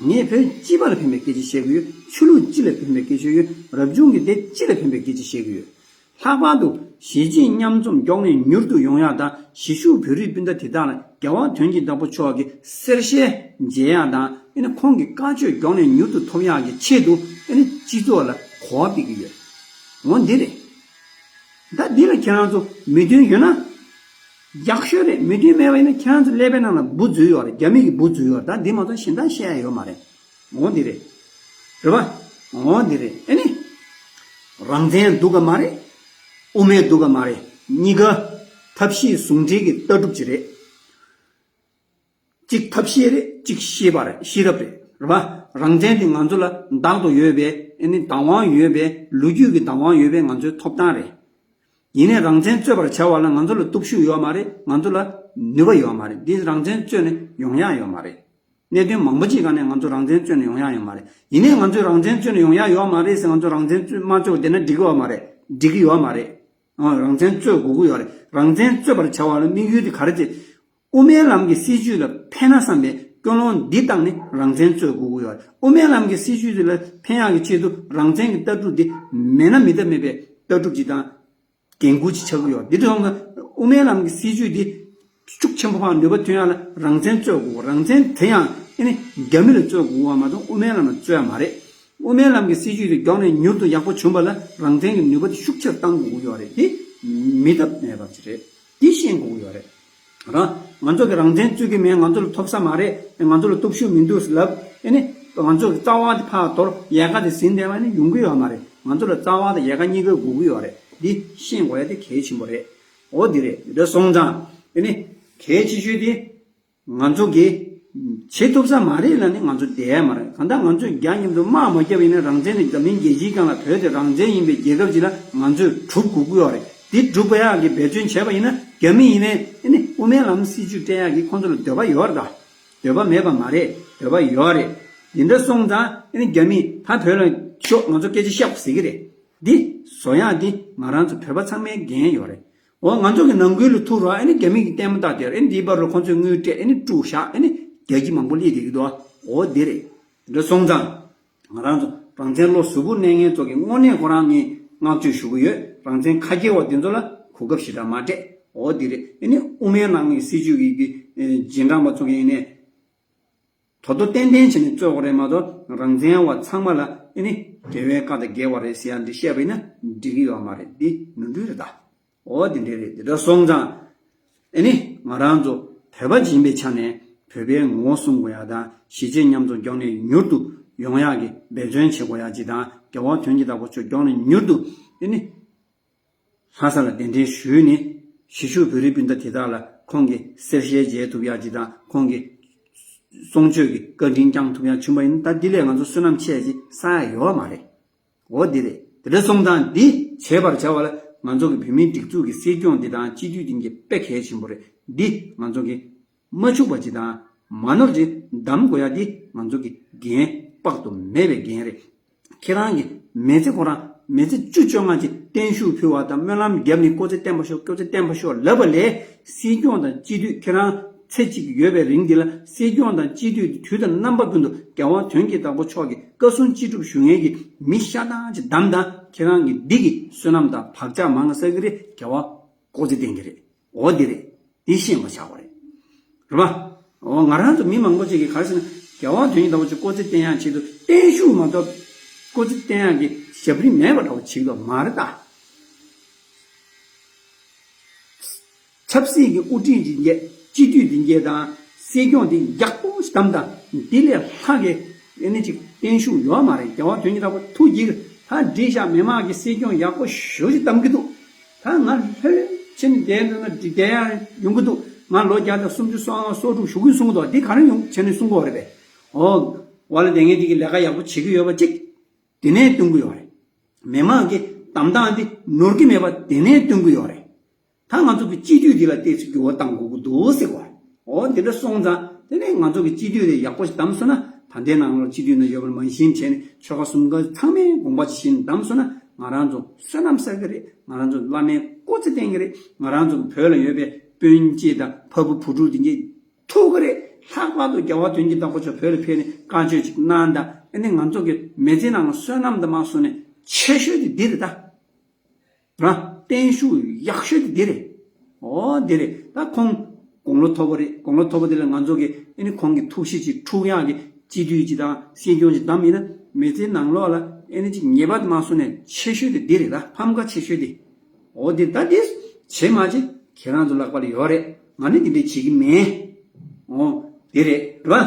ངས་བོད་སྤྱི་པ་ལ་ཕན་པའི་སྐད་ཆ་བཤད་ཀྱི་ཡོད། ཆོས་ལུགས་སྤྱི་ལ་ཕན་པའི་སྐད་ཆ་ཡོད། རབ་བྱུང་གི་སྡེ་སྤྱི་ལ་ཕན་པའི་སྐད་ཆ་བཤད་ཀྱི་ཡོད། ལྷག་པར་དུ་གཞིས་བྱེས་མཉམ་འཛོམས་མགྱོགས་ནས་མྱུར་དུ་ཡོང་ཡག་དང་། གཞིས་བཞུགས་བོད་རིགས་སྤུན་ཟླ་དེ་དག་ལ་རྒྱལ་དབང་དོན་གྱི་བདག་པོ་མཆོག་གི་གསལ་བཤད་མཇལ་ཡག་དང་། ཨ་ནི་ཁོང་གི་བཀའ་ཆོས་མགྱོགས་ནས་མྱུར་དུ་ཐོབ་ཡག་གི་ཆེད་དུ། ཨ་ནི་སྤྱི་ཚོགས་ལ་གོ་བ་སྤེལ་གྱི་ཡོད། འོ་འདི་རེད། ད་འདི་ལ་ཁྱེད་རང་ཚོ་མོས་མཐུན་ཡོད་ན་ཡག་ཤོས་རེད། མོས་མཐུན་མེད་པ་ཡིན་ན་ཁྱེད་རང་ཚོ་ཀླད་པའི་ནང་ལ་འབུ་འཛུལ་ཡོད་རེད། རྒྱ་མི་གི་འབུ་འཛུལ་ཡོད་རེད། ད་འདི་མ་གཏོགས་གཞན་དག་བཤད་ཡ་ཡོད་མ་རེད། འོ་འདི་རེད། རེད་པ། འོ་འདི་རེད། ཨ་ནི། རང་བཙན་འདུག་ག་མ་རེད། དབུ་མའི་འདུག་ག་མ་རེད། གཉིས་ཀ་ཐབས་ཤེས་ཟུང་འབྲེལ་གྱི་ལྟ་གྲུབ་ཅིག་རེད། གཅིག་ཐབས་ཤེས་རེད། གཅིག་ཤེས་པ་རེད། ཤེས་རབ་རེད། རེད་པ། རང་བཙན་དེ་ང་ཚོ་ལ་བདག་ཏུ་ཡོད་པའི། ཨ་ནི་བདག་དབང་ཡོད་པའི། ལོ་རྒྱུས་ཀྱི་བདག་དབང་ཡོད་པའི་ང་ཚོའི་ཐོབ་ཐང་རེད། ཡིན་ནའི་རང་བཙན་རྩོད་པར་བྱ་བ་ལ་ང་ཚོ་ལ་སྟོབས་ཤུགས་ཡོད་མ་རེད། ང་ཚོ་ལ་ནུས་པ་ཡོད་མ་རེད། འདི་རང་བཙན་རྩོད་ནས་ཡོང་ཡག་ཡོད་མ་རེད། གནད་དོན་མང་པོ་ཅིག་སྒང་ནས་ང་ཚོ་རང་བཙན་རྩོད་ནས་ཡོང་ཡག་ཡོད་མ་རེད། ཡིན་ནའི་ང་ཚོས་རང་བཙན་རྩོད་ནས་ཡོང་ཡག་ཡོད་མ་རེད་ཟེར། ང་ཚོ་རང་བཙན་རྩོད་མ་རྩོད་པ་བསྡད་ན་འགྲིག་གི་ཡོད་མ་རེད། འགྲིག་གི་ཡོད་མ་རེད། ཨ། རང་བཙན་རྩོད་དགོས་ཀྱི་ཡོད་རེད། རང་བཙན་རྩོད་པར་བྱ་བ་ལ་དམིགས་ཡུལ་དེ་ག་རེ་རེད། དབུ་མའི་ལམ་གྱི་སྲིད་བྱུས་ལ་ཕན་ན་བསམ་པའི་ཀུན་སློང་འདི་བཏང་ནས་རང་བཙན་རྩོད་དགོས་ཀྱི་ཡོད་རེད། དབུ་མའི་ལམ་གྱི་སྲིད་བྱུས་དེ་ལ་ཕན་ཡག་གི་ཆེད་དུ་རང་བཙན་གྱི་ལྟ་གྲུབ་འདི་མེད་ན་མི་ཐབས་མེད་པའི་ལྟ་གྲུབ་ཅིག་དང་། འགན་འཁུར་ཅིག་ཆགས་ཀྱི་ཡོད། འདི་དུས་ཙང་དབུ་མའི་ལམ་གྱི་སྲིད་བྱུས་འདི་ཤུགས་ཆེན་པོ་ཕར་ནུས་པ་ཐོན་ཡག་ལ་རང་བཙན་རྩོད་དགོས། རང་བཙན་དེ་ཡང་ཨ་ནི་རྒྱ་མི་ལ་རྩོད་དགོས་པ་མ་གཏོགས་དབུ་མའི་ལམ་ལ་རྩོད་ཡག་མ་རེད། དབུ་མའི་ལམ་གྱི་སྲིད་བྱུས་དེ་མགྱོགས་ནས་མྱུར་དུ་ཡག་པོ་བྱུང་བ་ལ་རང་བཙན་གྱི་ནུས་པ་དེ་ཤུགས་ཆེར་གཏང་དགོས་ཀྱི་ཡོད་རེད། དེ་མེད་ཐབས་མེད་པ་ཅིག་རེད། དེ་ཤེས་དགོས་ཀྱི་ཡོད་རེད། རང་། ང་ཚོ་གི་རང་བཙན་རྩོད་ཀྱི་མེད། ང་ཚོ་ལ་ཐོབ་ས་མ་རེད། ང་ཚོ་ལ་སྟོབས་ཤུགས་མི་འདུག་ལབ། ཨ་ནི་ང་ཚོ་གི་རྩ་བ་དེ་ཕར་དོར། ཡལ་ག་དེ་ཟིན་བསྡད་པ་ནི་ཡོང་གི་ཡོད་མ་རེད། ང་ཚོ་ལ་རྩ་བ་དང་ཡལ་ག་གཉིས་ཀ་དགོས་ཀྱི་ཡོད་རེད། འདི་ཤེས་དགོས་ཡ་དེ་གལ་ཆེན་པོ་རེད། འོ་འདི་རེད། འདི་སོང་ཙང་ཨ་ནི་གལ་ཆེ་ཤོས་དེ་ང་ཚོ་གི་བྱེད་ཐུབ་ས་མ་རེད་ལབ་ནི་ང་ཚོ་བསྡད་ཡ་མ་རེད། གང་ལྟར་ང་ཚོས་རྒྱ་མཉམ་དུ་དམག་མ་བརྒྱབ་པ་ཡིན་ན་རང་བཙན་དེ་འཛམ་གླིང་རྒྱལ་སྤྱིའི་སྒང་ལ་བོད་དེ་རང་བཙན་ཡིན་པའི་རྒྱལ་ཁབ་ཅིག་ལ་ང་ཚོས་གྲུབ་དགོས་ཀྱི་ཡོད་རེད། འདི་སྒྲུབ་པ་ཡག་གི་འབད་བརྩོན་བྱས་པ་ཡིན་ན་རྒྱ་མི་ཡིན་ནའི་ཨ་ནི་དབུ་མའི་ལམ་སྲིད་བྱུས་སྤྲད་ཡག་གི་ཁོང་ཚོ་ལ་འདོད་པ་ཡོད་རེད་ད། འདོད་པ་མེད་པ་མ་རེད། འདོད་པ་ཡོད་རེད། འདི་འདྲ་སོང་ཙང་ཨ་ནི་རྒྱ་མིས་ད་བོད་ལ་ཤོག་ང་ཚོ་སྐད་ཆ་བཤད་ཟེར་གི་རེད། འདི་བཟོ་ཡག་འདི་ང་རང་ཚོ་བོད་པ་ཚང་མའི་འགན་ཡོད་རེད། འོ་ང་ཚོ་གི་ནང་ཁུལ་ལ་ཐུག་རོགས། ཨ་ནི་རྒྱ་མི་གི་ལྟད་མོ་ལྟ་དེར་ཨ་ནི་འདིའི་བར་ལ་ཁོང་ཚོས་དངུལ་སྤྲད། ཨ་ནི་དཀྲུག་བཞག་ཨ་ནི་རྒྱ་ཁྱི་མང་པོ་སླེབས་བསྡད་ཀྱི་འདུག་འོ་འདི་རེད། འདི་འདྲ་སོང་ཙང་། ང་རང་ཚོ་རང་བཙན་བློ་གཟུ་བོར་གནས་མཁན་ཚོ་གི་དངོས་གནས་ཁོ་རང་ངས་བསྔགས་བརྗོད་ཞུ་གི་ཡོད། རང་བཙན་ཁ་གྱེས་པ་དེ་ཚོ་ལ་གོ་སྐབས་ཞེ་དྲག་མ་སྤྲད། འོ་འདི་རེད། ཨ་ནི་དབུ་མའི་ནང་གི་སྲིད་བྱུས་ཀྱི་གི་རྗེས་འབྲང་པ་ཚོ་གི་ཡིན་ནའི། དོ་དོ་ཏན་ཏན་བྱས་ནས་རྩོད་དགོས་རེད་མ་གཏོགས་རང་བཙན་བ་ཚང་མ་ལ་ཨ་ནི་ འབྲེལ་བའི་བཀའ་དང་འགལ་བ་རེད་ཟེར་ཡ་འདི་བཤད་པ་ཡིན་ན་འགྲིག་གི་ཡོད་མ་རེད། འདི་ནོར་འཁྲུལ་རེད་ད། འོ་འདི་འདྲ་རེད། འདི་འདྲ་སོང་ཙང་། ཨེ་ནི་ང་རང་ཚོ་བོད་པ་ཡིན་པའི་ཆ་ནས་བོད་པའི་ངོ་བོ་སྲུང་དགོས་ཡ་དང་གཞིས་བྱེས་མཉམ་འཛོམས་མགྱོགས་ནས་མྱུར་དུ་ཡོང་ཡ་གི་འབད་བརྩོན་བྱེད་དགོས་ཡ་ཅིག་དང་རྒྱལ་བ་དོན་གྱི་བདག་པོ་མཆོག་མགྱོགས་ནས་མྱུར་དུ་ཨེ་ནི་ལྷ་ས་ལ་གདན་འདྲེན་ཞུས་ནས་གཞིས་བཞུགས་བོད་རིགས་སྤུན་ཟླ་དེ་དག་ལ་ཁོང་གི་གསལ་བཤད་མཇལ་ཐུབ་ཡ་ཅིག་དང་ཁོང་གི་གསུང་ཆོས་ཀྱི་བཀའ་དྲིན་བསྐྱང་ཐུབ་ཡ་བྱུང་བ་ཡིན་ན་ད་འདི་ལས་ང་ཚོ་བསོད་ནམས་ཆེ་ཅིག་བསགས་ཡ་ཡོད་མ་རེད། འོ་འདི་རེད། དེ་འདྲ་སོང་ཙང་འདི་བྱེད་པར་བྱ་བ་ལ་ང་ཚོ་གི་བོད་མིའི་སྒྲིག་འཛུགས་ཀྱི་སྲིད་སྐྱོང་འདི་དང་སྤྱི་འཐུས་འདི་གི་དཔེ་གལ་ཆེན་པོ་རེད། འདི་ང་ཚོ་གི་མ་འཆུག་པ་ཅིག་དང་མ་ནོར་ཅིག་གདམ་དགོས་ཡ་འདི་ང་ཚོ་གི་འགན་དཔག་ཏུ་མེད་པའི་འགན་རེད། ཁྱེད་རང་གི་མི་ཚེ་ཁོ་རང་མི་ཚེ་བཅུ་བཅོ་ལྔ་ཅིག་བརྟན་བཞུགས་ཕུལ་བ་དང་སྨོན་ལམ་བརྒྱབ་ནས་སྐུ་ཚེ་བརྟན་པ་ཤོག་སྐུ་ཚེ་བརྟན་པ་ཤོག་ལབ་པ་ལས་སྲིད་སྐྱོང་དང་སྤྱི་འཐུས་ཁྱེད་རང་ཚེ་གཅིག་ཡོད་པའི་རིང་འདི་ལ་སྲིད་སྐྱོང་དང་སྤྱི་འཐུས་དུས་དང་རྣམ་པ་ཀུན་ཏུ་རྒྱལ་བ་དོན་གྱི་བདག་པོ་མཆོག་གི་བཀའ་གསུང་ཅི་སྒྲུབ་ཞུ་མཁན་གྱི་མི་ཤ་སྟག་ཅིག་བདམས་དང་ཁྱེད་རང་གི་འདི་གི་བསོད་ནམས་དང་བག་ཆགས་མང་ང་བསགས་ཀྱི་རེད། རྒྱལ་བ་སྐུ་ཚེ་བརྟན་གྱི་རེད། འོ་འདི་རེད། འདི་ཤེས་པ་བྱ་དགོས་རེད། རེད་པ། འོ་ང་རང་ཚོ་མི་མང་པོ་ཅིག་གིས་ག་རེ་ཟེར་ན་རྒྱལ་བ་དོན་གྱི་བདག་པོ་ཅིག་སྐུ་ཚེ་བརྟན་ཡག་ཆེད་དུ་བརྟན་བཞུགས་མ་གཏོགས་སྐུ་ཚེ་བརྟན་ཡག་གི་ཞབས་རིམ་མེད་པ་འདྲ་བོ་བྱེད་ཀྱི་མ་རེད་ད། ཆབ་སྲིད་ཀྱི་དབུ་ཁྲིད་འདི་གས་སྤྱི་འཐུས་འདི་གས་དང་སྲིད་སྐྱོང་འདི་ཡག་པོ་ཞིག་བདམས་དང་འདི་ལས་ལྷག་གི་ཨེ་ནི་ཅིག་བརྟན་བཞུགས་ཡོད་མ་རེད། རྒྱལ་བ་དོན་གྱི་བདག་པོ་ཐུགས་དགྱེས་ཀྱི་ད་འགྲིག་ཤག་མི་མང་གི་སྲིད་སྐྱོང་ཡག་པོ་ཞེ་པོ་ཞིག་བདམས་ཀྱི་འདུག་ད་ང་ལྷོད་ལྷོད་བྱས་ནས་བསྡད་འདུག་ན་འགྲིག་བསྡད་ཡག་ཡོང་གི་འདུག་ང་ལོ་བརྒྱ་དང་སུམ་ཅུ་སོ་ལྔ་སོ་དྲུག་བཞུགས་ཀྱི་གསུང་གི་འདུག་འདི་ག་རེ་ཡོང་བྱས་ནས་གསུང་གི་ཡོད་རེད་པས། འོ་བ་ལ་བསྡད་མཁན་འདི་གི་ལས་ཀ་ཡག་པོ་བྱེད་ཀྱི་ཡོད་པ་གཅིག་དེ་ནས་སྟོན་གྱི་ཡོད་རེད། མི་མང་གི་གདམ་སྟངས་འདི་ནོར་གྱི་མེད་པ་དེ་ནས་སྟོན་གྱི་ཡོད་རེད། ད་ང་ཚོ་གི་སྤྱི་འཐུས་འདི་ལ་ཏོག་ཙམ་འགྱུར་བ་གཏང་དགོས་ཀྱི་འདུག་ཟེར་བ། འོ་འདི་འདྲ་སོང་ཙང་དེ་ནས་ང་ཚོ་གི་སྤྱི་འཐུས་དེ་ཡག་པོ་ཞིག་བདམས་སོང་ན་ད་ལྟའི་ནང་ལ་སྤྱི་འཐུས་ནང་ཡོད་པར་མ་ཤེས་བྱས་ནས་ཆོལ་ཁ་གསུམ་ཀ་ཚང་མས་དགོངས་པ་ཇི་བཞིན་བདམས་སོང་ན་ང་རང་ཚོ་བསོད་ནམས་བསགས་ཀྱི་རེད། ང་རང་ཚོ་བླ་མའི་སྐུ་ཚེ་བརྟན་གྱི་རེད། ང་རང་ཚོ་གི་བོད་ལ་ཡོད་པའི་སྤུན་མཆེད་དང་ཕ་བུ་བུ་ཕྲུག་དེ་གས་ཐུག་གི་རེད། ལྷག་པར་དུ་རྒྱལ་བ་དོན་གྱི་བདག་པོ་མཆོག་བོད་ལ་ཕེབས་ནས་བཀའ་ཆོས་ཅིག་གནང་དང་ཨ་ནི་ང་ཚོ་གི་མི་ཚེ་ནང་ལ་བསོད་ནམས་དང་མ་སོང་ནས་ཆེ་ཤོས་དེ་འདི་རེད་ད། རང་བརྟན་བཞུགས་ཡག་ཤོས་དེ་འདི་རེད། འོ་འདི་རེད། ད་ཁོང་དགུང་ལོ་མཐོ་པོ་རེད། དགུང་ལོ་མཐོ་པོ་དེ་ལ་ང་ཚོ་གི་ཨ་ནི་ཁོང་གི་ཐུགས་གཤིས་ཅིག་འཁྲུག་ཡག་གི་སྤྱི་འཐུས་ཅིག་དང་སྲིད་སྐྱོང་ཅིག་བདམས་ཡིན་ན་མི་ཚེ་ནང་ལོགས་ལ་ཨ་ནི་ཅིག་ཉེས་པ་དེ་མ་སོང་ནས་ཆེ་ཤོས་དེ་འདི་རེད་ད། ཕམ་ཁ་ཆེ་ཤོས་དེ། འོ་འདི་ད་འདི་བྱེད་མ་བྱེད་ཁྱེད་རང་ཚོ་ལག་པ་ལ་ཡོད་རེད། ང་ནི་འདི་འདྲ་བྱེད་ཀྱི་མེད། འོ་འདི་རེད་རེད་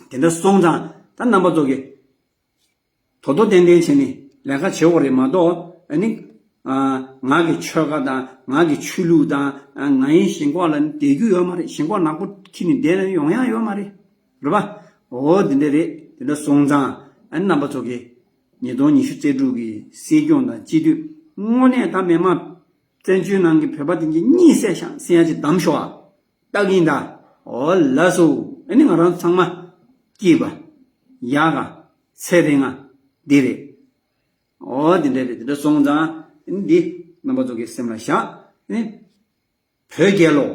པ། དེ་འདྲ་སོང་ཙང་ད་རྣམ་པ་ཚོ་གི་དོ་དོ་ཏན་ཏན་བྱས་ནས་ལས་ཀ་བྱེད་དགོས་རེད་མ་གཏོགས་ཨ་ནི་ང་གི་ཆོལ་ཁ་དང་ང་གི་ཆོས་ལུགས་དང་ང་ཡི་ཞེན་ཁོག་ལ་བསྡད་རྒྱུ་ཡོད་མ་རེད། ཞེན་ཁོག་ནག་པོ་འཁྱེར་ནས་བསྡད་ན་ཡོང་ཡག་ཡོད་མ་རེད། རེད་པ། འོ་འདི་འདྲ་རེད། དེ་འདྲ་སོང་ཙང་ཨ་ནི་རྣམ་པ་ཚོ་གིས་ཉིས་སྟོང་ཉི་ཤུ་རྩ་དྲུག་གི་སྲིད་སྐྱོང་དང་སྤྱི་འཐུས་དངོས་གནས་ད་མི་མང་བཙན་བྱོལ་ནང་གི་བོད་པ་དེ་གི་གཉིད་སད་ཤག་སེམས་ཡ་ཅིག་བསྡམས་ཤོག་ཨ། ལྟ་གིན་ད། འོ་ལགས་སོ། ཨ་ནི་ང་རང་ཚང་མ་སྐྱིད་པ། ཡག་ག་ཚེ་རིང་ང་འདི་རེད། འོ་འདི་འདྲ་རེད། འདི་འདྲ་སོང་ཙང་ཨ་ནི་འདི་རྣམ་པ་ཚོ་གི་སེམས་ལ་བཞག་ཨ་ནི། བོད་རྒྱལ་ལོ།